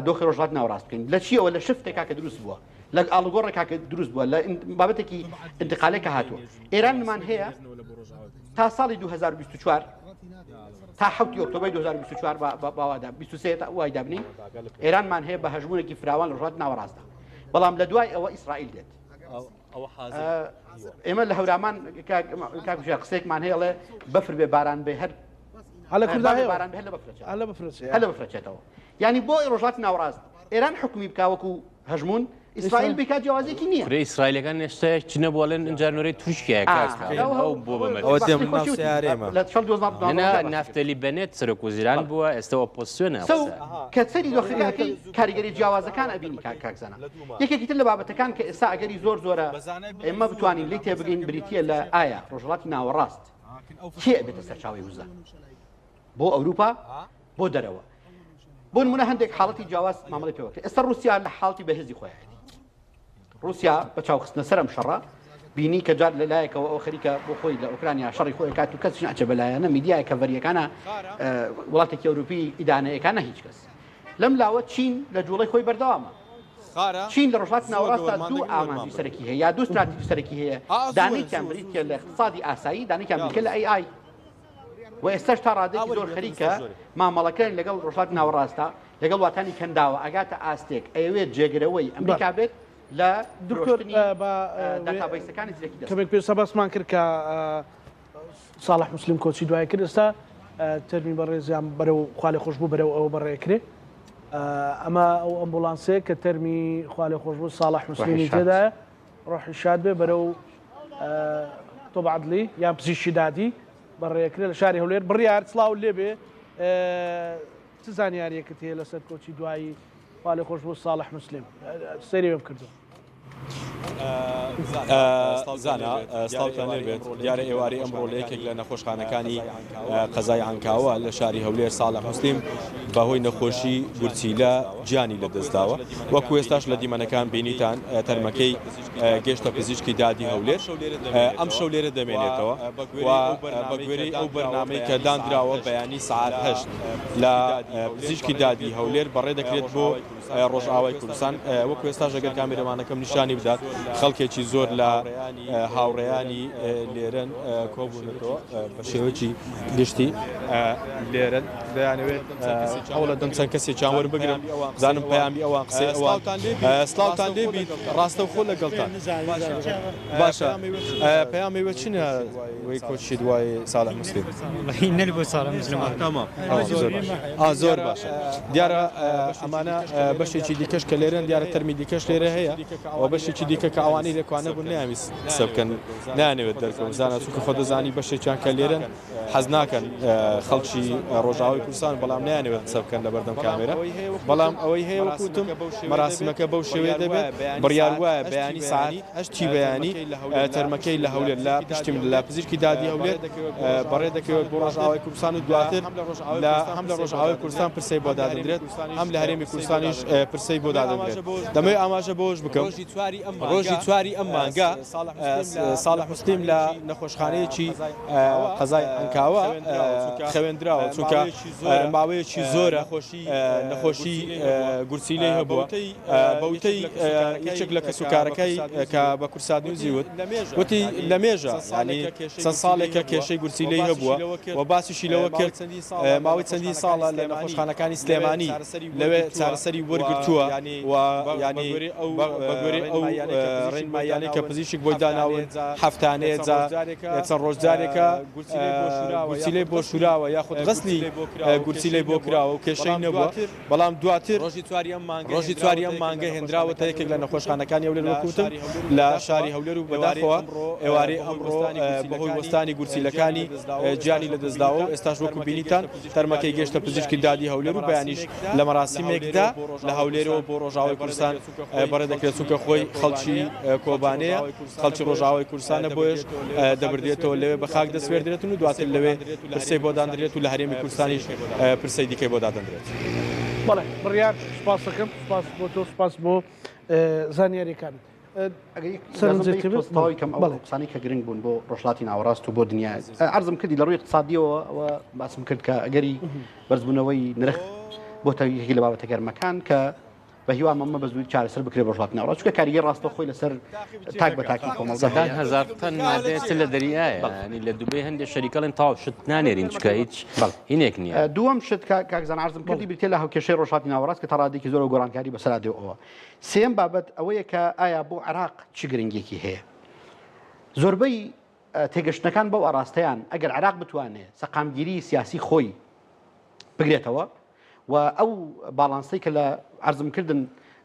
دۆخی ڕۆژهەڵات ناوەڕاست بکەین لە چیەوە لە shift ێکا کە دروست بووە لە ئاڵوگۆڕێکا کە دروست بووە لە بابەتێکی انتقالێکە هاتووە ئێرانمان هەیە تا ساڵی 2024 تا حوتی ئۆکتۆبەری 2024 باوادا 23 تا وای دابنین ئێرانمان هەیە بە هەژمونێکی فراوان لە ڕۆژهەڵاتی ناوەڕاستدا بەڵام لە دوای ئەوە ئیسرائیل دێت ئێمە لە هەورامان کاک قسێکمان هەیە ئەڵێ بەفر بێ باران بێ هەر هەلە کوردە باران بێ هەر لە بەفرەچێتەوە یعنی بۆ ڕۆژهەڵاتی ناوەڕاست ئێران حکومی بکا وەکو هەژموون ئیسرائیل بیکات جیاوازیەکی نییە. کورە ئیسرائیلەکان ئێستا چ نەبوو ئەڵێن ئینجا نۆرەی تورکیایە کاک ئەو بۆ بە ئەوە دێم ناو سەیارەیەمە. لە شەڕ نا نافتەلی بەنێت سەرۆک وەزیران بووە ئێستا ئۆپۆزسیۆنە سەو کە سەری دۆخەکەی کاریگەری جیاوازەکان ئەبینی کاک کاک زانا یەکێکی تر لە بابەتەکان کە ئێستا ئەگەری زۆر زۆرە ئێمە بتوانین لێی تێبگەین بریتییە لە ئایا ڕۆژهەڵاتی ناوەڕاست کێ ئەبێتە سەرچاوەی وزە بۆ ئەوروپا بۆ دەرەوە بۆ نمونە هەندێک حاڵەتی جیاواز مامەڵی پێوەکە ئێستا رووسیا لە حاڵتی بەهێزی خۆیانی رووسیا بە چاوخستنە سەرم شەڕە بینی کە جار لەلایەکەوە ئەو خەریکە بۆ خۆی لە ئۆکرانیا شەڕی خۆی کات و کەس ناچێ بەلایەنە میدیای کەڤەریەکانە وڵاتێکی ئەوروپی ئیدانەیەکانە هیچ کەس لەم لاوە چین لە جوڵەی خۆی بەردەوامە چین لە ڕۆژهەڵاتی ناوەڕاستدا دوو ئامانجی سەرەکی هەیە یا دوو ستراتیجی سەرەکی هەیە دانێکیان بریتیە لە اقتصادی ئاسایی دانێکیان بریتیە لە AI و ئێستاش تا ڕادەیەکی زۆر خەریکە مامەڵەکردن لەگەڵ ڕۆژهەڵاتی ناوەڕاستدا لەگەڵ وڵاتانی کەنداوە ئەگاتە ئاستێک ئەیەوێت جێگرەوەی ئەمریکا بێت لە دکتۆر فرۆشتنی database ەکانی زیرەکی دەستکرد. کەمێک پێشتر باسمان کرد کە ساڵح موسلیم کۆچی دوایی کرد ئێستا تەرمی بەڕێزیان بەرەو خوالێخۆشبوو بەرەو ئەوە بەڕێکرێ ئەمە ئەو ئەمبولانسەیە کە تەرمی خوالێخۆشبوو ساڵح موسلیمی تێدایە ڕۆحی شاد بێ بەرەو تۆب عدلی یان پزیشکی دادی بەڕێکرێ لە شاری هەولێر بڕیار سڵاو لێبێ چ زانیاریەکت هەیە لەسەر کۆچی دوایی خوالێخۆشبوو ساڵح موسلیم سەیری وێم کردووە. زانا، سڵاوتان لێبێت، دیارە ئێوارەی ئەمڕۆ لە یەکێک لە نەخۆشخانەکانی قەزای عەنکاوە لە شاری هەولێر ساڵح موسلیم بەهۆی نەخۆشی گورچیلە گیانی لەدەستداوە، وەکو ئێستاش لە دیمەنەکان بینیتان تەرمەکەی گەیشتە پزیشکی دادی هەولێر، ئەمشەو لێرە دەمێنێتەوە و بەگوێرەی ئەو بەرنامەی کە داندراوە بەیانی سەعات هەشت لە پزیشکی دادی هەولێر بەڕێدەکرێت بۆ ڕۆژئاوای کوردستان، وەکو ئێستاش ئەگەر کامێرەمانەکەم نیشانی بدات خەڵکێکی زۆر لە هاوڕێیانی لێرەن کۆبوونەتەوە بە شێوەیەکی گشتی لێرەن دەیانەوێت هەوڵەدەم چەند کەسێکیان وەربگرم زانم پەیامی ئەوان قسەی ئەوان سڵاوتان لێبیت ڕاستەوخۆ لەگەڵتان باشە پەیامی وە چنە وەی کۆچی دوای ساڵح موسلیم نەبوو ساڵح موسلیم تەمام زۆر باشە دیارە ئەمانە بەشێکی دیکەش کە لێرەن دیارە تەرمی دیکەش لێرە هەیە و بەشێکی دیکە کە ئەوانەی لەکوانە بوون نایانویست قسە بکەن نایانەوێت دەرکەون زانا چونکە خۆ دەزانی بەشێکیان کە لێرەن حەز ناکەن خەڵکی ڕۆژاوای کوردستان بەڵام نایانەوێت قسە بکەن لە بەردەم کامێرا بەڵام ئەوەی هەیە وەکو وتم مەراسیمەکە بەو شێوەیە دەبێت بڕیار وایە بەیانی سەعات هەشتی بەیانی تەرمەکەی لە هەولێر لە پشتی من لە پزیشکی دادی هەولێر بەڕێ دەکەوێت بۆ ڕۆژئاوای کوردستان و دواتر لە هەم لە ڕۆژئاوای کوردستان پرسەی بۆ دادەندرێت هەم لە هەرێمی کوردستانیش پرسەی بۆ دادەندرێت دەمەوێت ئاماژە بەوەش بکەم ڕۆژی چواری ئەم مانگە ساڵح موسلیم لە نەخۆشخانەیەکی قەزای عەنکاوە خەوێندراوە چونکە ماوەیەکی زۆرە نەخۆشی گورچیلەی هەبووە بە وتەی یەکێک لە کەسوکارەکەی کە بە کوردسات نیوزی وت، وتی لە مێژە یانی چەند ساڵێکە کێشەی گورچیلەی هەبووە و باسیشی لەوە کرد ماوەی چەندین ساڵە لە نەخۆشخانەکانی سلێمانی لەوێ چارەسەری وەرگرتووە و یانی بە گوێرەی ئەو ڕێنماییانەی کە پزیشک بۆی داناون هەفتانەیە جا چەند ڕۆژ جارێکە گورچیلەی بۆ شوراوە یاخود غەسلی گورچیلەی بۆ کراوە و کێشەی نەبووە. بەڵام دواتر ڕۆژی چواری ئەم مانگە هێندراوەتە یەکێک لە نەخۆشخانەکانی هەولێر وەک وتم لە شاری هەولێر و بەداخەوە ئێوارەی ئەمڕۆ بەهۆی وەستانی گورچیلەکانی گیانی لەدەستداوە و ئێستاش وەکو بینیتان تەرمەکەی گەیشتە پزیشکی دادی هەولێر و بەیانیش لە مەراسیمێکدا لە هەولێرەوە بۆ ڕۆژاوای کوردستان بەڕێ دەکرێت چونکە خۆی خەڵکی کۆبانێیە خەڵکی ڕۆژاوای کوردستانە بۆیەش دەبردرێتەوە لەوێ بە خاک دەسپێردرێتن و دواتر لەوێ پرسەی بۆ دادەنرێت و لە هەرێمی کوردستانیش پرسەی دیکەی بۆ دادەنرێت. بەڵێ بڕیار سوپاسەکەم سوپاس بۆ تۆ سوپاس بۆ زانیاریەکانت. تەواوی کەم ئەو قسانەی کە گرنگ بوون بۆ ڕۆژهەڵاتی ناوەڕاست و بۆ دنیا عەرزم کردی لە ڕووی اقتصادیەوە ئەوە باسم کرد کە ئەگەری بەرزبوونەوەی نرخ بۆ یەکێک لە بابەتە گەرمەکان کە بە هیوام ئەمە بە زووی چارەسەر بکرێت ڕۆژهەڵاتی ناوەڕاست چونکە کاریگەری ڕاستەوخۆی لەسەر تاک بە تاکی کۆمەڵگا سەدان هەزار تەن مادەیە چ لە دەریایە ینی لە دوبەی هەندێک شەریکەڵێن تەواو شت نانێرین چکە هیچ هینێک نییە. دووەم شت کاک زان عەرزم کردی بریتیە لە هاوکێشەی ڕۆژهەڵاتی ناوەڕاست کە تا ڕادەیەکی زۆر گۆڕانکاری بەسەرا دێ ئەوە سێیەم بابەت ئەوەیە کە ئایا بۆ عێراق چ گرنگیەکی هەیە؟ زۆربەی تێگەشتنەکان بەو ئاراستەیان ئەگەر عێراق بتوانێ سەقامگیری سیاسی خۆی بگرێتەوە و ئەو باڵانسەی کە لە عەرزم کردن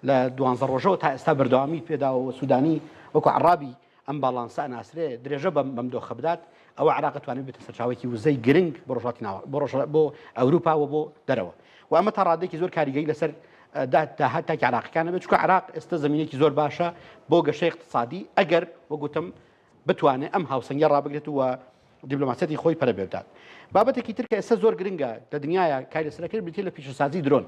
لە دوانزە ڕۆژەوە تا ئێستا بەردەوامی پێداوە و سوودانی وەکو عەڕابی ئەم باڵانسە ئەناسرێ درێژە بەم بەم دۆخە بدات ئەوە عێراق ئەتوانێت بێتە سەرچاوەیەکی وزەی گرنگ بۆ ڕۆژهەڵاتی ناوە بۆ ڕۆژ بۆ ئەوروپا و بۆ دەرەوە و ئەمە تا ڕادەیەکی زۆر کاریگەری لەسەر داهات تاکی عراقیەکان ئەبێت چونکە عراق ئێستا زمینێکی زۆر باشە بۆ گەشەی اقتصادی ئەگەر وەگوتم بتوانێت ئەم هاوسەنگیە ڕابگرێت و دیبلۆماسیەتی خۆی پەرە پێ بدات. بابەتێکی تر کە ئێستا زۆر گرنگە لە دنیاە کاری لەسەر کرد بریتیە لە پیشەسازی درۆن.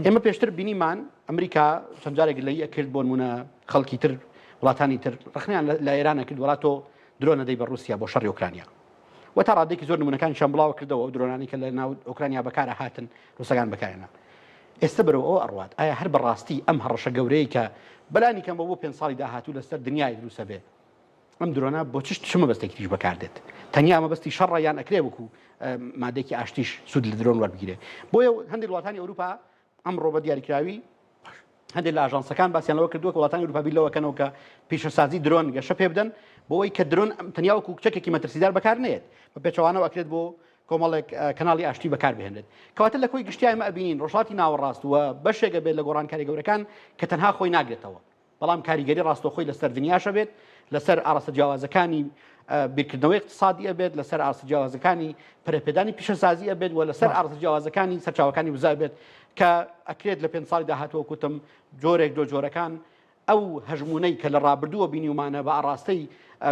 ئێمە پێشتر بینیمان ئەمریکا چەند جارێک گلەیی ئەکرد بۆ نمونە خەڵکی تر وڵاتانی تر ڕخنیان لە ئێران ئەکرد وڵات تۆ درۆن ئەدەی بە ڕووسیا بۆ شەڕی ئۆکرانیا و تا ڕادێکی زۆر نمونەکانیشان بڵاوە کردەوە ئەو درۆنانی کە لە ناو ئۆکرانیا بەکارە هاتن ڕووسەکان بەکارێنە ئێستا بەرەو ئەوە ئەڕوات ئایا هەر بەڕاستی ئەم هەڕەشە گەورەیە کە بەلانی کەم بۆ پێ ساڵی داهاتوو لەسەر دنیای دروسە بێ ئەم درۆنە بۆ چ چ مەبەستێکی تریش بەکاردێت؟ تەنیا مەبەستی شەڕە یان ئەکرێ وەکو مادەیەکی ئاشتیش سوود لە درۆن وەربگیرێ؟ بۆیە هەندێک وڵاتانی ئەوروپا ئەمڕۆ بە دیاریکراوی هەندێک لە ئاژانسەکان باسیان لەوە کردووە کە وڵاتانی ئەوروپا بیر لەوە کەنەوە کە پیشەسازی درۆن گەشە پێ بدەن بۆ ئەوەی کە درۆن تەنیا وەکو چەکێکی مەترسیدار بەکار نێت بە پێچەوانەوە ئەکرێت بۆ کۆمەڵێک کەناڵی ئاشتی بەکار بهێنرێت کەواتە لە کۆی گشتی ئێمە ئەبینین ڕۆژهەڵاتی ناوەڕاست و بەشێکە بێت لە گۆڕانکاری گەورەکان کە تەنها خۆی ناگرێتەوە بەڵام کاریگەری ڕاستەوخۆی لەسەر دنیاش ئەبێت، لەسەر ئاڕاستە جیاوازەکانی بیرکردنەوەی اقتصادی ئەبێت، لەسەر ئاڕاستە جیاوازەکانی پەرەپێدانی پیشەسازی ئەبێت و لەسەر ئاڕاستە جیاوازەکانی سەرچاوەکانی وزە ئەبێت کە ئەکرێت لە پێنج ساڵی داهاتووە کوتم جۆرێک دۆ جۆرەکان ئەو هەژمونەی کە لە ڕابردووە بینیومانە بە ئاڕاستەی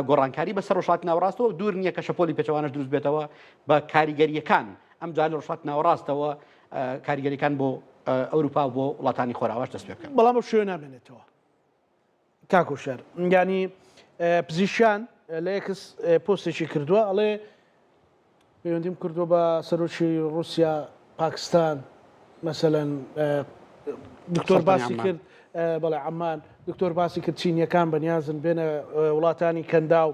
گۆڕانکاری بەسەر ڕۆژهەڵاتی ناوەڕاستەوە دوور نییە کە شەپۆلی پێچەوانەش دروست بێتەوە بە کاریگەرییەکان ئەمجارە لە ڕۆژهەڵاتی ناوەڕاستەوە کاریگەریەکان بۆ ئەوروپا و بۆ وڵاتانی خۆراواش دەست پێ بکەن. بەڵام ئەو شێوە نامێنێتەوە کاک هۆشیار یانی پزیشکیان لە ئێکس پۆستێکی کردووە ئەڵێ پەیوەندیم کردووە بە سەرۆکی رووسیا پاکستان مەسەلەن دکتۆر باسی کرد بەڵێ عەمان دکتۆر باسی کرد چینیەکان بەنیازن بێنە وڵاتانی کەنداو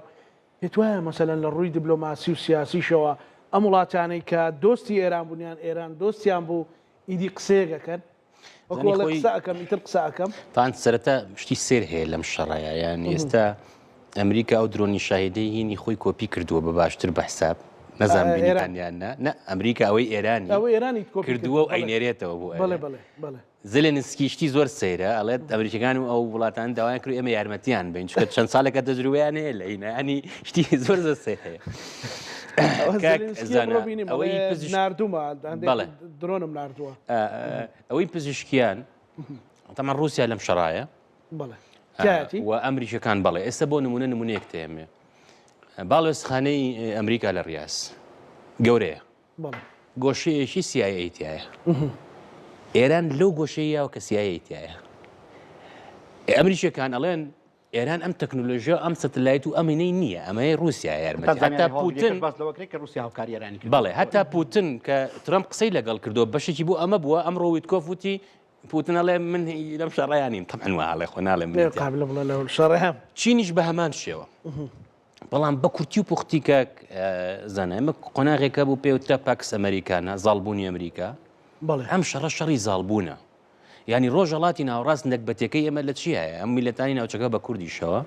پێت وایە مەسەلەن لە ڕووی دبلۆماسی و سیاسیشەوە ئەم وڵاتانەی کە دۆستی ئێران بوون یان ئێران دۆستیان بوو ئیدی قسەیەک ئەکەن؟ وەکو زانی ئەڵێ خۆی قسە ئەکەم ئیتر قسە ئەکەم. تان سەرەتا شتی سێر هەیە لەم شەڕەیە یان ئێستا ئەمریکا ئەو درۆنی شاهیدەی هینی خۆی کۆپی کردووە بە باشتر بە حساب نەزانم ئێران. بینیتان یان نا نە ئەمریکا ئەوەی ئێرانی ئەوەی ئێرانی کۆپی کردووە کردووە و بەڵێ ئەینێرێتەوە بۆ بەڵێ ئەوێ بەڵێ بەڵێ. زێلێنسکی شتی زۆر سەیرە ئەڵێت ئەمریکیەکان و ئەو وڵاتان داوایان کرد ئێمە یارمەتیان بین چونکە چەند ساڵێکە تەجروبەیان هەیە لە هینا ینی شتی زۆر زۆر سەیر هەیە ئەوەی ناردومە بەڵێ درۆنم ناردووە ئەوەی پزیشکیان تەمان رووسیا لەم شەڕایە و ئەمریکەکان بەڵێ ئێستا بۆ نمونە نمونەیەک تێمێ باڵوێزخانەی ئەمریکا لە ڕیاز گەورەیە گۆشەیەکی CIA تیایە. ئێران لەو گۆشەی یاوە کە CIA تیایە. ئەمریکیەکان ئەڵێن ئێران ئەم تەکنۆلۆژیا ئەم سەتلایت و ئەمینەی نییە ئەمەی رووسیا یارمەتی هەتا پوتن باس لەوە کرد کە رووسیا هاوکاری ئێرانی کرد بەڵێ هەتا پوتن کە ترەمپ قسەی لەگەڵ کردو بەشێکی بۆ ئەمە بووە ئەمڕۆ ویتکۆف وتی پوتن ئەڵێ من لەم شەڕەیان نیم تەبعەن وا ئەڵێ خۆ ناڵێ من قابلە بڵێ لەو شەڕەیان چینیش بە هەمان شێوە بەڵام بە کورتی و پوختی کاک زانا ئێمە قۆناغێکە بوو پێوترا Pax Americana زاڵبوونی ئەمریکا ئەم شەڕە شەڕی زاڵبوونە یعنی ڕۆژهەڵاتی ناوەڕاست نەگبەتەکەی ئێمە لە چیایە ئەم میلەتانی ناوچەکە بە کوردیشەوە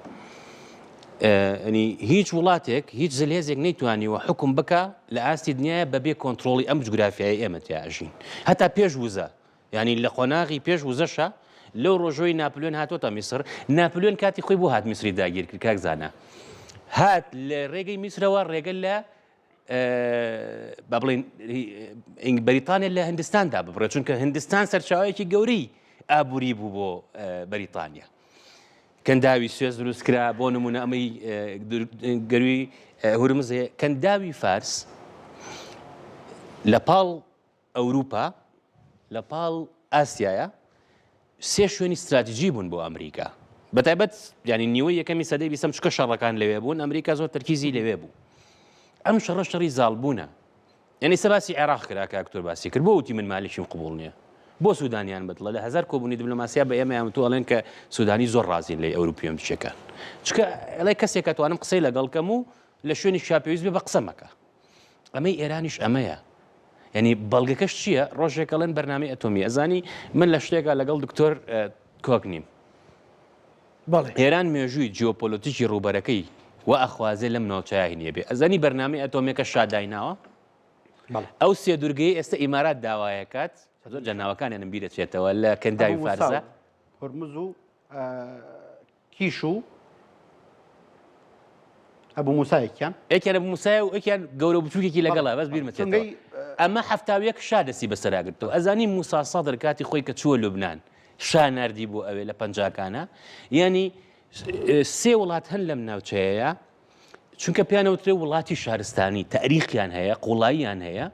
ینی هیچ وڵاتێک هیچ زلهێزێک نەیتوانیوە حکوم بکە لە ئاستی دنیاە بەبێ کۆنتترۆڵی ئەم جوگرافیای ئێمە تیاژین هەتا پێش وزە یانی لە قۆناغی پێش وزەشا لەو ڕۆژۆی ناپلیۆن هاتۆتە میسر ناپلیۆن کاتی خۆی بۆ هات میسری داگیر کرد کاک زانا هات لە ڕێگەی میسرەوە ڕێگە لە با بڵین بەریتانیا لە هندستاندا ببڕێت چونکە هندستان سەرچاوەیەکی گەورەی ئابووری بوو بۆ بەریتانیا کەنداوی سوێز دروست کرا بۆ نمونە ئەمەی گەروی هورمز هەیە کەنداوی فارس لە پاڵ ئەوروپا لە پاڵ ئاسیایە سێ شوێنی ستراتیجی بوون بۆ ئەمریکا بەتایبەت یانی نیوەی یەکەمی سەدەی بیستەم چکە شەڕەکان لەوێ بوون ئەمریکا زۆر تەرکیزی لەوێ بوو ئەم شەڕە شەڕی زاڵبوونە یعنی سەباسی عێراق کرا کە ئەکتۆر باسی کرد بۆ وتی من مالکیم قبوڵ نییە بۆ سوودانیان بەدڵە لە هەزار کۆبوونی دیبلۆماسیا بە ئێمەیان تو ئەڵێن کە سوودانی زۆر ڕازین لەی ئەوروپی ئەمریکیەکان چکە ئەڵێ کەسێک ئەتوانم قسەی لەگەڵ کەم و لە شوێنی شا پێویست بێ بە قسە مەکە ئەمەی ئێرانیش ئەمەیە یعنی بەڵگەکەش چییە ڕۆژێک ئەڵێن بەرنامەی ئەتۆمی ئەزانی من لە شتێکا لەگەڵ دکتۆر کۆک نیم ئێران مێژووی جیۆپۆلۆتیکی ڕووبەرەکەی و ئەخوازێ لەم ناوچەیە نییە بێ ئەزانی بەرنامەی ئەتۆمیەکە شادایناوە ئەو سێ دوورگەی ئێستا ئیمارات داوایەکات زۆر جەناوەکانیانم بیرەچێتەوە لە کەنداوی فارسە هرمز و کیش و ئەبو موسا یەکیان. یەکیان ئەبو موسایە و یەکیان گەورە و بچووکێکی لەگەڵە بەس بیرمە چێتەوە. ئەمە 71 شا دەستی بەسەرا گرتەوە. ئەزانی موسا سەدر کاتی خۆی کە چووە لوبنان شا ناردی بۆ ئەوێ لە پەنجاکانە یانی سێ وڵات هەن لەم ناوچەیە چونکە پێیان وترێ وڵاتی شارستانی تاریخیان هەیە قوڵاییان هەیە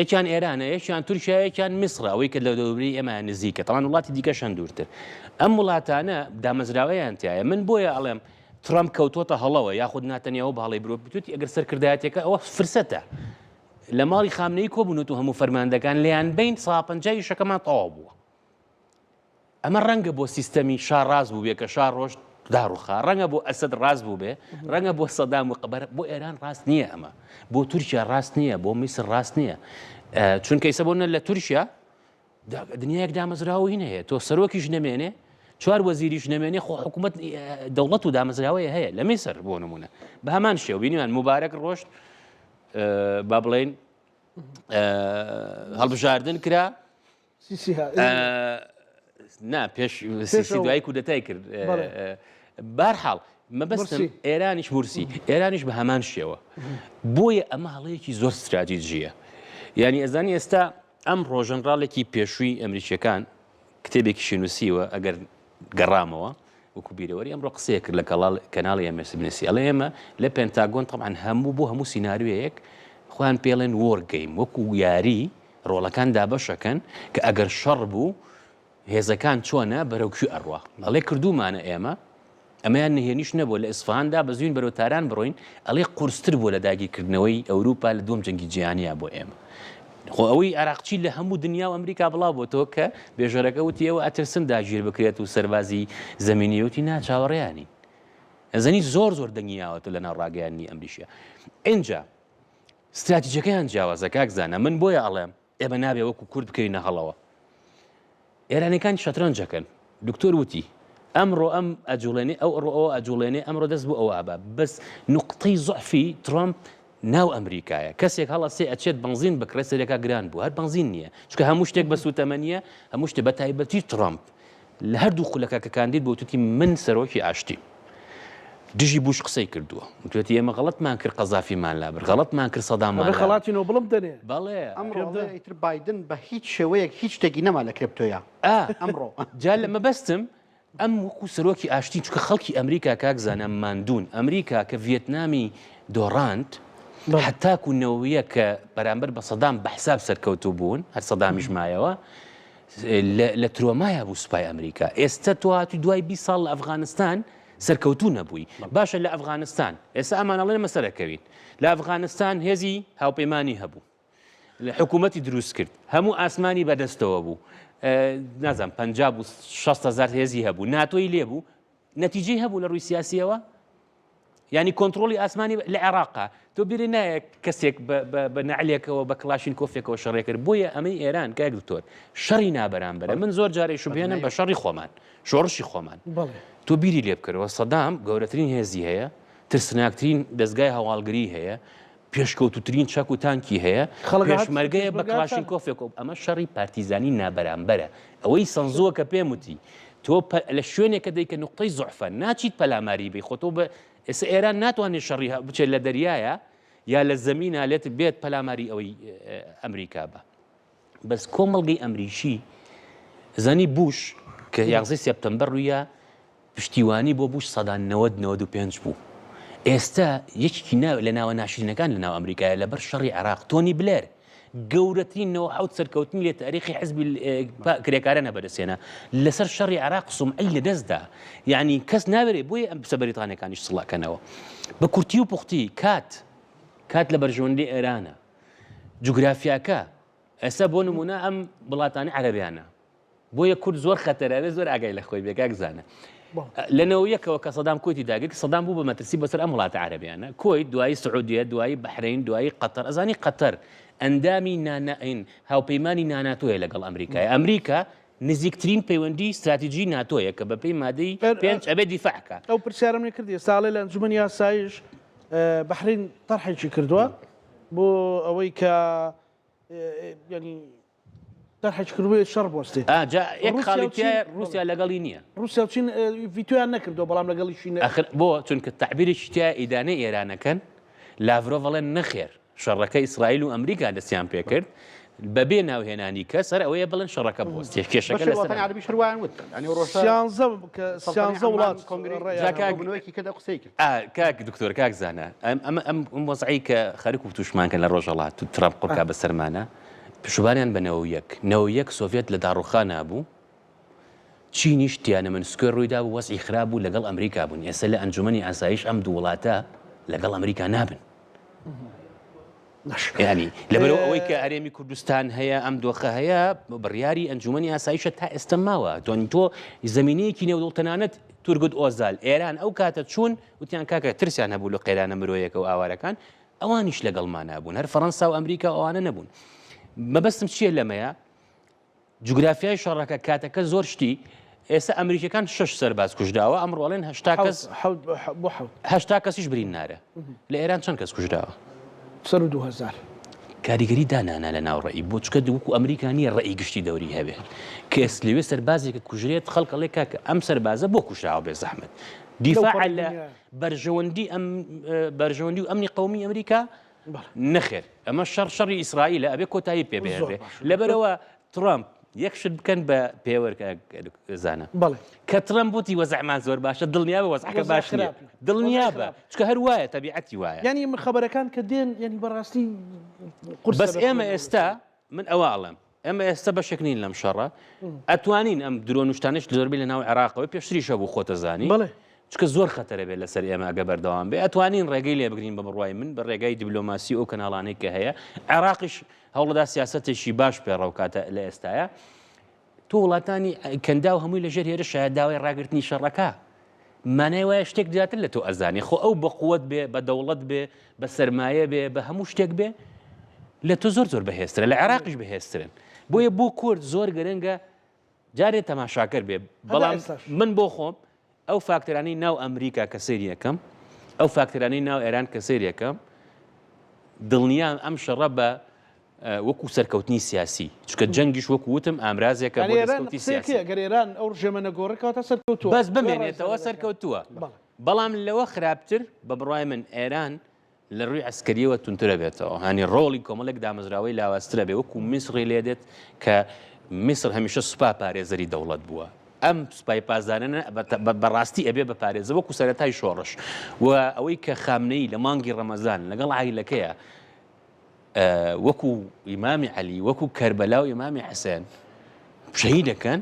یەکیان ئێرانە یەکیان تورکیا یەکیان میسرە ئەوەی کە لە دەوروبەری ئێمە نزیکە تەوان وڵاتی دیکەش هەن دوورتر ئەم وڵاتانە دامەزراوەیان تایە من بۆیە ئەڵێم ترامپ کەوتۆتە هەڵەوە یاخود ناتەنیاهۆ بە هەڵەی برۆ بتوتی ئەگەر سەرکردایەتەکە ئەوە فرسەتە لە ماڵی خامنەی کۆبوونەوە هەموو فەرماندەکان لێیان بین سا پەنجای شەکەمان تەواو بووە ئەمە ڕەنگە بۆ سیستەمی شا ڕاست بووبێ کە شا ڕۆشت داڕوخا، ڕەنگە بۆ ئەسەد ڕاست بووبێ، ڕەنگە بۆ سەدام و قەبەر، بۆ ئێران ڕاست نییە ئەمە، بۆ تورکیا ڕاست نییە، بۆ میسر ڕاست نییە. چونکە ئیسە بۆ لە تورکیا دنیایەک دامەزراوەی هەیە، تۆ سەرۆکیش نەمێنێ، چوار وەزیریش نەمێنێ، خۆ حکوومەت دەوڵەت و دامەزراوەیە هەیە لە میسر بۆ نمونە. بە هەمان شێوە بینیمان موبارەک ڕۆشت با بڵێین هەڵبژاردن کرا نا پێش سیسی دوای کودەتای کرد بارحاڵ مەبەستم ئێرانیش مورسی ئێرانیش بە هەمان شێوە بۆیە ئەمە هەڵەیەکی زۆر ستراتیژیە یعنی ئەزانی ئێستا ئەم ڕۆژەنڕاڵێکی پێشووی ئەمریکیەکان کتێبێکیشی نووسیوە ئەگەر گەڕامەوە وەکو بیرەوەری ئەمڕۆ قسەیە کرد لە کەناڵی MSNBC ئەڵێ ئێمە لە پنتاگۆن طبعا هەموو بۆ هەموو سیناریۆیەک خۆیان پێڵێن war game وەکو یاری ڕۆڵەکان دابەشەکەن کە ئەگەر شەڕ بوو هێزەکان چۆنە بەرەو کوێ ئەڕوا؟ ئەڵێ کردوومانە ئێمە، ئەمەیان نهێنیش نەبووە، لە ئیسفەهان دابەزیوین بەرەو تاران بڕۆین، ئەڵێ قورستر بووە لە داگیرکردنەوەی ئەوروپا لە دووەم جەنگی جیهانیا بۆ ئێمە. خۆ ئەوەی عێراقچی لە هەموو دنیا و ئەمریکا بڵاو بۆتەوە کە بێژەرەکە وتی ئێوە ئەترسن داگیر بکرێت و سەربازی زەمینی وتی نا چاوەڕێیانین. ئەزانی زۆر زۆر دەنگی ناوەتە لەناو ڕاگەیاندنی ئەمریکیا. ئینجا ستراتیجەکەیان جیاوازە کاک زانا من بۆیە ئەڵێم ئێمە نابێ وەکو کورد بکەوینە هەڵەوە ئێرانەکان شەترەنجەکەن دکتۆر وتی ئەمڕۆ ئەم ئەجوڵێنێ ئەو ئەڕۆ ئەوە ئەجوڵێنێ ئەمڕۆ دەست بۆ ئەوە ئەبا بەس نقطەی زعفی ترامپ ناو ئەمریکایە کەسێک هەڵەسێ ئەچێت بنزین بکڕێت سەرەکە گران بوو هەر بنزین نییە چونکە هەموو شتێک بە سوتەمەنیە هەموو شتێ بە تایبەتی ترامپ لە هەردوو خولەکە کە کاندید بوو وتوتی من سەرۆکی ئاشتیم. دژی بوش قسەی کردووە. وتوێتی ئێمە غەڵەتمان کرد قەزافیمان لابرد، غەڵەتمان کرد سەداممان ئەبێ لابرد. خەڵاتی نۆبڵم بدەنێ. بەڵێ. ئەمڕۆ ئەڵێ ئیتر بایدن بە هیچ شێوەیەک هیچ شتێکی نەما لە کرپتۆیا. ئا. ئەمڕۆ. جا لە مەبەستم ئەم وەکو سەرۆکی ئاشتی چونکە خەڵکی ئەمریکا کاک زانا ماندوون ئەمریکا کە ڤیێتنامی دۆڕاند هەتاکو نەوەیە کە بەرامبەر بە سەدام بە حساب سەرکەوتوو بوون هەر سەدامیش مایەوە لە ترۆمایا بوو سوپای ئەمریکا ئێستا تۆ هاتووی دوای 20 ساڵ لە ئەفغانستان سەرکەوتوو نەبووی باشە لە ئەفغانستان ئێستا ئەمانەڵێن مەسەرەکەوین لە ئەفغانستان هێزی هاوپەیمانی هەبوو لە حکوومەتی دروست کرد هەموو ئاسمانی بەدەستەوە بوو نازانم 50 بوو 6 هزار هێزی هەبوو ناتۆی لێبوو نەتیجەی هەبوو لە ڕووی سیاسیەوە یانی کۆنترۆڵی ئاسمانی لە عێراقا تۆ بیری نایە کەسێک بە نەعلێکەوە بە کلاشین کۆفێکەوە شەڕێ کرد بۆیە ئەمەی ئێران کاک دکتۆر شەڕی نابەرامبەرە من زۆر جارێک شوبهێنم بە شەڕی خۆمان شۆڕشی خۆمان تۆ بیری لێ بکەرەوە سەدام گەورەترین هێزی هەیە ترسناکترین دەستگای هەواڵگری هەیە پێشکەوتوترین چەک و تانکی هەیە، پێشمەرگەیە بە کڵاشینکۆفێک و ئەمە شەڕی پارتیزانی نابەرامبەرە. ئەوەی سەنزووە کە پێم وتی تۆ لە شوێنێکە دەی کە نوقتەی زوعفە ناچیت پەلاماری بەی خۆ تۆ بە ئێستا ئێران ناتوانێت شەڕی بچێت لە دەریایە یا لە زەمینە لێت بێت پەلاماری ئەوەی ئەمریکا بە. بەس کۆمەڵگەی ئەمریکی زانی بوش کە یاغزەی سێپتەمبەر ڕوویە پشتیوانی بۆ بوش سەدا 90 95 بوو ئێستا یەکێکی ناو لە ناوە ناشرینەکان لە ناو ئەمریکایە لەبەر شەڕی عێراق تۆنی بلێر. گەورەترین 97 سەرکەوتنی لە تاریخی حزبی کرێکارانە بەدەستهێنا لەسەر شەڕی عێراق سومعەی لەدەستدا یعنی کەس ناوێرێ بۆیە ئەم پسە بەریتانیەکانیش سڵەکەنەوە بە کورتی و پوختی کات کات لە بەرژەوەندی ئێرانە جوگرافیاکە ئێستا بۆ نمونە ئەم وڵاتانی عەرەبیانە بۆیە کورد زۆر خەتەرە ئەبێ زۆر ئاگای لە خۆی بێ کاک زانە لە نەوە یەکەوە کە سەدام کویتی داگیر سەدام بوو بە مەترسی بەسەر ئەم وڵاتە عەرەبیانە کویت دوایی سعودیە دوایی بەحرین دوایی قەتەر ئەزانی قەتەر ئەندامی نانەین هاوپەیمانی ناناتۆیە لەگەڵ ئەمریکای ئەمریکا نزیکترین پەیوەندی استراتیژی ناتۆیە کە بەپێی مادەی پێنج ئەبێ دیفاعکە ئەو پرسیارم لێ کردی ساڵێ لە ئەنجومەنی یاسایش بەحرین تەرحێکی کردووە بۆ ئەوەی کە ینی تەرحێکی کردبوو شەڕ بوەستێ. ئا جا یەک خاڵی تیایە ڕووسیا لەگەڵی نییە. ڕووسیا و چین ڤیتۆیان نەکردووە بەڵام لەگەڵیشی نە. ئەخر بۆ؟ چونکە تەعبیرێکی تیایە ئیدانەی ئێران ئەکەن، لاڤرۆڤ ئەڵێ نەخێر شەڕەکە ئیسرائیل و ئەمریکا دەستیان پێکرد بەبێ ناوهێنانی کەس هەر ئەوەیە بڵێن شەڕەکە بوەستێ کێشەکە بەشێک لەسەر وڵاتانی عەرەبیش هەر وایان وت یانی ئەو ڕۆژە سیانزە کە سەڵتەنەی سیانزە عەممان وڵات کۆنگرەی جا ڕێیان کاک کۆبوونەوەیەکی کرد ئەو قسەی کرد. ئا کاک دکتۆر کاک زانا ئەم ئەم ئەم ئەم وەزعەی کە خەرک و تووشمان کەن لە ڕۆژهەڵات و ترەمپ قڕکا بەسەرمانە پشوبانیان بە 91، 91 سۆڤیەت لە داڕوخانا بوو، چینیش تیانەمن سکوێر ڕوویدابوو وەزعی خراپ بوو لەگەڵ ئەمریکا بوون، ئێستا لە ئەنجومەنی ئاسایش ئەم دوو وڵاتە لەگەڵ ئەمریکا نابن. یانی لەبەرەوە ئەوەی کە هەرێمی کوردستان هەیە ئەم دۆخە هەیە بڕیاری ئەنجومەنی ئاسایشە تا ئێستا ماوە تۆن تۆ زمینەیەکی نێودەوڵ تەنانەت تورگوت ئۆزال ئێران ئەو کاتە چوون وتیان کاکە ترسیان هەبوو لە قەیرانە مرۆیەکە و ئاوارەکان ئەوانیش لەگەڵمانا بوون، هەر فەڕەنسا و ئەمریکا و ئەوانە نەبوون. مەبەستم چییە لەمەیە؟ جوگرافیای شەڕەکە کاتەکە زۆر شتی ئێستا ئەمریکیەکان شش سەرباز کوژراوە ئەمڕۆ ئەڵێن هەشتا کەس هەشتا کەسیش برینارە لە ئێران چەند کەس کوژراوە؟ سەر و 2000. کاریگەری دانانا لە ناو ڕەئی بۆ چکە وەکو ئەمریکا نییە ڕەئی گشتی دەوری هەبێ کەس لەوێ سەربازێکە کوژرێت خەڵک ئەڵێ کاکە ئەم سەربازە بۆ کوژراوە بێ زەحمەت دیفاع لە بەرژەوەندی ئەم بەرژەوەندی و ئەمنی قەومی ئەمریکا نەخێر ئەمە شەڕ شەڕی ئیسرائیلە ئەبێ کۆتایی پێ بێنرێ لەبەرەوە ترامپ یەک شت بکەن بە پێوەر زانە کە ترەمپ وتی وەزعمان زۆر باشە دڵنیا بە وەزعەکە باش نییە دڵنیا بە چکە هەر وایە تەبیعەتی وایە یعنی من خەبەرەکان کە دێن یعنی بەڕاستی بەس ئێمە ئێستا من ئەوە ئەڵێم ئێمە ئێستا بەشێک نین لەم شەڕە ئەتوانین ئەم درۆن و شتانەش زۆربەی لە ناو عێراقەوە پێشتریش هەبوو خۆتەزانی بەڵێ. چونکە زۆر خەتەرە بێت لەسەر ئێمە ئەگە بەردەوام بێ ئەتوانین ڕێگەی لێ بگرین بە بڕوای من بە ڕێگای دیبلۆماسی و ئەو کەناڵانەی کە هەیە عێراقیش هەوڵدا سیاسەتێکی باش پێڕەو کاتە لە ئێستاە تۆ وڵاتانی کەنداو هەمووی لەژێر هێرشە داوای ڕاگرتنی شەڕەکە مانای وایە شتێک زیاتر لە تۆ ئەزانێ خۆ ئەو بە قوت بێ بە دەوڵەت بێ بە سەرمایە بێ بە هەموو شتێک بێ لە تۆ زۆر زۆر بەهێزترە لە عێراقیش بەهێزترن بۆیە بۆ کورد زۆر گرنگە جارێ تەماشاکەر بێ بەڵام من بۆ خۆم ئەو فاکتەرانەی ناو ئەمریکا کە سەیری ئەکەم ئەو فاکتەرانەی ناو ئێران کە سەیری ئەکەم دڵنیام ئەم شەڕە بە وەکو سەرکەوتنی سیاسی چونکە جەنگیش وەکو وتم ئامرازێکە بۆ دەستکەوتی سیاسی. گەر ئێران ئەو ڕژێمە نەگۆڕێ کەواتە سەرکەوتووە. بەس بمێنێتەوە سەرکەوتووە. بەڵام لەوە خراپتر بە بڕوای من ئێران لە ڕووی عەسکەریەوە توندترە بێتەوە هانی ڕۆڵی کۆمەڵێک دامەزراوەی لاوازترە بێ وەکو میسڕی لێ دێت کە میسر هەمیشە سوپا پارێزەری دەوڵەت بووە ئەم سوپای پاسدارانە بەڕاستی ئەبێ بپارێزە وەکو سەرەتای شۆڕش و ئەوەی کە خامنەیی لە مانگی ڕەمەزان لەگەڵ عایلەکەیە وەکو ئیمامی عەلی وەکو کەربەلا و ئیمامی حسێن شەهید دەکەن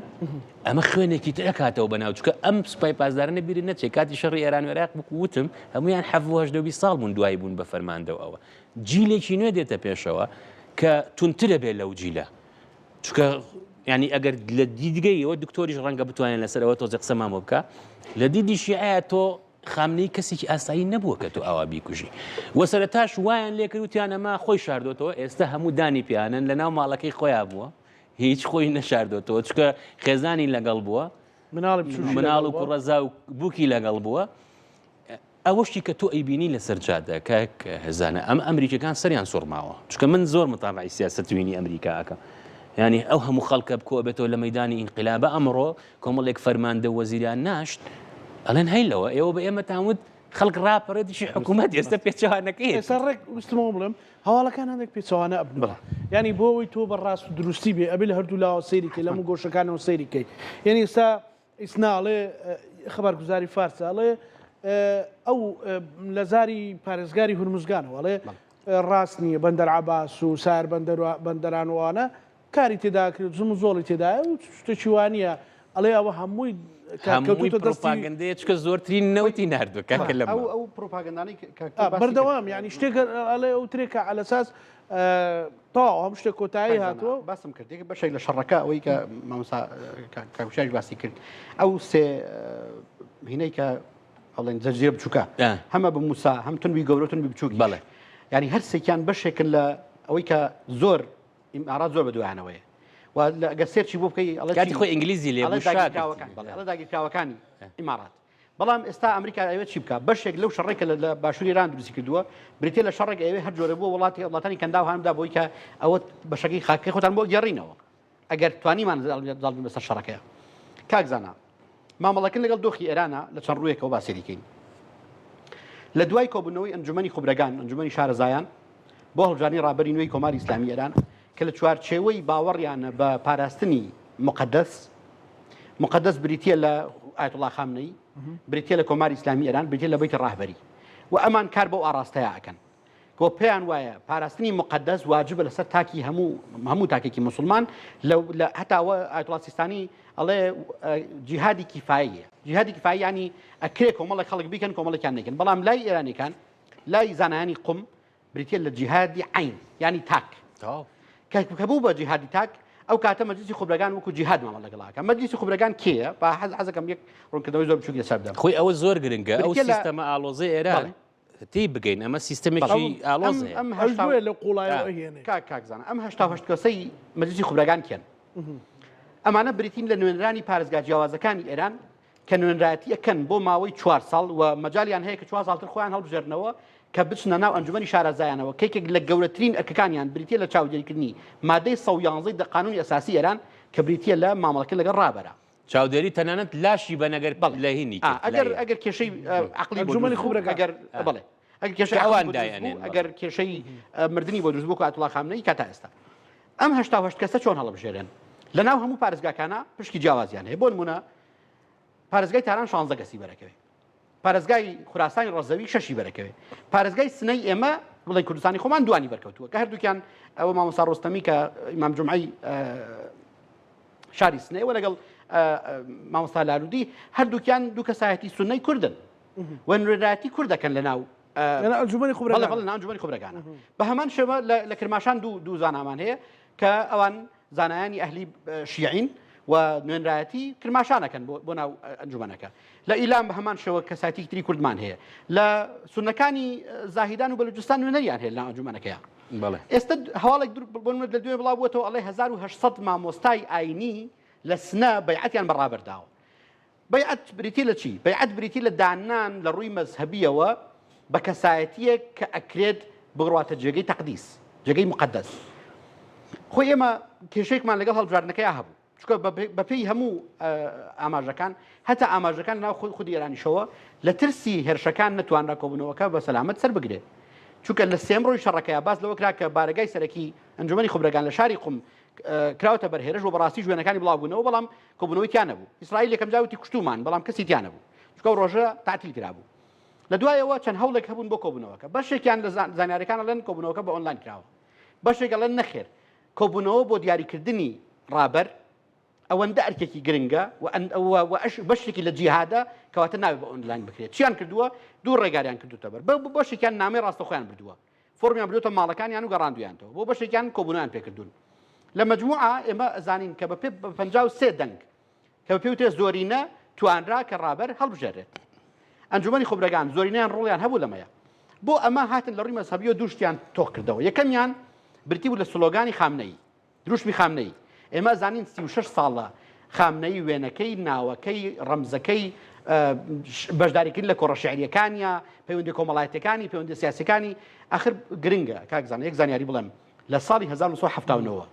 ئەمە خوێنێکی تر ئەکاتەوە بە ناو چکە ئەم سوپای پاسدارانە بیرت نەچێ کاتی شەڕی ئێران و عێراق وەکو وتم هەمویان حەڤ و ساڵ بوون دوایی بوون بە فەرماندە و ئەوە جیلێکی نوێ دێتە پێشەوە کە تونترە بێ لەو جیلە چونکە ینی ئەگەر لە دیدگەیەوە دکتۆریش ڕەنگە بتوانێت لەسەر ئەوە تۆزێ قسەمان بۆ بکە لە دیدی شیعەیە تۆ خامنەیی کەسێکی ئاسایی نەبووە کە تۆ ئاوا بیکوژی و سەرەتاش وایان لێکرد وتیان ئەمە خۆی شاردۆتەوە ئێستا هەموو دانی پیانن لە ناو ماڵەکەی خۆیان بووە هیچ خۆی نەشاردۆتەوە چونکە خێزانی لەگەڵ بووە مناڵی بچووکی مناڵ لەگەڵ و بووە. کوڕەزا و بووکی لەگەڵ بووە ئەوەشی کە تۆ ئەیبینی لەسەر جادە کاک زانا ئەم ئەمریکیەکان سەریان سوڕماوە چونکە من زۆر متابعی سیاسەتوینی ئەمریکا ئەکەم یعنی ئەو هەموو خەڵکە بکۆ بێتەوە لە مەدانی ئینقلابە ئەمڕۆ کۆمەڵێک فەرماندە و وەزیریان ناشت ئەڵێن هەی لەوە ئێوە بە ئێمەتان وت خەڵک ڕاپەڕێ دژی حکوومەت ئێستا پێچەوانەکەی ئێستا ڕێک ویستمەوە بڵێم هەواڵەکان هەندێک پێچەوانە ئەبنەوە یعنی بۆ ئەوەی تۆ بە ڕاست و دروستی بێ ئەبێ لە هەردوو لاوە سەیری کەی لە هەموو گۆشەکانەوە سەیری کەی یعنی ئێستا ئیسنا ئەڵێ خەبەرگوزاری فارس ئەڵێ ئەو لە زاری پارێزگاری هورمزگانەوە ئەڵێ. ڕاست نییە بەندەر عەباس و سار بەندەر بەندەران و ئەوانە کاری تێدا کرد زم و زۆڵی تێدایە و شتێکی وانە ئەڵێ ئەوە هەمووی هەمووی پرۆپاگەندەیە چکە زۆرترین نەوتی ناردووە کاکە لەم ئەو ئەو پرۆپاگەندانەی بەردەوام یانی شتێک ئەڵێ ئەو ترێکە عەلەساس تەواو هەموو شتێک کۆتایی هاتووە باسم کرد یەک بەشێک لە شەڕەکە ئەوەی کە مامۆستا کاک وشیاریش باسی کرد ئەو سێ هینەی کە ئەڵێن جەزیرە بچووکە هەمە بە موسا هەم تونبی گەورە تونبی بچووک بەڵێ ینی هەر سێکیان بەشێکن لە ئەوەی کە زۆر ئیمارات زۆر بە دوایانەوەیە و ئەگەر search ی بۆ بکەی ئەڵێ کاتی خۆی ئینگلیزی لێ بوو ئەڵێ داگیرکراوەکانی ئیمارات بەڵام ئێستا ئەمریکا ئەوێت چی بکات بەشێک لەو شەڕێک کە لە باشووری ئێران دروستی کردووە بریتە لە شەڕێک ئەوێ هەر جۆرە بووە وڵاتی وڵاتانی کەنداو هان بدا بۆی کە ئەوە بەشەکەی خاکەکەی خۆتان بۆ گێڕینەوە ئەگەر توانیمان زاڵ بین بەسەر شەڕەکەیە. کاک زانا، مامەڵەکردن لەگەڵ دۆخی ئێرانە لە چەند ڕوویەکەوە با سەیری کەین. لە دوای کۆبوونەوەی ئەنجومەنی خوبرەگان، ئەنجومەنی شارەزایان، بۆ هەڵبژاردنی ڕابەری نوێی کۆماری ئیسلامی ئێران کە لە چوارچێوەی باوەڕیانە بە پاراستنی موقەدەس، موقەدەس بریتییە لە ئایەتوڵا خامنەیی، بریتییە لە کۆماری ئیسلامی ئێران، بریتییە لە بەیتی ڕاهبەری و ئەمان کار بەو ئاڕاستەیە ئەکەن. کۆ پێیان وایە پاراستنی موقەدەس واجبە لەسەر تاکی هەموو هەموو تاکێکی موسڵمان لە لە هەتا ئەوە ئایەتوڵا سیستانی ئەڵێ جیهادی کیفاییە جیهادی کیفایی یانی ئەکرێ کۆمەڵێک خەڵک بیکەن کۆمەڵێکیان نەکەن بەڵام لای ئێرانیەکان لای زانایانی قوم بریتە لە جیهادی عین یانی تاک کە کە بوو بە جیهادی تاک ئەو کاتە مەجلیسی خوبرەگان وەکو جیهاد مامەڵە لەگەڵ ئەکا مەجلیسی خوبرەگان کێیە با حەز حەزەکەم یەک ڕوونکردنەوەی زۆر بچووک لەسەر بدەم خۆی ئەوە زۆر گرنگە ئەو بریتیە لە سیستەمە ئاڵۆزەی ئێران بەڵێ. تێی بگەین ئەمە سیستەمێکی ئاڵۆز هەیە. ئەم ئەوش بۆیە لەو قوڵایەوە ئەهێنێ. کاک کاک زانا ئەم 88 کەسەی مەجلیسی خوبرەگان کێن؟ ئەمانە بریتین لە نوێنەرانی پارێزگا جیاوازەکانی ئێران کە نوێنەرایەتی ئەکەن بۆ ماوەی چوار ساڵ و مەجالیان هەیە کە چوار ساڵتر خۆیان هەڵبژێرنەوە کە بچنە ناو ئەنجومەنی شارەزایانەوە کە یەکێک لە گەورەترین ئەرکەکانیان بریتیە لە چاودێریکردنی مادەی 111 دە قانونی ئەساسی ئێران کە بریتیە لە مامەڵەکردن لەگەڵ ڕابەرە. چاودێری تەنانەت لاشی بەن ئەگەر بەڵێ لە هینی ئا کرد ئەگەر لای ئەگەر کێشەی عەقڵی بۆ ئەنجومەنی دروست بوو خوبرەگان. ئەگەر بەڵێ ئەگەر کێشەی کە عەقڵی ئەوان بۆ دروست دایئەنێن بوو بەڵێ. ئەگەر کێشەی مردنی بۆ دروست بوو وەکو ئایەتوڵا خامنەیی کە تا ئێستا ئەم 88 کەسە چۆن هەڵبژێرێن لە ناو هەموو پارێزگاکانە پشکی جیاوازیان هەیە بۆ نمونە پارێزگای تاران 16 کەسی بەرەکەوێ پارێزگای خوراسانی ڕەزەوی شەشی بەرەکەوێ پارێزگای سنەی ئێمە بڵێن کوردستانی خۆمان دوانی بەرکەوتووە کە هەردووکیان ئەوە مامۆستا ڕۆستەمی کە ئیمام جومعەی شاری سنەیە و لەگەڵ مامۆستا لالودی هەردووکیان دوو کەسایەتی سونەی کوردن و نوێنەرایەتی کورد دەکەن لە ناو ئەنجومەنی خوبرەگان بەڵێ ئەنجومەنی خوبرەگانە بە هەمان شێوە لە کرماشان دوو دوو زانامان هەیە کە ئەوان زانایانی ئەهلی شیعین و نوێنرایەتی کرماشانەکەن بۆ ناو ئەنجومەنەکە لە ئیلام بە هەمان شێوە کەسایەتی تری کوردمان هەیە لە سونەکانی زاهیدان و بەلوجستان نوێنەریان هەیە لە ئەنجومەنەکەیان بەڵێ. ئێستا هەواڵێک بۆ نمونە لە دوێنێ بڵاو بووەتەوە ئەڵێ 1800 مامۆستای ئاینی لە سنە بەیعەتیان بە ڕابەر داوە. بەیعەت بریتی لە چی؟ بەیعەت بریتی لە داننان لە ڕووی مەزهەبییەوە بە کەسایەتییەک کە ئەکرێت بڕواتە جێگەی تەقدیس، جێگەی موقەدەس. خۆی ئێمە کێشەیەکمان لەگەڵ هەڵبژاردنەکەیا هەبوو. چونکە بەپێی هەموو ئاماژەکان هەتا ئاماژەکان ناو خۆی خودی ئێرانیشەوە لە ترسی هێرشەکان نەتوانرا کۆبوونەوەکە بە سەلامەت سەر بگرێت چونکە لە سێم ڕۆی شەڕەکەیا باس لەوە کرا کە بارەگای سەرەکی ئەنجومەنی خوبرەگان لە شاری قوم کراوەتە بەر هێرش و بەڕاستی ژوێنەکانی بڵاو بوونەوە بەڵام کۆبوونەوەی تیا نەبوو ئیسرائیل یەکەم جار وتی کوشتومان بەڵام کەسی تیا نەبوو چونکە ئەو ڕۆژە تەعتیل کرابوو لە دوایەوە چەند هەوڵێک هەبوون بۆ کۆبوونەوەکە بەشێکیان لە زانیاریەکان ئەڵێن کۆبوونەوەکە بە ئۆنلاین کراوە بەشێک ئەڵێن نەخێر کۆبوونەوە بۆ دیاریکردنی ڕابەر ئەوەندە ئەرکێکی گرنگە و بەشێکی لە جیهادە کەواتە نابێت بە ئۆنلاین بکرێت. چیان کردووە؟ دوو ڕێگاریان کردوتە بەر. بە بەشێکیان نامەی ڕاستەوخۆیان بردووە. فۆرمیان بردووەتە ماڵەکانیان و گەڕاندویانتەوە. بۆ بەشێکیان کۆبوونەوەیان پێکردوون. لە مەجموعە ئێمە ئەزانین کە بە پێ 53 دەنگ کە بە پێوترێ زۆرینە توانرا کە ڕابەر هەڵبژێرێت. ئەنجومەنی خوبرەگان زۆرینەیان ڕۆڵیان هەبوو لەمەیە. بۆ ئەمە هاتن لە ڕووی مەزهەبیەوە دوو شتیان تۆخ کردەوە. یەکەمیان بریتی بوو لە سلۆگانی خامنەیی، دروشمی خامنەیی. ئێمە ئەزانین 36 ساڵە خامنەیی وێنەکەی، ناوەکەی، ڕەمزەکەی، بەشداریکردن لە کۆڕە شیعرییەکانیا، پەیوەندیە کۆمەڵایەتیەکانی، پەیوەندیە سیاسیەکانی، ئاخر گرنگە کاک زانا یەک زانیاری بڵێم لە ساڵی 1979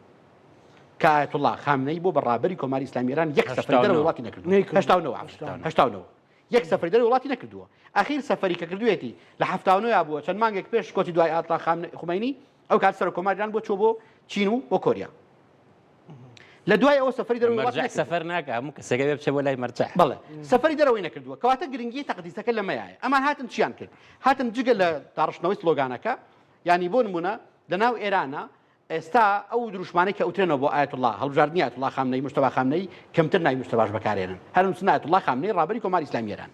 کە ئایەتوڵڵا خامنەیی بوو بە ڕابەری کۆماری ئیسلامی ئێران یەک سەفەری دەرەوەی وڵاتی نەکردووە. 89 89 یەک سەفەری دەرەوەی وڵاتی نەکردووە. ئەخیر سەفەری کە کردوویەتی لە 79 یا بووە چەند مانگێک پێش کۆچی دوای ئایەتوڵڵا خامنەیی خومەینی ئەو کات سەرۆک کۆماری ئێران بووە چووە بۆ چین و بۆ کۆریا. لە دوای ئەوە سەفەری دەرەوەی وڵاتی مەرجەع نەکردووە. سەفەر ناکا هەموو کەسێک ئەبێ بچێ بۆ لای مەرجەع. بەڵێ سەفەری دەرەوەی نەکردووە. کەواتە گرنگی تەقدیسەکە لەمەیایە. ئەمان هاتن چیان کرد؟ هاتن جگە لە داڕشتنەوەی سلۆگانەکە. یانی بۆ نمونە لە ناو ئێرانە ئێستا ئەو دروشمانەی کە ئەوترێنەوە بۆ ئایەتوڵڵا هەڵبژاردنی ئایەتوڵڵا خامنەیی مجتەبا خامنەیی کەمتر ناوی مجتەباش بەکارێنن هەر نووسن ئایەتوڵڵا خامنەیی ڕابەری کۆماری ئیسلامی ئێران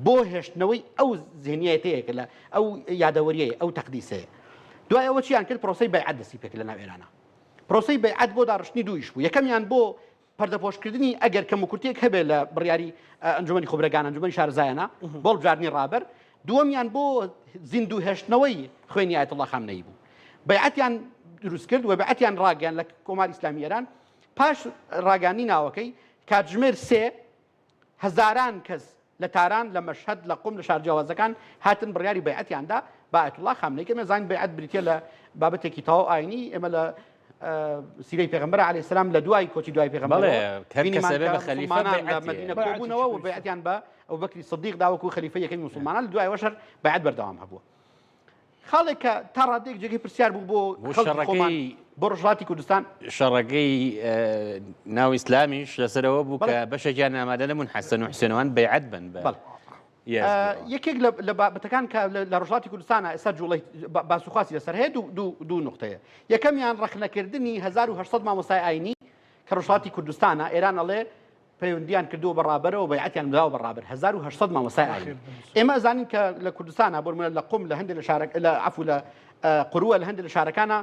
بۆ هێشتنەوەی ئەو زهنیەتەیە کە لە ئەو یادەوەریەیە ئەو تەقدیسەیە دوای ئەوە چیان کرد پرۆسەی بەیعەت دەستی پێکرد لە ناو ئێرانە پرۆسەی بەیعەت بۆ داڕشتنی دوو ئیش بوو یەکەمیان بۆ پەردەپۆشکردنی ئەگەر کەموکورتیەک هەبێت لە بڕیاری ئەنجومەنی خوبرەگان، ئەنجومەنی شارەزایانە بۆ هەڵبژاردنی ڕابەر، دووەمیان بۆ زیندوو هێشتنەوەی خوێنی ئایەتوڵڵا خامنەیی بوو. بەیعەتیان دروست کرد و بەیعەتیان ڕاگەیاند لە کۆماری ئیسلامی ئێران. پاش ڕاگەیاندنی ناوەکەی، کاتژمێر سێ هەزاران کەس لە تاران، لە مەشهەد، لە قوم، لە شارە جیاوازەکان هاتن بڕیاری بەیعەتیان دا بە ئایەتوڵڵا خامنەیی کە ئێمە زانین بەیعەت بریتییە لە بابەتێکی تەواو ئایینی، ئێمە لە سیرەی پێغەمبەر عەلەیهی سەلام لە دوای کۆچی دوای پێغەمبەرەوە بەڵێ، هەر بینیمان کەسە بێ کە بە خەلیفە موسڵمانان لە بەیعەتی مەدینە هەیە. کۆبوونەوە و بەیعەتیان بە ئەبوبەکری سدیق دا وەکوو خەلیفەی یەکەمی موسڵمانان، لە دوایەوەش هەر بەیعەت بەردەوام هەبووە. خاڵێک کە تا ڕادەیەک جێگەی پرسیار بوو بۆ بۆ خەڵکی خۆمان شەڕەکەی بۆ ڕۆژهەڵاتی کوردستان. شەڕەکەی ناو ئیسلامیش لەسەرەوە بوو بەڵێ. کە بەشێکیان ئامادە نەبوون حەسەن و حوسێنەوان بەیعەت بن بە بەڵێ. یەزدەوە. یەکێک لە بابەتەکان کە لە ڕۆژهەڵاتی کوردستانە ئێستا جوڵەی باس و خواسی لەسەر هەیە دوو نوقتەیە. یەکەمیان ڕەخنەکردنی 1800 مامۆستای ئاینی کە ڕۆژهەڵاتی کوردستانە، ئێران ئەڵێ پەیوەندیان کردووە بە ڕابەرەوە بەیعەتیان داوە بە ڕابەر 1800 مامۆستای ئاینی. ئێمە ئەزانین کە لە کوردستانە بۆ نمونە لە قوم لە هەندێک لە شارە لە عەفو لە قوروە لە هەندێک لە شارەکانە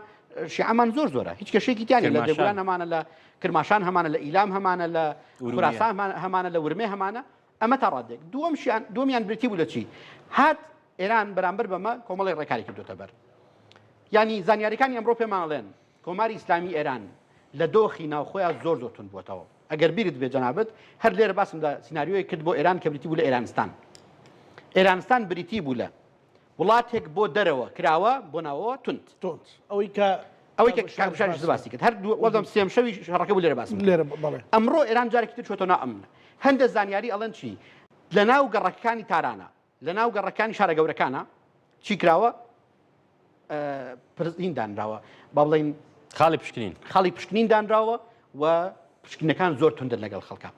شیعەمان زۆر زۆرە هیچ کێشەیەکی تیا نییە لە کرماشان. دێگولان هەمانە لە کرماشان هەمانە لە ئیلام هەمانە لە ئورومیە. خوراسان هەمانە لە ورمێ هەمانە ئەمە تا ڕادێک دووەمشیان دووەمیان بریتی بوو لە چی هات ئێران بەرامبەر بەمە کۆمەڵی ڕێکاری کردوتە بەر یانی زانیاریەکانی ئەمڕۆ پێمان ئەڵێن کۆماری ئیسلامی ئێران لە دۆخی ناوخۆیا زۆر زۆر توند بووەتەوە ئەگەر بیرت بێ جەنابت هەر لێرە باسم لە سیناریۆیەک کرد بۆ ئێران کە بریتی بوو لە ئێرانستان ئێرانستان بریتی بوو لە وڵاتێک بۆ دەرەوە کراوە بۆ ناوەوە توند توند ئەوەی کە ئەوەی کە کاک بشاریش باسی کرد هەر دوو وەزم سێم شەوی شەڕەکە بوو لێرە باسم کرد. لێرە بەڵێ ئەمڕۆ ئێران جارێکی تر چۆتە ناو ئەمن هەندێک زانیاری ئەڵێن چی لە ناو گەڕەکەکانی تارانە لە ناو گەڕەکانی شارە گەورەکانە چی کراوە پرزین دانراوە با بڵین خاڵی پشکنین خاڵی پشکنین دانراوە و پشکنەکان زۆر توندن لەگەڵ خەڵکە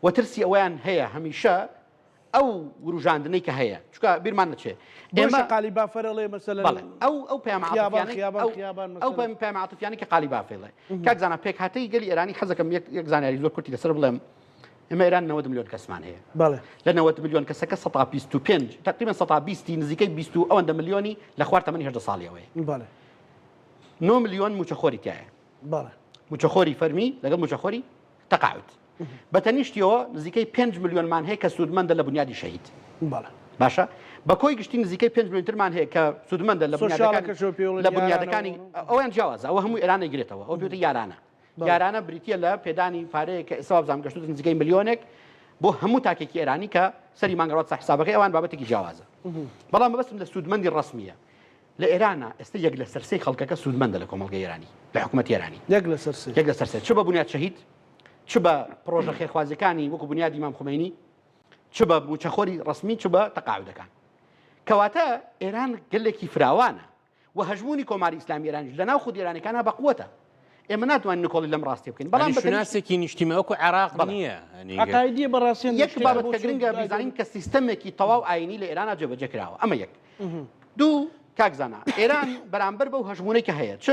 و ترسی ئەویان هەیە هەمیشە ئەو وروژاندنەی کە هەیە چکە بیرمان نەچێ ئێمە قالی بافەرەڵێ مەسەلەن ئەو ئەو پەیامە ئەو پەیامە عاتفیانەی کە قالی بافێڵێ کاک زانا پێکهاتەی گەلی ئێرانی حەزەکەم یەک زانیاری زۆر کورتی لەسەر بڵێم ئێمە ئێران 90 ملیۆن کەسمان هەیە بەڵێ لە 90 ملیۆن کەسەکە 125 تقریبا 120 نزیکەی 20 و ئەوەندە ملیۆنی لە خوار تەمەنی 18 ساڵیەوەیە بەڵێ 9 ملیۆن موچەخۆری تایە بەڵێ موچەخۆری فەرمی لەگەڵ موچەخۆری تەقاعد بە تەنیشتیەوە نزیکەی 5 ملیۆنمان هەیە کە سوودمەندە لە بنیادی شەهید بەڵێ باشە بە کۆی گشتی نزیکەی 5 ملیۆن ترمان هەیە کە سوودمەندە لە بنیادەکانی لە بنیادەکانی ئەویان جیاوازە ئەوە هەموو ئێران ئەیگرێتەوە ئەو پێوتە یارانە یارانە بریتییە لە پێدانی پارەیەک کە ئێستا وابزانم گەشتووتە نزیکەی ملیۆنێک بۆ هەموو تاکێکی ئێرانی کە سەری مانگ ڕات حسابەکەی ئەوان بابەتێکی جیاوازە بەڵام مەبەستم لە سوودمەندی ڕەسمیە لە ئێرانە ئێستا یەک لەسەر سێی خەڵکەکە سوودمەندە لە کۆمەڵگەی ئێرانی لە حکوومەتی ئێرانی یەک لەسەر سێ یەک لەسەر سێ چ بە بنیاد شەهید چ بە پرۆژە خێرخوازیەکانی وەکو بنیادی ئیمام خومەینی چ بە مووچەخۆری ڕەسمی چ بە تەقاعودەکان کەواتە ئێران گەلێکی فراوانە و هەژموونی کۆماری ئیسلامی ئێرانیش لە ناو خودی ئێرانیەکانا بە قوەتە. ئێمە ناتوانین نکۆڵی لەم ڕاستیە بکەین. بەڵام یانی بە تەنیشت شوناسێکی نیشتیمانی وەکو عێراق بەڵێ. نییە. یانی عەقایدیە بە ڕاستی یەک شتێک بابەت بۆ کە چۆن گرنگە دوای بیزانین کە سیستەمێکی تەواو ئایینی لە ئێرانا جێبەجێ کراوە. ئەمە یەک. دوو، کاک زانا، ئێران بەرامبەر بەو هەژموونەی کە هەیە، چ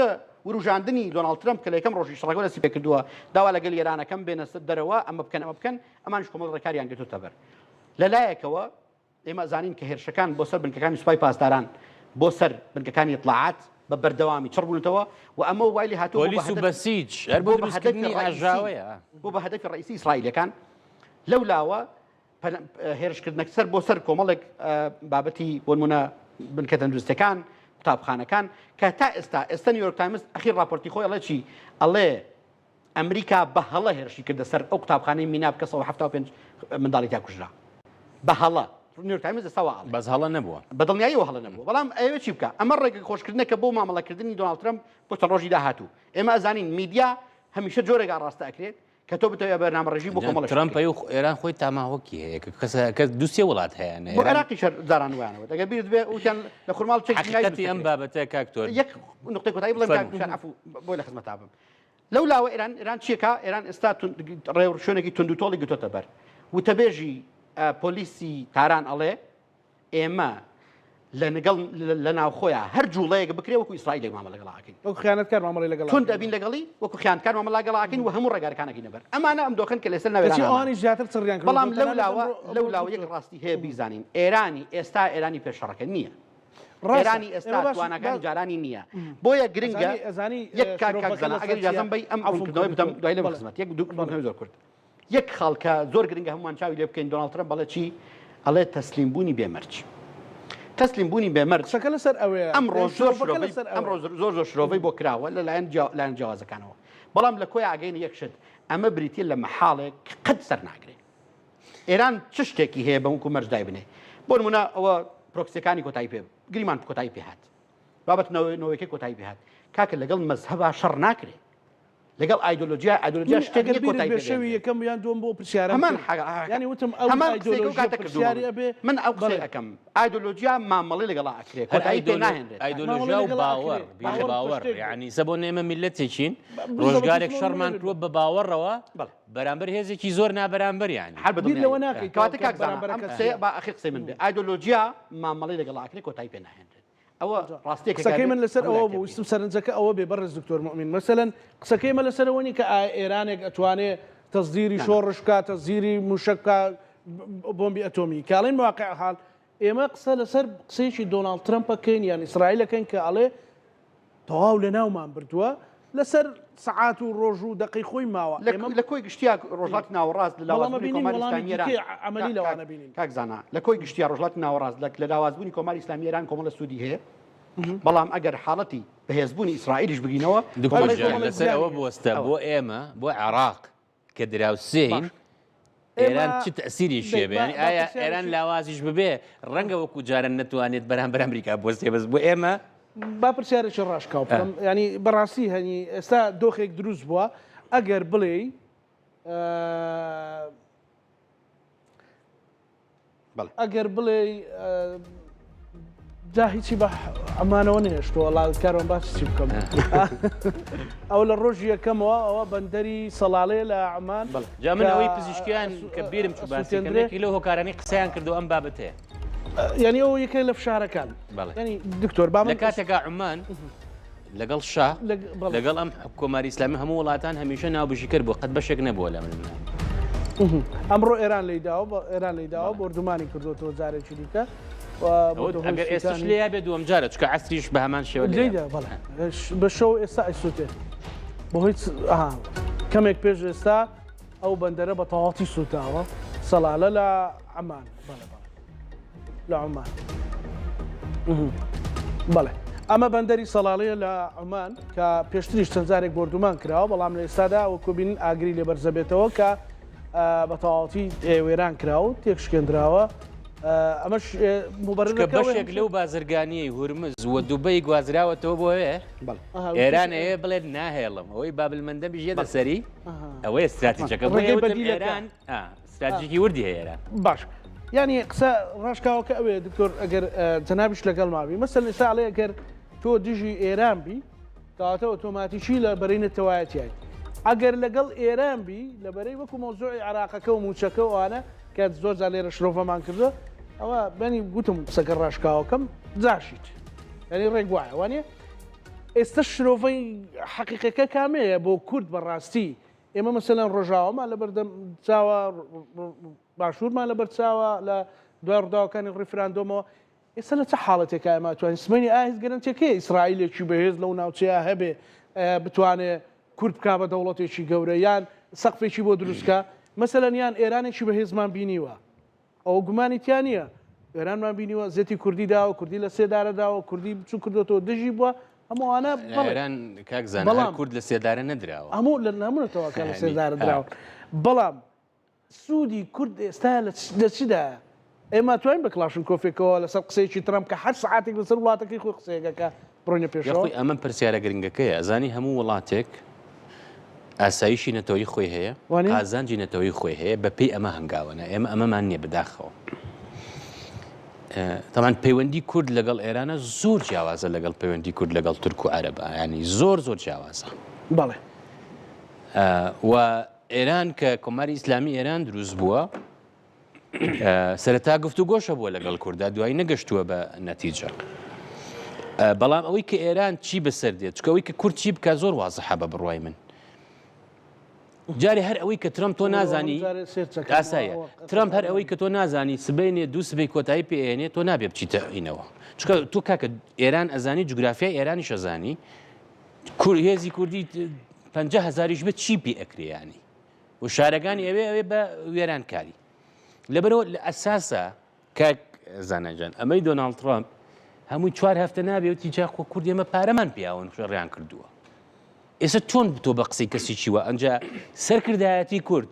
وروژاندنی دۆناڵد ترەمپ کە لە یەکەم ڕۆژی شەڕەکەوە دەستی پێکردووە، داوا لە گەلی ئێران ئەکەم بێنە دەرەوە، ئەمە بکەن، ئەمە بکەن، ئەمانیش کۆمەڵ ڕێکاریان گرتووتە بەر. لە لایەکەوە ئێمە ئەزانین کە هێرشەکان بۆ سەر بنکەکانی سوپای پاسداران، بۆ سەر بنکەکانی ئیتڵاعات بە بەردەوامی چڕ بوونەتەوە و ئەمە وای لێ هاتووە بۆ بە پۆلیس و هەدەف بەسیج هەر بۆ بۆ بە هەدەفی دروستکردنی ڕەئیسی ئاژاوەیە. بۆ بە هەدەفی ڕەئیسی ئیسرائیلەکان لەو لاوە هێرشکردنە سەر بۆ سەر کۆمەڵێک بابەتی بۆ نمونە بنکە تەندروستەکان قوتابخانەکان کە تا ئێستا ئێستا نیویۆرک تایمز ئەخیر راپۆرتی خۆی ئەڵێ چی ئەڵێ ئەمریکا بە هەڵە هێرشی کردە سەر ئەو قوتابخانەی میناب کە 175 منداڵی تیا کوژرا بە هەڵە نیویۆرک تایمز ئێستا وا ئەڵێ بەس هەڵە نەبووە. بە دڵنیاییەوە هەڵە نەبووە بەڵام ئەیەوێت چی بکا ئەمە ڕێگە خۆشکردنێکە بۆ مامەڵەکردنی دۆناڵد ترەمپ بۆ چەند ڕۆژی داهاتوو ئێمە ئەزانین میدیا هەمیشە جۆرێک ئاڕاستە ئەکرێت کە تۆ بتەوێ بەرنامەڕێژی بۆ کۆمەڵێک ترەمپ بکەی. و ئێران خۆی تاماهۆکی هەیە کە کەس کە دوو سێ وڵات هەیە بۆ عێراقیش هەر جاران وایانەوە ئەگەر بیرت بێ وتیان لە خورماڵ چەکی کیمیایی حەقیقەتی دروست ئەم دەکرێت. بابەتە کاک تۆر یەک نقطەی کۆتایی بڵێم کاک فەرموو. بشار عەفوو بۆی لە خزمەتا بم. لەو لاوە ئێران ئێران چیەکا ئێران ئێستا ڕێوشوێنێکی توندوتۆڵی گرتۆتە بەر. وتەبێژی پۆلیسی تاران ئەڵێ ئێمە لە نگەڵ لە ناوخۆیا هەر جوڵەیەک بکرێ وەکو ئیسرائیلێک مامەڵە لەگەڵا ئەکەین. وەکو خیانەتکار مامەڵەی لەگەڵا توند ئەبین لەگەڵی وەکو خیانەتکار مامەڵە لەگەڵا ئەکەین و هەموو ڕێگارەکان ئەگرینە بەر. ئەمانە ئەم دۆخەن کە لەسەر ناو کەچی ئێران ئەوانیش زیاتر چڕیان کردووە بەڵام تەنانەت لەولاوە ئەمڕۆ لەولاوە یەک ڕاستی هەیە بیزانین ئێرانی ئێستا ئێرانی پێش شەڕەکە نییە. ڕاستە ئێرانی ئێمە ئێستا باش تواناکانی با جارانی نییە. بۆیە گرنگە ئەزانی ئەزانی یەک کاک کاک شرۆڤەکە زانا لەسەر ئەگەر چییە؟ ئیجازەم بەی ئەم عەفوم ڕوونکردنەوەی کە بدەم دکتۆر دوای لێم بەڵێ خزمەت یەک دوو بەڵێ ڕوونکردنەوەی زۆر کورت. یەک خاڵ کە زۆر گرنگە هەموومان چاوی لێ بکەین دۆناڵد ترەمپ ئەڵێ چی؟ ئەڵێ تەسلیم بوونی بێ مەرج. تەسلیم بوونی بێ مەرج قسەکە لەسەر ئەوەیە ئەمڕۆ زۆر شرۆڤەکە شرۆڤەی لەسەر ئەمڕۆ ئەوەیە. زۆر زۆر شرۆڤەی بۆ کراوە لەلایەن جیا لایەن جیاوازەکانەوە. بەڵام لە کۆی ئاگەین یەک شت ئەمە بریتیە لە مەحاڵێک کە قەت سەر ناگرێ. ئێران چ شتێکی هەیە بە وەکو مەرج دایبنێ؟ بۆ نمونە ئەوە پرۆکسیەکانی کۆتایی پێ گریمان کۆتایی پێ هات. بابەت نەوەیەکەی کۆتایی پێ هات. کاکە لەگەڵ مەزهەبا شەڕ ناکرێ. لەگەڵ ئایدۆلۆژیا ئایدۆلۆژیا من شتێک ئەگەر نییە بیرت کۆتایی بێ پێ شەوی بێنرێ. یەکەم یان دووەم بۆ پرسیارەم هەمان کرد یانی وتم ئەو هەمان قسەی ئەو ئایدۆلۆژیە کاتە کردوومە پرسیاری من ئەبێ من ئەو قسەی بەڵێ ئەکەم ئایدۆلۆژیا مامەڵەی لەگەڵا ئەکرێ هەر کۆتایی پێ ئایدۆلۆ ناهێنرێت ئایدۆلۆژیا مامەڵەی و لەگەڵا باوەڕ ئەکرێ بیر باوەڕ باوەڕ شتێک بێ یعنی سە بۆ ئێمە میللەتێکین بالضبط ڕۆژگارێک وتم ئەوە شەڕمان نەبێت. کردووە بە باوەڕەوە بەڵێ بەرامبەر هێزێکی زۆر نابەرامبەر یعنی هەر بە بیر لەوە دڵنیایی ناکەیتەوە کەواتە کە کاک زانا ئەم بەرامبەرەکە قسەیە چییە با ئەخیر قسەی من بێ ئایدۆلۆژیا مامەڵەی لەگەڵا ئەکرێ کۆتایی پێ ناهێنرێت ئەوە ڕاستیەکە قسەکەی من لەسەر هەموو ئەوە لایەک بوو تێبگەین. ویستم سەرنجەکە ئەوە بێ بەڕێز دکتۆر موئمین مەسەلەن قسەکەی مە لەسەر ئەوە نییە کە ئایا ئێرانێک ئەتوانێ تەسدیری نا نا. شۆڕش بکا تەسدیری موشەک بکا بۆمبی ئەتۆمی کە ئەڵێن واقع حال ئێمە قسە لەسەر قسەیەکی دۆناڵد ترەمپ ئەکەین یان ئیسرائیل ئەکەین کە ئەڵێ تەواو لەناومان بردووە لەسەر سەعات و ڕۆژ و دەقەی خۆی ماوە لە ئێمە لە کۆی گشتیا ڕۆژهەڵاتی ناوەڕاست لە بەڵام لاوازبوونی ئەبینین کۆماری وەڵامی ئیسلامی ئێران دیکەی عەمەلی کاک لەوانە بینین. کاک زانا لە کۆی گشتیا ڕۆژهەڵاتی ناوەڕاست لە لە لاوازبوونی کۆماری ئیسلامی ئێران کۆمەڵە سوودی هەیە بەڵام ئەگەر حاڵەتی بەهێزبوونی ئیسرائیلیش بگینەوە دکتۆر کۆمەڵی جان کۆمەڵی لەسەر زیانی ئەوە هەیە. بوەستە ئەوە. بۆ ئێمە بۆ عێراق کە دراوسێین باش ئێران ئێمە چ تەئسیرێکی دەی هەبێ با یانی با ئایا ئێران پرسیارێکی لاوازیش ببێ ڕەنگە وەکو جاران نەتوانێت بەرامبەر ئەمریکا بوەستێ بەس بۆ ئێمە با پرسیارێکی ڕاشکاو بکەم ینی بەڕاستی هەنی ئێستا دۆخێک دروست بووە ئەگەر بڵێی ئەگەر بڵێی جا هیچی بە ئەمانەوە نێشتەوە ڵا کاروان باسی چی بکەم ئەو لە ڕۆژی یەکەمەوە ئەوە بەندەری سەڵاڵێ لە عمان جا من ئەوەی پزیشکیان کە بیرم چوو باسی کەم لەو هۆکارانەی قسەیان کردو ئەم بابەتەیە یعنی ئەو یەکێک لە فشارەکان ینی دکتۆر با لە کاتێکا عمان لەگەڵ شا لەگەڵ ئەم کۆماری ئیسلامی هەموو وڵاتان هەمیشە ناوبژیکەر بوو قەت بەشێک نەبووە لە من ئەمڕۆ ئێران لیداوە ئێران لیداوە بۆردومانی کردوەوە جارێکی دیکە ئەگەر ئێستش لێ بێ دووەم جارە چکە عسریش بە هەمان شێوە لێدا بە شەو ئێستا ئەیسووتێ بەهۆی کەمێک پێش ئێستا ئەو بەندەرە بە تەواوەتی سووتاوە سەڵالە لە عەمان بەڵێ بەڵێ لە عومان بەڵێ ئەمە بەندەری سەڵاڵەیە لە عومان کە پێشتریش چەند جارێک بۆردومان کراوە بەڵام لە ئێستادا وەکو بینن ئاگری لێ بەرزەبێتەوە کە بە تەواوەتی وێران کرا و تێکشکێندراوە ئەمەش مبەرەکە بەشێک لەو بازرگانیەی هورمز و دوبەی گوازراوەتەوە بۆ ئەوێ ئێران ئەیە بڵێت ناهێڵم ئەوەی بابلمەندەبیش یەتە سەری ئەوەیە استراتیجەکە بۆ ئێران ستراتیژێکی وردی هەیە ئێران. باش یانی قسە ڕاشکاوەکە ئەوەیە دکتۆر ئەگەر جەنابیش لەگەڵما بی مەسەلەن ئێستا ئەڵێ ئەگەر تۆ دژی ئێران بی کەواتە ئۆتۆماتیکی لە بەرەی نەتەوایەتیای ئەگەر لەگەڵ ئێران بی لە بەرەی وەکو مەوزوعی عێراقەکە و موچەکە و ئەوانە کە زۆر جار لێرە شرۆڤەمان کردووە ئەوە بەنی گوتم قسەکە ڕاشکاوەکەم جاشیت یعنی ڕێک وایە وانە ئێستا شرۆڤەی حەقیقەکە کامەیە بۆ کورد بەڕاستی ئێمە مەسەلەن ڕۆژاوامان لەبەردەم چاوە، باشوورمان لەبەر چاوە لە دوای ڕووداوەکانی ڕیفراندۆمەوە، ئێستا لە چ حاڵەتێکا ئێمە ئەتوانین سبەینێ ئایا هیچ گەرەنتیەک هەیە ئیسرائیلێکی بەهێز لەو ناوچەیە هەبێ بتوانێ کورد بکا بە دەوڵەتێکی گەورە یان سەقفێکی بۆ دروست کا مەسەلەن یان ئێرانێکی بەهێزمان بینیوە ئەوە گومانی تیا نییە. ئێرانمان بینیوە زێتی کوردی داوە، کوردی لە سێدارە داوە، کوردی بچووک کردۆتەوە، دژی بووە، هەموو ئەوانە بەڵێ. ئێران کاک زانا هەر بەڵام کورد لە سێدارە نەدراوە. هەموو لە هەموو نەتەوەکان لە سێدارە دراون. بەڵام سوودی کورد ئێستا لە چیدایە؟ ئێمە توانین بە کڵاشنکۆفێکەوە لەسەر قسەیەکی ترەمپ کە هەر سەعاتێک لەسەر وڵاتەکەی خۆی قسەیەک ئەکا بڕۆینە پێشەوە؟ یاخۆی ئەمە پرسیارە گرنگەکەیە. ئەزانی هەموو وڵاتێک ئاسایشی نەتەوەیی خۆی هەیە، قازانجی نەتەوەیی خۆی هەیە، بەپێی ئەمە هەنگاوەنە، ئێمە ئەمەمان نییە بەداخەوە. تەمان پەیوەندی کورد لەگەڵ ئێرانە زۆر جیاوازە لەگەڵ پەیوەندی کورد لەگەڵ تورک و عەرەبە، ینی زۆر زۆر جیاوازە. بەڵێ. و ئێران کە کۆماری ئیسلامی ئێران دروست بووە. سەرەتا گفتوگۆش هەبووە لەگەڵ کوردا دوایی نەگەشتووە بە نەتیجە. بەڵام ئەوەی کە ئێران چی بەسەر دێت چکەوەی کە کورد چی بکە زۆر وازحە بە بڕوای من. جارێ هەر ئەوەی کە ترەمپ تۆ نازانی ئاسایە ترەمپ هەر ئەوەی کە تۆ نازانی سبینێ دوو سبەی کۆتایی پێێنێ تۆ نابێ بچیتە ئینەوە چکە تۆ کاکە ئێران ئەزانی جوگرافیای ئێرانی شەزانی کور هێزی کوردی 50 هزاریش بێت چی پێ ئەکرێیانی و شارەکانی ئەوێ ئەوێ بە وێرانکاری لەبەرەوە لە ئەساسە کاک زانا جان ئەمەی دۆناڵد ترامپ هەمووی چوار هەفتە نابێ وتی جا خۆ کورد ئێمە پارەمان پیاون شەڕیان کردووە ئێستا چۆن تۆ بە قسەی کەسی چیوە ئەنجا سەرکردایەتی کورد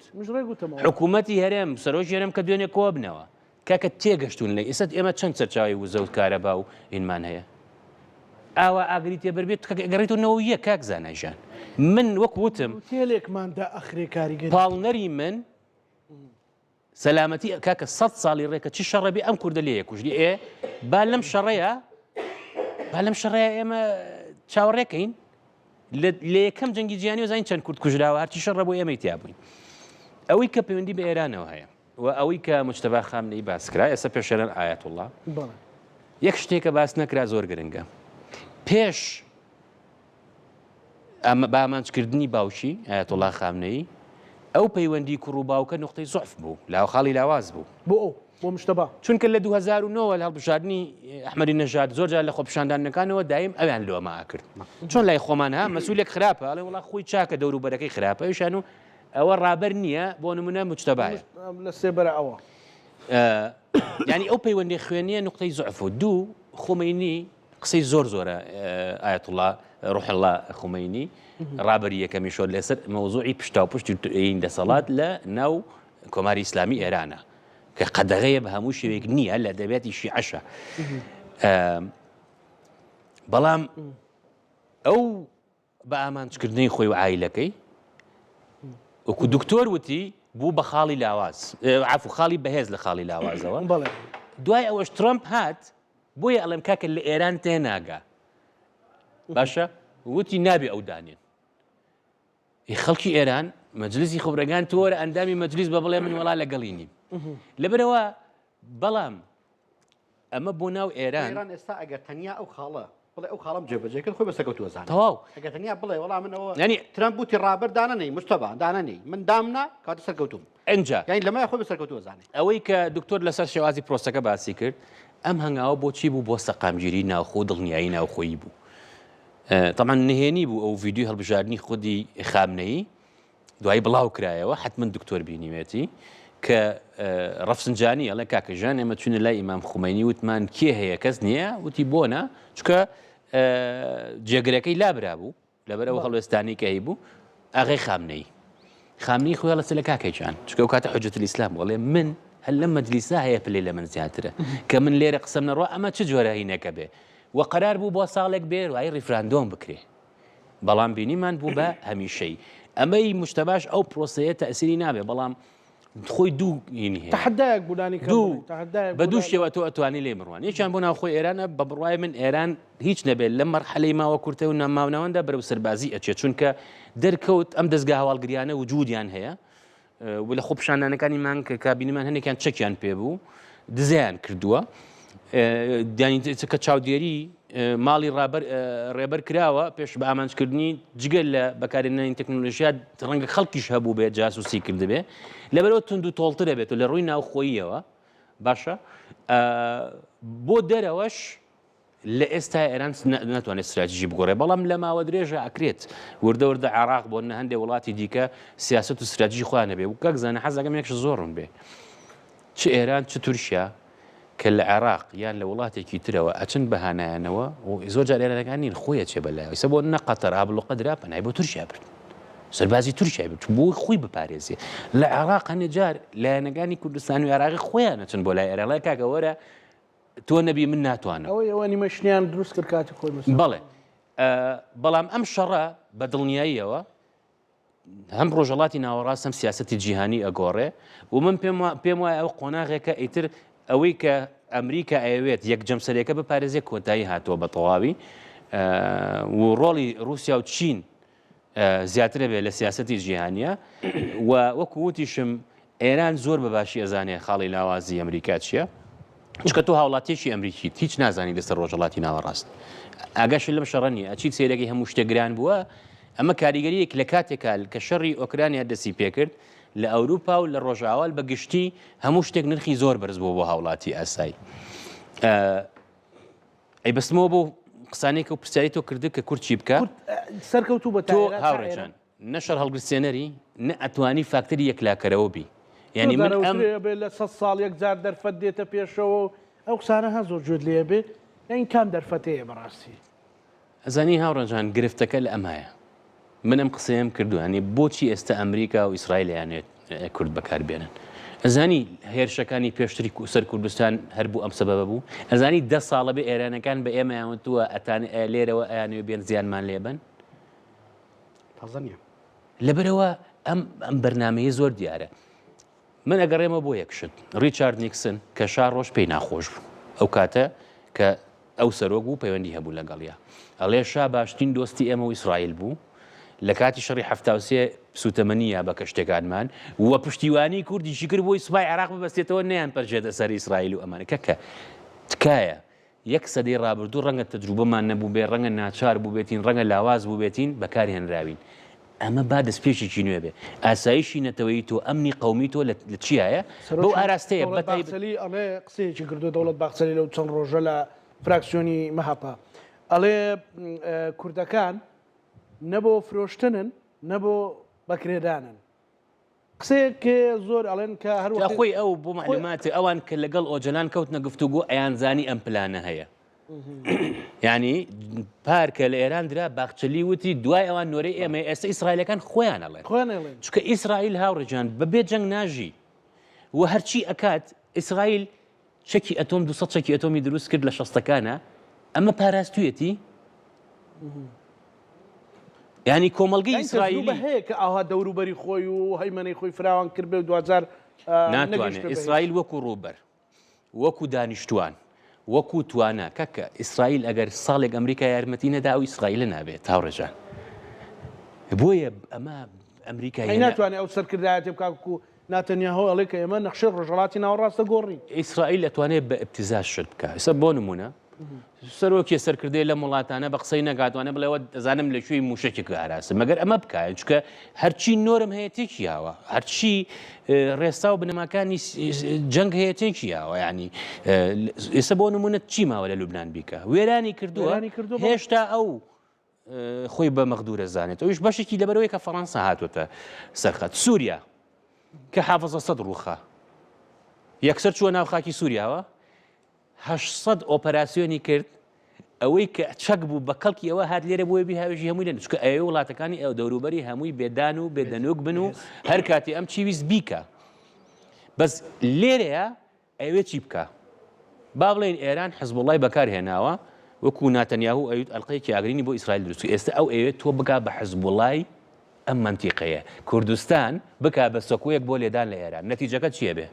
حکوومەتی هەرێم سەرۆکی هەرێم کە دوێنێ کۆبنەوە کاکە تێگەشتون لە ئێستا ئێمە چەند سەرچاوی وزە و کارەبا و هینمان هەیە ئاوا ئاگری تێبەر بێت گەڕێتەوە یە کاک زانایژان من وەک وتم تێلێکماندا ئەخرێ کاریگەری پاڵنەری من سەلامەتی کاکە سەد ساڵی ڕێکە چ شەڕە بێ ئەم کوردە لێ کوژری ئێ با لەم شەڕەیە با لەم شەڕەیە ئێمە چاوەڕێکەین لە یەکەم جەنگی جیهانی زانین چەند کورد کوژراوە هەرچی شەڕە بۆ ئێمەی تیا بووین ئەوەی کە پەیوەندی بە ئێرانەوە هەیە و ئەوەی کە مجتەبا خامنەیی باس کرا ئێستا پێشێلەن ئایەتوڵڵا یەک شتێکە باس نەکرا زۆر گرنگە پێش بە ئامانجکردنی باوکی، ئایەتوڵڵا خامنەیی، ئەو پەیوەندی کوڕ و باوکە نوقتەی زوعف بوو، لاو خاڵی لاواز بوو. بۆ ئەو، بۆ مجتەبا. چونکە لە 2009 وە لە هەڵبژاردنی ئەحمەدی نەژاد زۆر جار لە خۆپیشاندانەکانەوە دایم ئەویان لۆمە ئەکرد. چۆن لای خۆمان ها مەسئولێک خراپە ئەڵێ وەڵا خۆی چاکە دەوروبەرەکەی خراپە ئەویشان و ئەوە ڕابەر نییە بۆ نمونە مجتەبایە. لە سێبەرە ئەوە. یانی ئەو پەیوەندی خوێنیە نوقتەی زوعف بوو. دوو، خومەینی قسەی زۆر زۆرە ئایەتوڵا ڕوحڵا خومەینی ڕابەری یەکەمی شۆر لەسەر مەوزوعی پشتاوپشتی دەسەڵات لە ناو کۆماری ئیسلامی ئێرانە کە قەدەغەیە بە هەموو شێوەیەک نییە لە دەبێتی شیعەشە بەڵام ئەو بە ئامانجکردنی خۆی و عایلەکەی وەکو دکتۆر وتی بوو بە خاڵی لاواز عفو خاڵی بەهێز لە خاڵی لاوازەوە دوای ئەوەش ترەمپ هات بۆیە ئەڵێم کاکە لە ئێران تێناگا باشە وتی نابێ ئەو دانێن خەڵکی ئێران مەجلیسی خبرەگان تۆرە ئەندامی مەجلیس بە بڵێ من وەڵا لەگەڵی نیم لەبەرەوە بەڵام ئەمە بۆ ناو ئێران ئێران ئێستا ئەگەر تەنیا ئەو خاڵە بڵێ ئەو خاڵم جێبەجێ کرد خۆی بە سەرکەوتوو ئەزانێ تەواو ئەگەر تەنیا بڵێ وەڵا من ئەوە یعنی ترەمپ وتی ڕابەر دانەنێی مجتەبا دانەنێی من دامنا کاتە سەرکەوتووم ئینجا یعنی لەمە خۆی بە سەرکەوتوو ئەزانێ ئەوەی کە دکتۆر لەسەر شێوازی پرۆسەکە باسی کرد ئەم هەنگاوە بۆچی بوو بۆ سەقامگیری ناوخۆ و دڵنیایی ناوخۆیی بوو تەبعەن نهێنی بوو ئەو ڤیدیۆی هەڵبژاردنی خودی خامنەیی دوایی بڵاو کرایەوە حەتمەن دکتۆر بینیوێتی کە ڕەفسنجانی ئەڵێ کاکە ژان ئێمە چوینە لای ئیمام خومەینی وتمان کێ هەیە کەس نییە وتی بۆنە چکە جێگرەکەی لابرابوو لەبەر ئەو هەڵوێستانی کە هەیبوو ئاغای خامنەی خامنەی خۆی هەڵەسە لە کاکە جان چکە ئەو کاتە حجەت الئیسلام وەڵێ من هەر لەم مەجلیسا هەیە پلەی لە من زیاترە کە من لێرە قسەم نەڕوا ئەمە چ جۆرە هینەکە بێ و قەرار بوو بۆ ساڵێک بێ وای ڕیفراندۆم بکرێ بەڵام بینیمان بوو بە هەمیشەی. ئەمەی موجتەباش ئەو پرۆسەیە تەئسیری نابێ بەڵام خۆی دوو هینی هەیە. تەحەدایەک بوو لانی کەم دوو بڵێین، تەحەدایەک بە بوو دوو لە شێوە تۆ ئەتوانی لێی بڕوانی. یەکیان بۆ ناوخۆی ئێرانە، بە بڕوای من ئێران هیچ نەبێت لەم مەرحەلەی ماوە کورتە و ماوناوەندە بەرەو سەربازی ئەچێت، چونکە دەرکەوت ئەم دەزگا هەواڵگریانە وجودیان هەیە و لە خۆپیشاندانەکانی مانگ کە بینیمان هەندێکیان چەکیان پێ بوو دزەیان کردووە کە چاودێری ماڵی ڕابەر ڕێبەر کراوە پێش بە ئامانجکردنی جگەل لە بەکارهێنانی تەکنۆلۆژیا ڕەنگە خەڵکیش هەبوو بێت جاسوسی کردبێ لەبەرەوە تونند و تۆڵترە بێت و لە ڕووی ناوخۆییەوە باشە بۆ دەرەوەش لە ئێستا ئێران ناتوانێت ستراتیژی بگۆڕێ، بەڵام لە ماوە درێژە ئەکرێت وردە وردە عێراق بۆ نە هەندێ وڵاتی دیکە سیاسەت و ستراتیژی خۆیان هەبێ و کاک زانا حەز دەکەم یەک شت زۆر ڕوون بێ چ ئێران چ تورکیا کە لە عێراق یان لە وڵاتێکی ترەوە ئەچن بە هانایانەوە و زۆر جار ئێرانەکان نین خۆی ئەچێ بە لایەوە ئیستا بۆ نە قەتەر ئابڵوقە درا پەنای بۆ تورکیا برد سەربازی تورکیای برد بۆ خۆی بپارێزێ لە عێراق هەنێ جار لایەنەکانی کوردستان و عێراقی خۆیان ئەچن بۆ لای ئێران کاکە وەرە تۆ نەبی من ناتوانم. ئەوەی ئەوە ئەنیمەیشنیان دروست کرد کاتی خۆی مەسەلەن. بەڵێ بەڵام ئەم شەڕە بە دڵنیاییەوە هەم ڕۆژهەڵاتی ناوەڕاست هەم سیاسەتی جیهانی ئەگۆڕێ و من پێم پێم وایە ئەو قۆناغێکە ئیتر ئەوەی کە ئەمریکا ئەیەوێت یەک جەمسەرێکە بپارێزێ کۆتایی هاتووە بە تەواوی و ڕۆڵی رووسیا و چین زیاترە بێ لە سیاسەتی جیهانیە و وەکو وتیشم. ئێران زۆر بە باشی ئەزانێ خاڵی لاوازی ئەمریکا چییە چونکە تۆ هاوڵاتیەکی ئەمریکیت هیچ نازانی لەسەر ڕۆژهەڵاتی ناوەڕاست ئاگاشت لەم شەڕە نییە ئەچیت سەیرەکەی هەموو شتێک گران بووە ئەمە کاریگەریەک لە کاتێکا کە شەڕی ئۆکرانیا دەستی پێکرد لە ئەوروپا و لە ڕۆژاوا بە گشتی هەموو شتێک نرخی زۆر بەرز بووە بۆ هاوڵاتی ئاسایی ئەی بەستمەوە بۆ قسانێک و پرسیاری تۆ کرد کە کورد چی بکە سەرکەوتوو بە تۆ هاوڕێجان نە شەڕهەڵگرسێنەری نە ئەتوانی فاکتەری یەکلاکەرەوە بی یانی من ئەم بێ لە سە ساڵ یەک جار دەرفەت دێتە پێشەوە و ئەو قسانە هە زۆر گوێت لێ بێ یانی کام دەرفەتەیە بەڕاستی؟ ئەزانی هاوڕێجان گرفتەکە لە ئەمایە من ئەم قسەیەم کردو ینی بۆچی ئێستا ئەمریکا و ئیسرائیل یانێت کورد بەکار بێنن ئەزانی هێرشەکانی پێشتری سەر کوردستان هەر بوو ئەم سەبەبە بوو ئەزانی دە ساڵە بێ ئێرانەکان بە ئێمەیان وتووە ئەتان لێرەوە ئەیانەوێ بێن زیانمان لێبن تازە نییە. لەبەرئەوە ئەم ئەم بەرنامەیە زۆر دیارە. من ئەگەڕێمەوە بۆ یەک شت، ڕیچارد نیکسن کە شا ڕۆژ پێی ناخۆش بوو ئەو کاتە کە ئەو سەرۆک بوو پەیوەندی هەبوو لەگەڵیا ئەڵێ شا باشترین دۆستی ئێمە و ئیسرائیل بوو لە کاتی شەڕی 73 سوتەمەنی یا بە کەشتەکانمان و پشتیوانی کوردیشی کرد بۆی سوپای عێراق ببەستێتەوە نەیان پەرژێتە سەر ئیسرائیل و ئەمانە کەکە تکایە یەک سەدەی ڕابردوو ڕەنگە تەجروبەمان نەبووبێ، ڕەنگە ناچار بووبێتین، ڕەنگە لاواز بووبێتین، بەکار هێنراوین. ئەمە با دەستپێکێکی نوێ بێ. ئاسایشی نەتەوەیی تۆ، ئەمنی قەومی تۆ لە چیایە؟ بەو سەرۆکی ئاراستەیە، دەوڵەت بەتایبەت. باخچەلی ئەڵێ قسەیەکی کردووە دەوڵەت باخچەلی لەو چەند ڕۆژە لە فراکسیۆنی مەهەپە ئەڵێ کوردەکان نە بۆ فرۆشتنن نە بۆ بەکرێدانن. قسەیەک کە زۆر ئەڵێن کە هەر جا وەختی خۆی ئەو بۆ خۆی مەعلوماتێ ئەوان کە لەگەڵ ئۆجەلان کەوتنە گفتوگۆ ئەیانزانی ئەم پلانە هەیە یعنی پار کە لە ئێران درا باخچەلی وتی دوای ئەوان نۆرەی ئێمە ئێستا ئیسرائیلەکان خۆیان ئەڵێن خۆیان ئەڵێن چونکە ئیسرائیل هاوڕێجان بەبێ جەنگ ناژی و هەرچی ئەکات ئیسرائیل چەکی ئەتۆم 200 چەکی ئەتۆمی دروست کرد لە شەستەکانە ئەمە پاراستویەتی یانی کۆمەڵگەی ئیسرائیلی هەیە کە ئاها دەوروبەری خۆی و هەیمەنەی خۆی فراوان کرد بێ و دواجار ناتوانێت ئیسرائیل وەکو ڕووبەر وەکو دانیشتوان وەکو توانا کەکە ئیسرائیل ئەگەر ساڵێک ئەمریکا یارمەتی نەدا ئەو ئیسرائیلە نابێت هاوڕێجان بۆیە ئەمە ئەمریکا ناتوانێت ئەو سەرکردایەتی بکات و ناتەنیاهۆ ئەڵێ کە ئێمە نەخشەی ڕۆژهەڵاتی ناوەڕاست دەگۆڕین. ئیسرائیل ئەتوانێت بە ئیبتیزاز شت بکا. ئێستا بۆ نموونە سەرۆکی سەرکردەی لەم وڵاتانە بە قسەی نەگاتوانێت بڵێ وە دەزانم لە کوێی مووشەکێک ئاراستم مەگەر ئەمە بکا چونکە هەرچی نۆرم هەیە تێکی یاوە هەرچی ڕێسا و بنەماکانی جەنگ هەیە تێکی یاوە یعنی ئێستا بۆ نموونە چی ماوە لە لوبناان بیکە وێرانی کردووە هێشتا ئەو خۆی بە مەغدورە زانێت ئەویش بەشێکی لەبەرەوەی کە فەڕەنسا هاتووەتە سەرخەت سووریا کە حافظ ئەسەد ڕووخا یەکسەر چووە ناو خاکی سووریاوە 800 ئۆپەراسیۆنی کرد ئەوەی کە چەک بوو بە کەڵکی ئەوە هات لێرە بۆیە بیهاوێژی هەمووی لێن چونکە ئەوێ وڵاتەکانی ئەو دەوروبەری هەمووی بێدان و بێدەنوک بن و هەر کاتی ئەم چی ویست بیکە بەس لێرەیە ئەیەوێ چی بکا؟ با بڵێین ئێران حزبوڵای بەکار هێناوە وەکو ناتەنیاهو ئەیوت ئەلقەیەکی ئاگرینی بۆ ئیسرائیل دروست کرد ئێستا ئەو ئەیەوێت تۆ بکا بە حزبوڵای ئەم مەنتیقەیە کوردستان بکا بە سەکۆیەک بۆ لێدان لە ئێران نەتیجەکە چیە بێ؟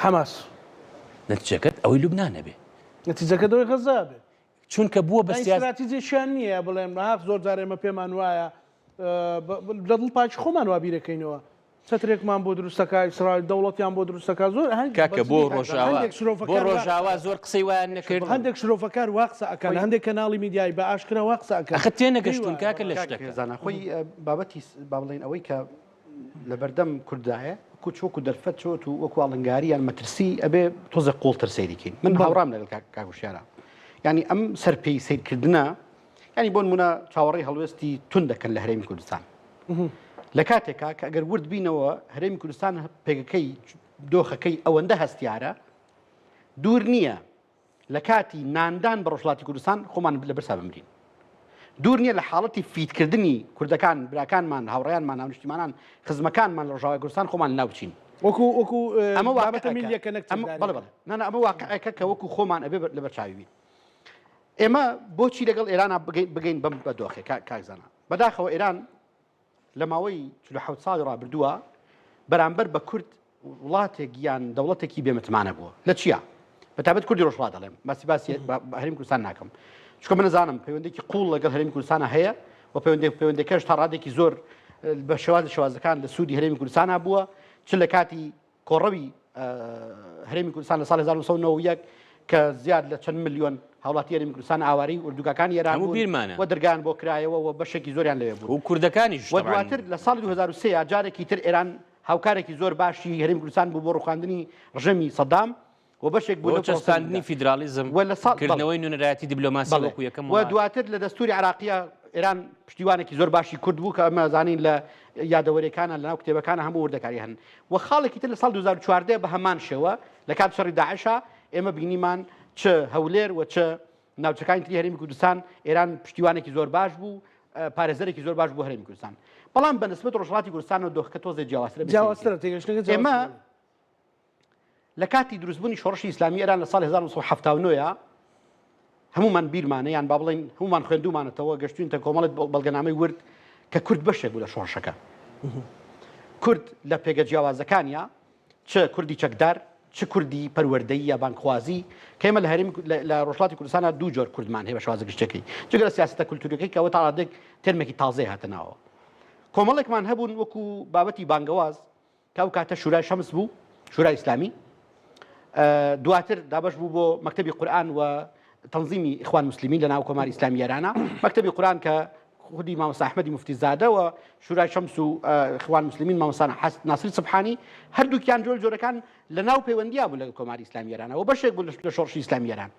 حەماس. نەتیجەکەت ئەوەی لوبنانە بێ. نەتیجەکەت ئەوەی غەزە بێ. چونکە بووە بە یانی سیاس. ستراتیجێکیان نییە بڵێن هەق زۆر جار ئێمە پێمان وایە لە دڵ پاکی خۆمان وا بیرەکەینەوە چەترێکمان بۆ دروستەکە ئیسرائیل دەوڵەتیان بۆ دروستەکە زۆر کاکە بۆ ڕۆژاوا بۆ ڕۆژاوا زۆر قسەی وایان نەکرد هەندێک شرۆڤەکار وا قسە ئەکەن هەندێک کەناڵی میدیایی بە ئاشکرا وا قسە ئەکەن ئەخە تێنەگەشتوون کاکە لە شتەکە زانا خۆی بابەتی با بڵێین ئەوەی کە لەبەردەم کوردایە وەکو چ وەکو دەرفەت چۆت و وەکو ئاڵنگاری یان مەترسی ئەبێ تۆزێک قوڵتر سەیری کەین من هاوڕام لەگەڵ کاک وشیارە یعنی ئەم سەرپێی سەیرکردنە یعنی بۆ نمونە چاوەڕێی هەڵوێستی تون دەکەن لە هەرێمی کوردستان لە کاتێکا کە ئەگەر ورد بینەوە هەرێمی کوردستان پێگەکەی دۆخەکەی ئەوەندە هەستیارە دوور نییە لە کاتی ناندان بە ڕۆژهەڵاتی کوردستان خۆمان لە برسا بمرین. دوور نییە لە حاڵەتی فیتکردنی کوردەکان، براکانمان، هاوڕێیانمان، هاونیشتیمانان، خزمەکانمان لە ڕۆژاوای کوردستان خۆمان لەناو بچین. وەکو وەکو ئەمە بابەتە واقعێکە. میللیەکە نەک ئەمە چەکداریەکە. بەڵێ بەڵێ. نا نا ئەمە واقعێکە کە وەکو خۆمان ئەبێ لەبەر چاوی بین. ئێمە بۆچی لەگەڵ ئێرانا بگەین بەم بە دۆخێ کاک زانا؟ بەداخەوە ئێران لە ماوەی 47 ساڵی ڕابردووە بەرامبەر بە کورد وڵاتێک یان دەوڵەتێکی بێمتمانە بووە لە چیا بە تابەت کوردی ڕۆژهەڵات دەڵێم باسی باسی هەرێمی کوردستان ناکەم چونکە من نەزانم پەیوەندێکی قوڵ لەگەڵ هەرێمی کوردستانە هەیە و پەیوەندێک پەیوەندەکەش تا ڕادێکی زۆر بە شێوازی شێوازەکان لە سوودی هەرێمی کوردستانە بووە چ لە کاتی کۆڕەوی هەرێمی کوردستان لە ساڵی 1991 کە زیاد لە چەند ملیۆن هاوڵاتی هەرێمی کوردستان ئاوارەی ئوردوگاکانی ئێران هەموو بوون بیرمانە. و دەرگایان بۆ کرایەوە و بەشێکی زۆریان لەوێ بوون و کوردەکانیش و تەبعەن. دواتر لە ساڵی 2003 جارێکی تر ئێران هاوکارێکی زۆر باشی هەرێمی کوردستان بوو بۆ ڕوخاندنی ڕژێمی سەدام و بەشێک بوو بۆ لەو پرۆسەیەدا. چەسپاندنی فیدراڵیزم، و لە ساڵ بەڵێ. کردنەوەی نوێنەرایەتی دیبلۆماسی بەڵێ. وەکو یەکەم و وڵات. دواتر لە دەستوری عێراقیە ئێران پشتیوانێکی زۆر باشی کورد بوو کە ئەمە زانین لە یادەوەریەکانە لەناو کتێبەکانە هەموو وردەکاری هەن و خاڵێکی تر لە ساڵ 2014 بە هەمان شێوە لە کات شەڕی داعشا ئێمە بینیمان چ هەولێر و چ ناوچەکانی تری هەرێمی کوردستان ئێران پشتیوانێکی زۆر باش بوو پارێزەرێکی زۆر باش بوو هەرێمی کوردستان بەڵام بە نسبەت ڕۆژهەڵاتی کوردستانەوە دۆخەکە تۆزێ جیاوازترە جیاوازترە تێگەشتنەکە ئێمە جیاوازترە. لە کاتی دروستبوونی شۆڕشی ئیسلامی ئێران لە ساڵی 1979 هەمومان بیرمانە یان با بڵێین هەمومان خوێندومانەتەوە گەشتوینتە کۆمەڵێک بەڵگەنامەی ورد کە کورد بەشێک بوو لە شۆڕشەکە کورد لە پێگە جیاوازەکانیا چ کوردی چەکدار چ کوردی پەروەردەیی یا بانگخوازی کە ئێمە لە هەرێمی لە ڕۆژهەڵاتی کوردستانە دوو جۆر کوردمان هەیە بە شێوازە گشتیەکەی جگە لە سیاسەتە کولتوریەکەی کە ئەوە تا ڕادەیەک تێرمێکی تازەی هاتە ناوەوە کۆمەڵێکمان هەبوون وەکو بابەتی بانگەواز کە ئەو کاتە شورای شەمس بوو، شورای ئیسلامی، دواتر دابەش بوو بۆ مەکتەبی قورئان و تەنزیمی ئیخوان موسلیمین لە ناو کۆماری ئیسلامی ئێرانە، مەکتەبی قورئان کە خودی مامۆستا ئەحمەدی موفتی زادە و شورای شەمس و ئیخوان موسلیمین مامۆستا ناسری سبحانی هەردووکیان جۆر جۆرەکان لە ناو پەیوەندیا بوون لەگەڵ کۆماری ئیسلامی ئێرانە و بەشێک بوون لە شۆڕشی ئیسلامی ئێران.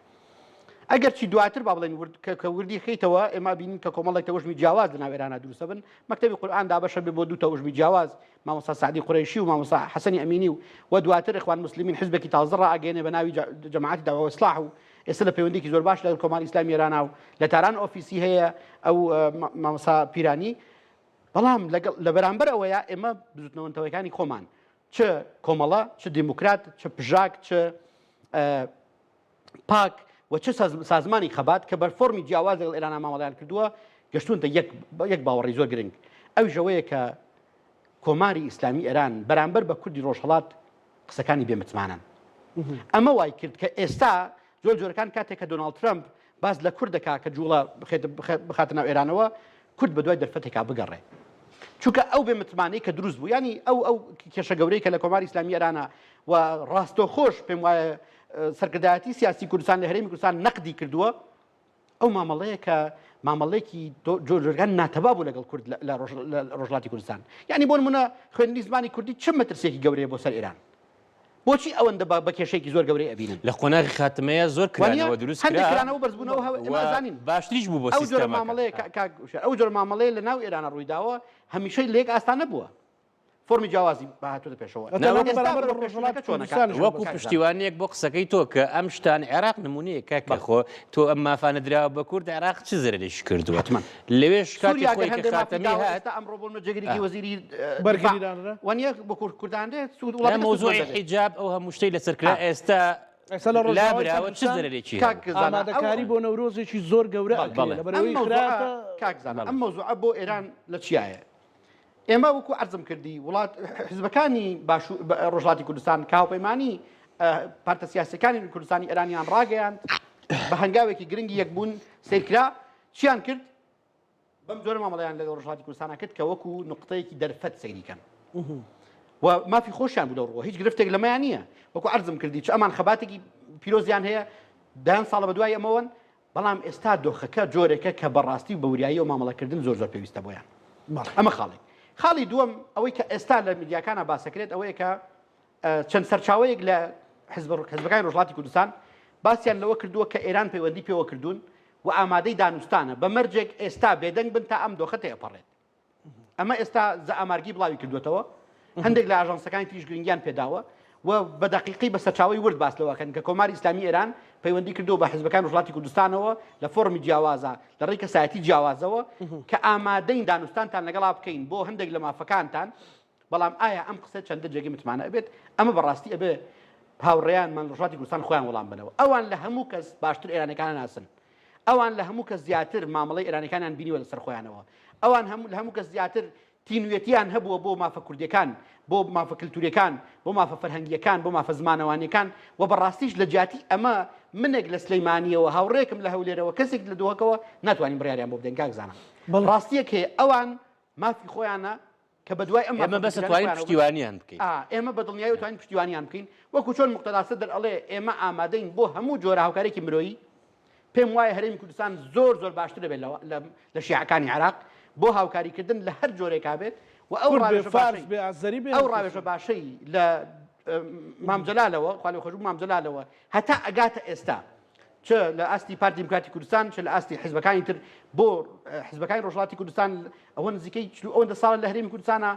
ئەگەرچی دواتر با بڵێین ورد کە وردی خەیتەوە ئێمە بینین کە کۆمەڵێک تەوژمی جیاواز لە ناو ئێرانە دروستە بن مەکتەبی قورئان دابەشە بێ بۆ دوو تەوژمی جیاواز مامۆستا سەعدی قورەیشی و مامۆستا حەسەنی ئەمینی و و دواتر ئیخوان موسلمین حزبێکی تازە ڕائەگەیەنێ بە ناوی جەماعەتی دەعوە و ئیسلاح و ئێستا لە پەیوەندیکی زۆر باش لەگەڵ کۆماری ئیسلامی ئێرانە و لە تاران ئۆفیسی هەیە ئەو مامۆستا پیرانی بەڵام لەگەڵ لە بەرامبەر ئەوەیە ئێمە بزوتنەوە نەتەوەکانی خۆمان چ کۆمەڵە چ دیموکرات چ پژاک چ پاک و چ سازمانی خەبات کە بە فۆرمی جیاواز لەگەڵ ئێرانە مامەڵەیان کردووە گەشتونتە یەک یەک باوەڕی زۆر گرنگ ئەویش ئەوەیە کە کۆماری ئیسلامی ئێران بەرامبەر بە کوردی ڕۆژهەڵات قسەکانی بێمتمانەن ئەمە وای کرد کە ئێستا زۆر جۆرەکان کاتێک کە دۆناڵد ترەمپ باس لە کورد دەکا کە جوڵە بخاتە ناو ئێرانەوە کورد بە دوای دەرفەتێکا بگەڕێ چونکە ئەو بێ متمانەی کە دروست بوو ینی ئەو ئەو کێشە گەورەی کە لە کۆماری ئیسلامی ئێرانە و ڕاستەوخۆش پێم وایە سەرکردایەتی سیاسی کوردستان لە هەرێمی کوردستان نەقدی کردووە ئەو مامەڵەیە کە مامەڵێکی جۆرجۆرگان ناتەبا بوو لەگەڵ کورد لە ڕۆژهەڵاتی کوردستان یعنی بۆ نمونە خوێندنی زمانی کوردی چ مەترسیەکی گەورەیە بۆ سەر ئێران بۆچی ئەوەندە بە کێشەیەکی زۆر گەورەی ئەبینن؟ لە قۆناغی خاتمەیە زۆر کرانەوە دروست کرا. هەندێک کرانەوە بەرزبوونەوە هەوە ئێمە ئەزانین. باشتریش بوو بۆ ئەو جۆرە سیستەمەکە. مامەڵەیە کاک وشیار ئەو جۆرە مامەڵەیە لە ناو ئێرانە ڕوویداوە هەمیشە لە یەک ئاستا نەبووە. فۆرمی جیاوازی هاتووەتە پێشەوە. ئێستا ئێستا بەرامبەر بەرەو بە پێشچوونەکە ڕۆژهەڵاتی چۆنە کاک کوردستانیش وەکو کاک زانا؟ پشتیوانیەک بۆ قسەکەی تۆ کە ئەم شتان عێراق نمونەیەکە کە بەڵێ. خۆ تۆ ئەم مافانە دراوە بە کورد عێراق چ زەرەرێکی کردووە؟ حەتمەن. لەوێش کاتی سووریا گەر خۆی کە هەندێ مافی خاتەمی داوە هات ئێستا ئەمڕۆ بۆ نمونە جێگرێکی وەزیری دفاع بەرگری دانرا؟ وانییە بۆ کورد کوردان دێت سوود لا وڵاتەکە سوودمەند مەوزوعی دەبێت. حیجاب ئەو هەموو شتەی لەسەر کرا ئا. ئێستا ئێستا لە ڕۆژئاوای لابراوە چ کوردستان زەرەرێکی کاک هەبوو؟ زانا ئەو ئامادەکاری بۆ نەورۆزێکی زۆر گەورە بەڵێ ئەکرێ بەڵێ. ئەم لەبەرئەوەی مەوزوعە خراپە کاک زانا بەڵێ. ئەم مەوزوعە بۆ ئێران لە چیایە؟ ئێمە وەکو عەرزم کردی وڵات حزبەکانی باشوور ڕۆژهەڵاتی کوردستان کە هاوپەیمانی پارتە سیاسیەکانی کوردستانی ئێرانیان ڕاگەیاند بە هەنگاوێکی گرنگی یەکبوون سەیرکرا چیان کرد بەم جۆرە مامەڵەیان لەگەڵ ڕۆژهەڵاتی کوردستان کرد کە وەکو نقطەیەکی دەرفەت سەیری کەن و مافی خۆشیان بوو لەو ڕووە هیچ گرفتێک لەمەیان نییە وەکو عەرزم کردی چ ئەمان خەباتێکی پیرۆزیان هەیە دەیان ساڵە بە دوای ئەمەوەن بەڵام ئێستا دۆخەکە جۆرێکە کە بەڕاستی و بە وریاییەوە مامەڵەکردن زۆر زۆر پێویستە بۆیان. ئەمە خاڵێک. خاڵی دووەم ئەوەی کە ئێستا لە میدیاکانە باسەکرێت ئەوەیە کە چەند سەرچاوەیەک لە حزب حزبەکانی ڕۆژهەڵاتی کوردستان باسیان لەوە کردووە کە ئێران پەیوەندی پێوە کردوون و ئامادەی دانوستانە بە مەرجێک ئێستا بێدەنگ بن تا ئەم دۆخە تێپەڕێت. ئەمە ئێستا زە ئامارگی بڵاوی کردوێتەوە هەندێک لە ئاژانسەکانی تریش گرنگیان پێداوە و بە دەقیقی بە سەرچاوی ورد باس لەوەکەن کە کۆماری ئیسلامی ئێران پەیوەندی کردو بە حزبەکان ڕۆژهەڵاتی کوردستانەوە لە فۆرمی جیاوازە لە ڕێی کەسایەتی جیاوازەوە کە ئامادەین دانوستانتان لەگەڵا بکەین بۆ هەندێک لە مافەکانتان بەڵام ئایا ئەم قسە چەندە جێگەی متمانە ئەبێت ئەمە بەڕاستی ئەبێ هاوڕێیانمان ڕۆژهەڵاتی کوردستان خۆیان وەڵام بنەوە ئەوان لە هەموو کەس باشتر ئێرانەکان ناسن ئەوان لە هەموو کەس زیاتر مامەڵەی ئێرانیەکانیان بینیوە لەسەر خۆیانەوە. ئەوان هەموو لە هەموو کەس زیاتر تینوێتیان هەبووە بۆ مافە کوردیەکان، بۆ مافە کلتوریەکان، بۆ مافە فەرهەنگیەکان، بۆ مافە زمانەوانیەکان و بەڕاستیش لە جیاتی ئەمە منێک لە سلەیمانیەوە، هاوڕێکم لە هەولێرەوە، کەسێک لە دهۆکەوە ناتوانین بڕیاریان بۆ بدەین کاک زانا. ڕاستیەک هەیە ئەوان مافی خۆیانە. کە بە دوای ئەم ئێمە بەس توانین پشتیوانیان بکەین. ئێمە بە دڵنیایەوە توانین پشتیوانیان بکەین، وەکو چۆن موقتەدا سەدر ئەڵێ ئێمە ئامادەین بۆ هەموو جۆرە هاوکارییەکی مرۆیی، پێم وایە هەرێمی کوردستان زۆر زۆر باشتر دەبێت لە شیعەکانی عێراق بۆ هاوکاریکردن لە هەر جۆرێکا بێت و ئەو ئەو ڕاوێژە باشەی لە مام جەلالەوە خوا لێخۆشبوو مام جەلالەوە هەتا ئەگاتە ئێستا چ لە ئاستی پارتی دیموکراتی کوردستان چ لە ئاستی حزبەکانی تر بۆ حزبەکانی ڕۆژهەڵاتی کوردستان ئەوە نزیکەی ئەوەندە ساڵە لە هەرێمی کوردستانە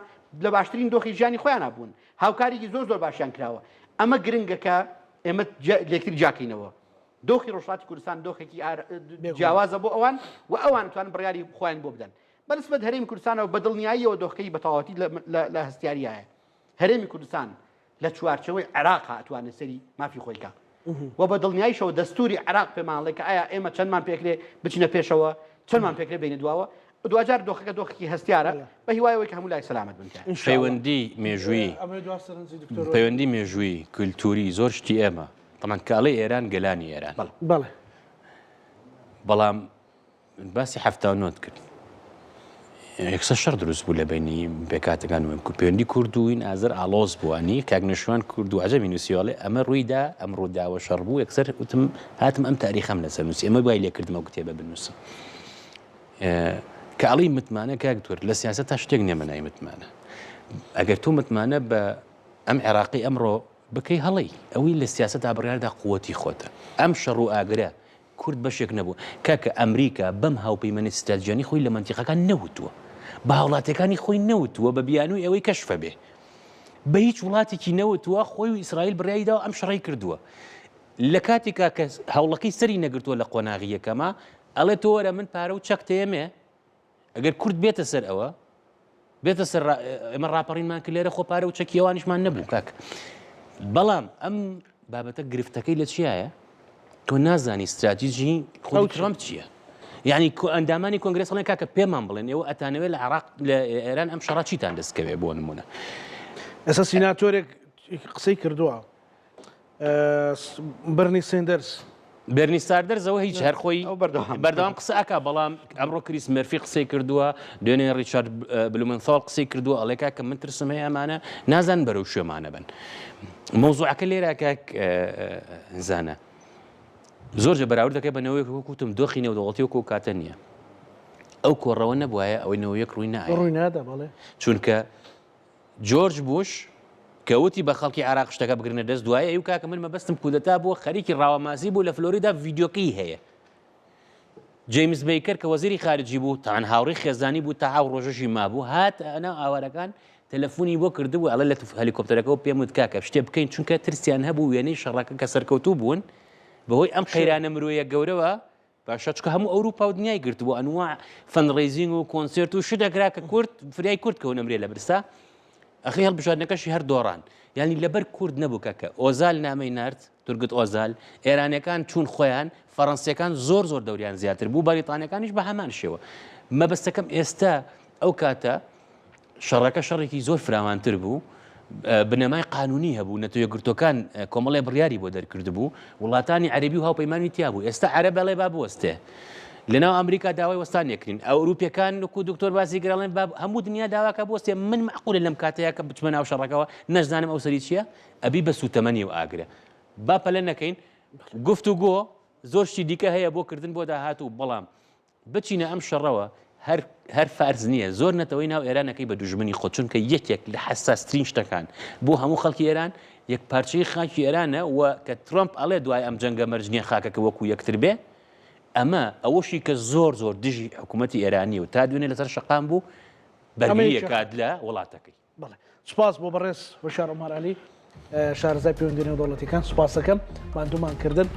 لە باشترین دۆخی ژیانی خۆیانە بوون هاوکاریکی زۆر زۆر باشیان کراوە ئەمە گرنگە کە ئێمە لێکتر جیاکەینەوە دۆخی ڕۆژهەڵاتی کوردستان دۆخێکی جیاوازە بۆ ئەوان و ئەوان توان بڕیاری خۆیان بۆ بدەن بەنسبەت هەرێمی کوردستانەوە بە دڵنیاییەوە دۆخەکەی بە تەواوەتی لە هەستیاریایە هەرێمی کوردستان لە چوارچێوەی عێراقا ئەتوانێت سەری مافی خۆی کا و بە دڵنیاییشەوە دەستوری عێراق پێمان ئەڵێ کە ئایا ئێمە چەندمان پێکرێ بچینە پێشەوە چەندمان پێکرێ بینە دواوە دواجار دۆخەکە دۆخێکی هەستیارە بە هیوای ئەوەی کە هەموو لای سەلامەت بن. پەیوەندی مێژوویی پەیوەندی مێژوویی کولتووری زۆر شتی ئێمە تەمان کە ئەڵێ ئێران گەلانی ئێران بەڵێ بەڵام باسی 79 کرد یەکسەر شەڕ دروست بوو لە بینی پێکاتەکان و پەیوەندی کورد و این ئازەر ئاڵۆز بوو ئەنی کاک نەشوان کورد و عەجەمی نووسیوەڵێ ئەمە ڕوویدا ئەم ڕووداوە شەڕ بوو یەکسەر وتم هاتم ئەم تاریخەم لەسەر نووسی ئەمە وای لێکردمەوە کتێبە بنووسم کە ئەڵی متمانە کاک تور لە سیاسەت تا شتێک نییە بە ناوی متمانە ئەگەر تۆ متمانە بە ئەم عێراقی ئەمڕۆ بکەی هەڵەی ئەوەی لە سیاسەتا بڕیاردا قوتی خۆتە ئەم شەڕ و ئاگرە کورد بەشێک نەبوو. کاکە ئەمریکا بەم هاوپەیمانە ستراتیژیانەی خۆی لە مەنتیقەکان نەوتووە. بە هاوڵاتیەکانی خۆی نەوتووە بە بیانووی ئەوەی کەشفە بێ. بە هیچ وڵاتێکی نەوتووە خۆی و ئیسرائیل بڕیاری داوە ئەم شەڕەی کردووە. لە کاتێکا کە هەوڵەکەی سەری نەگرتووە لە قۆناغی یەکەما ئەڵێ تۆ وەرە من پارە و چەک تێمێ ئەگەر کورد بێتە سەر ئەوە بێتە سەر ئێمە ڕاپەڕینمان کرد لێرە خۆ پارە و چەکی ئەوانیشمان نەبوو کاک بەڵام ئەم بابەتە گرفتەکەی لە چیایە تۆ نازانی استراتیژی خۆی ترامپ چییە یعنی ئەندامانی کۆنگرس هەڵێن کاکە پێمان بڵێن ئێوە ئەتانەوێت لە عراق لە ئێران ئەم شەڕە چیتان دەستکەوێ بۆ نمونە ئێستا سیناتۆرێک قسەی کردووە بەرنی سێندەرز. بێرنی ساردەرز ئەوە هیچ هەر خۆی بەردەوام قسە ئەکا بەڵام ئەمڕۆ کریس مێرفی قسەی کردووە دوێنێ ڕیچارد بلومنثاڵ قسەی کردووە ئەڵێ کاکە من ترسم هەیە ئەمانە نازان بەرەو کوێمانە بن مەوزوعەکە لێرە کاک زانە زۆر جە بەراورد دەکەی بە نەوەیەک وەکو وتم دۆخی نێودەوڵەتی وەکو ئەو کاتە نییە ئەو کۆڕەوە نەبوایە ئەوەی نەوەیەک ڕووی نایە ڕووی نادا بەڵێ چونکە جۆرج بوش کە وتی بە خەڵکی عێراق شتەکە بگرنە دەست دوایە ئەیو کاکە من مەبەستم کودەتا بووە خەریکی ڕاوەماسی بوو لە فلۆریدا ڤیدیۆکەی هەیە جەیمس بەیکەر کە وەزیری خارجی بوو تان هاوڕێی خێزانی بوو تا ئەو ڕۆژەشی مابوو هات ئەنا ئاوارەکان تەلەفۆنی بۆ کردبوو ئەڵێ لە هەلیکۆپتەرەکەەوە پێم وت کاکە شتێ بکەین چونکە ترسیان هەبوو وێنەی شەڕەکە کە سەرکەوتوو بوون بەهۆی ئەم قەیرانە مرۆیە گەورەوە باشە چونکە هەموو ئەوروپا و دنیای گرتبوو ئەنواع fundraising و کۆنسێرت و شت ئەکرا کە کورد فریای کورد کەون ئەمرێ لە برسا ئەخی هەڵبژاردنەکەشی هەر دۆڕان یعنی لەبەر کورد نەبوو کەکە ئۆزال نامەی نارد تورگت ئۆزال ئێرانەکان چوون خۆیان فەڕەنسیەکان زۆر زۆر دەوریان زیاتر بوو بەریتانەکانیش بە هەمان شێوە مەبەستەکەم ئێستا ئەو کاتە شەڕەکە شەڕێکی زۆر فراوانتر بوو، بنەمای قانونی هەبوو، نەتەوە یەکگرتووەکان کۆمەڵێ بڕیاری بۆ دەرکردبوو، وڵاتانی عەرەبی و هاوپەیمانانی تیا بوو، ئێستا عەرەب ئەڵێ با بوەستێ. لەناو ئەمریکا داوای وەستان نەکرین، ئەوروپیەکان وەکو دکتۆر باسی کرد ئەڵێن با هەموو دنیا داواکە بوەستێ، من مەعقولە لەم کاتەیا کە بچمە ناو شەڕەکەوە نەشزانم ئەو سەری چییە؟ ئەبی بە سووتەمەنی و ئاگرە. با پەلە نەکەین، گفتوگۆ زۆر شتی دیکە هەیە بۆ کردن بۆ داهاتوو، بەڵام بچینە ئەم شەڕەوە هەر هەر فارس نییە زۆر نەتەوەی ناو ئێران ئەکەی بە دوژمنی خۆت چونکە یەکێک لە حەساسترین شتەکان بۆ هەموو خەڵکی ئێران یەک پارچەی خاکی ئێرانە و کە ترەمپ ئەڵێ دوای ئەم جەنگە مەرج نییە خاکەکە وەکو یەکتر بێ ئەمە ئەوەشی کە زۆر زۆر دژی حکوومەتی ئێرانی و تا دوێنێ لەسەر شەقام بوو بەرگری ئەکات لە وڵاتەکەی. بەڵێ سوپاس بۆ بەڕێز هۆشیار عومەر عەلی شارەزای پەیوەندی نێودەوڵەتیەکان سوپاس دەکەم ماندوومان کردن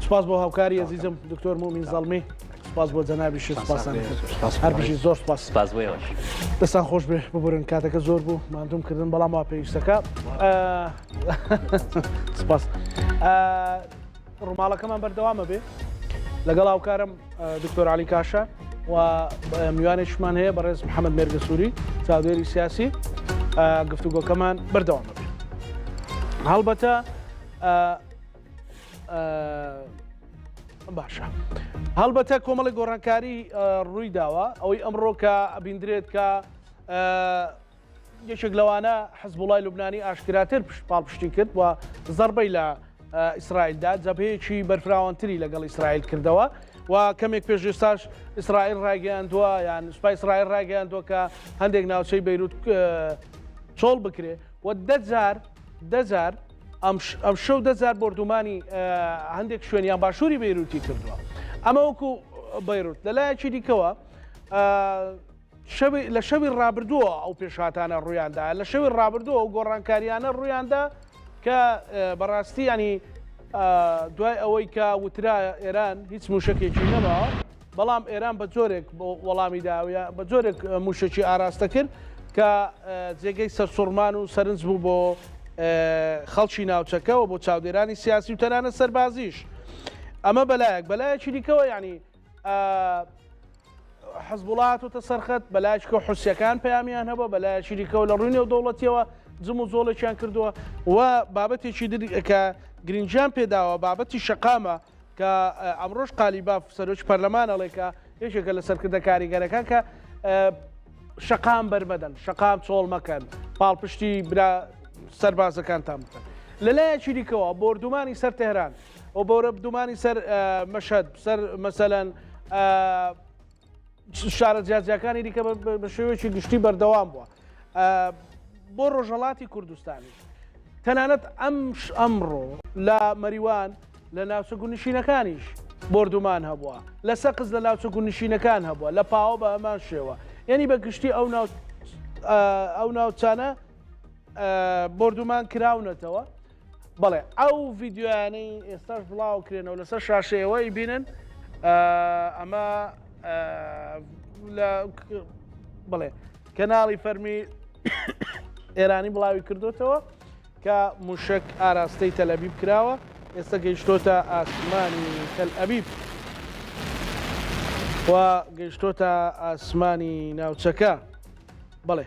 سوپاس بۆ هاوکاری ئەزیزم دکتۆر مومین زەڵمی سوپاس بۆ جەنابیشی سوپاسان هەر بژی زۆر سوپاس سوپاس بۆ ئێوەش دەستان خۆش بێ ببورن کاتەکە زۆر بوو ماندووم کردن بەڵام وا پێویستەکە سوپاس ڕووماڵەکەمان بەردەوامە بێ لەگەڵ هاوکارم دکتۆر علی کاشە و میوانێکشمان هەیە بەڕێز محەممەد مێرگەسووری چاودێری سیاسی گفتوگۆکەمان بەردەوامە بێ هەڵبەتە باشە هەڵبەتە کۆمەڵی گۆڕانکاری ڕووی داوە ئەوەی ئەمڕۆ کە ئەبیندرێت کە. یەکێک لەوانە حزبوڵای لوبنانی ئاشکراتر پاڵپشتی کرد و زەربەی لە ئیسرائیلدا جەبهەیەکی بەرفراوانتری لەگەڵ ئیسرائیل کردەوە و کەمێک پێش ئێستاش ئیسرائیل ڕایگەیاندووە یان سوپای ئیسرائیل ڕایگەیاندووە کە هەندێک ناوچەی بەیروت چۆڵ بکرێ و دەجار دەجار ئەم شەو دەجار بۆردومانی هەندێک شوێنیان باشووری بەیروتی کردووە ئەمە وەکو بەیروت لەلایەکی دیکەوە شەوی لە شەوی ڕابردووە ئەو پێشهاتانە ڕوویاندا لە شەوی ڕابردووە ئەو گۆڕانکاریانە ڕوویاندا کە بەڕاستی ینی دوای ئەوەی کە وترا ئێران هیچ موشکێکی نەماوە بەڵام ئێران بە جۆرێک وەڵامی داویە بە جۆرێک موشکی ئاراستە کرد کە جێگەی سەرسوڕمان و سەرنج بوو بۆ خەڵکی ناوچەکەەوە بۆ چاودێرانی سیاسی و تەنانە سەربازیش ئەمە بەلایەک بەلایەکی دیکەوە ینی حزبوڵا هاتۆتە سەرخەت، بەلایەکیکەوە حوسییەکان پەیامیان هەبووە، بەلایەکی دیکەوە لە ڕووی نێودەوڵەتییەوە جم و جۆڵێکیان کردووە و بابەتێکی در کە گرنگیان پێداوە بابەتی شەقامە کە ئەمڕۆش قالیباف سەرۆکی پەرلەمان ئەڵێ کە یەکێکە لە سەرکردە کاریگەرەکان کە شەقام بەرمەدەن، شەقام چۆڵ مەکەن، پاڵپشتی برا سەربازەکانتان بکەن. لەلایەکی دیکەوە بۆردومانی سەر تەهران و بۆردومانی سەر مەشهەد سەر مەسەلەن شارە جیاجیاکانی دیکە بە شێوەیەکی گشتی بەردەوام بووە بۆ ڕۆژهڵاتی کوردستانیش تەنانەت ئەم ئەمڕۆ لە مەریوان لە ناوچە گونشینەکانیش بۆردومان هەبووە لە سەقز لە ناوچە گونشینەکان هەبووە لە پاوە بە هەمان شێوە یعنی بە گشتی ئەو ناو ئەو ناوچانە بۆردومان کراونەتەوە بەڵێ ئەو ڤیدیۆیانەی ئێستاش بڵاو کرێنەوە لەسەر شاشەیەوە ئیبینن ئەمە لە بڵێ کەناڵی فەرمی ئێرانی بڵاوی کردوتەوە کە موشک ئاراستەی تەلەبیب کراوە ئێستا گەیشتۆتە ئاسمانی تەل ئەبیب و گەیشتۆتە ئاسمانی ناوچەکە بڵێ.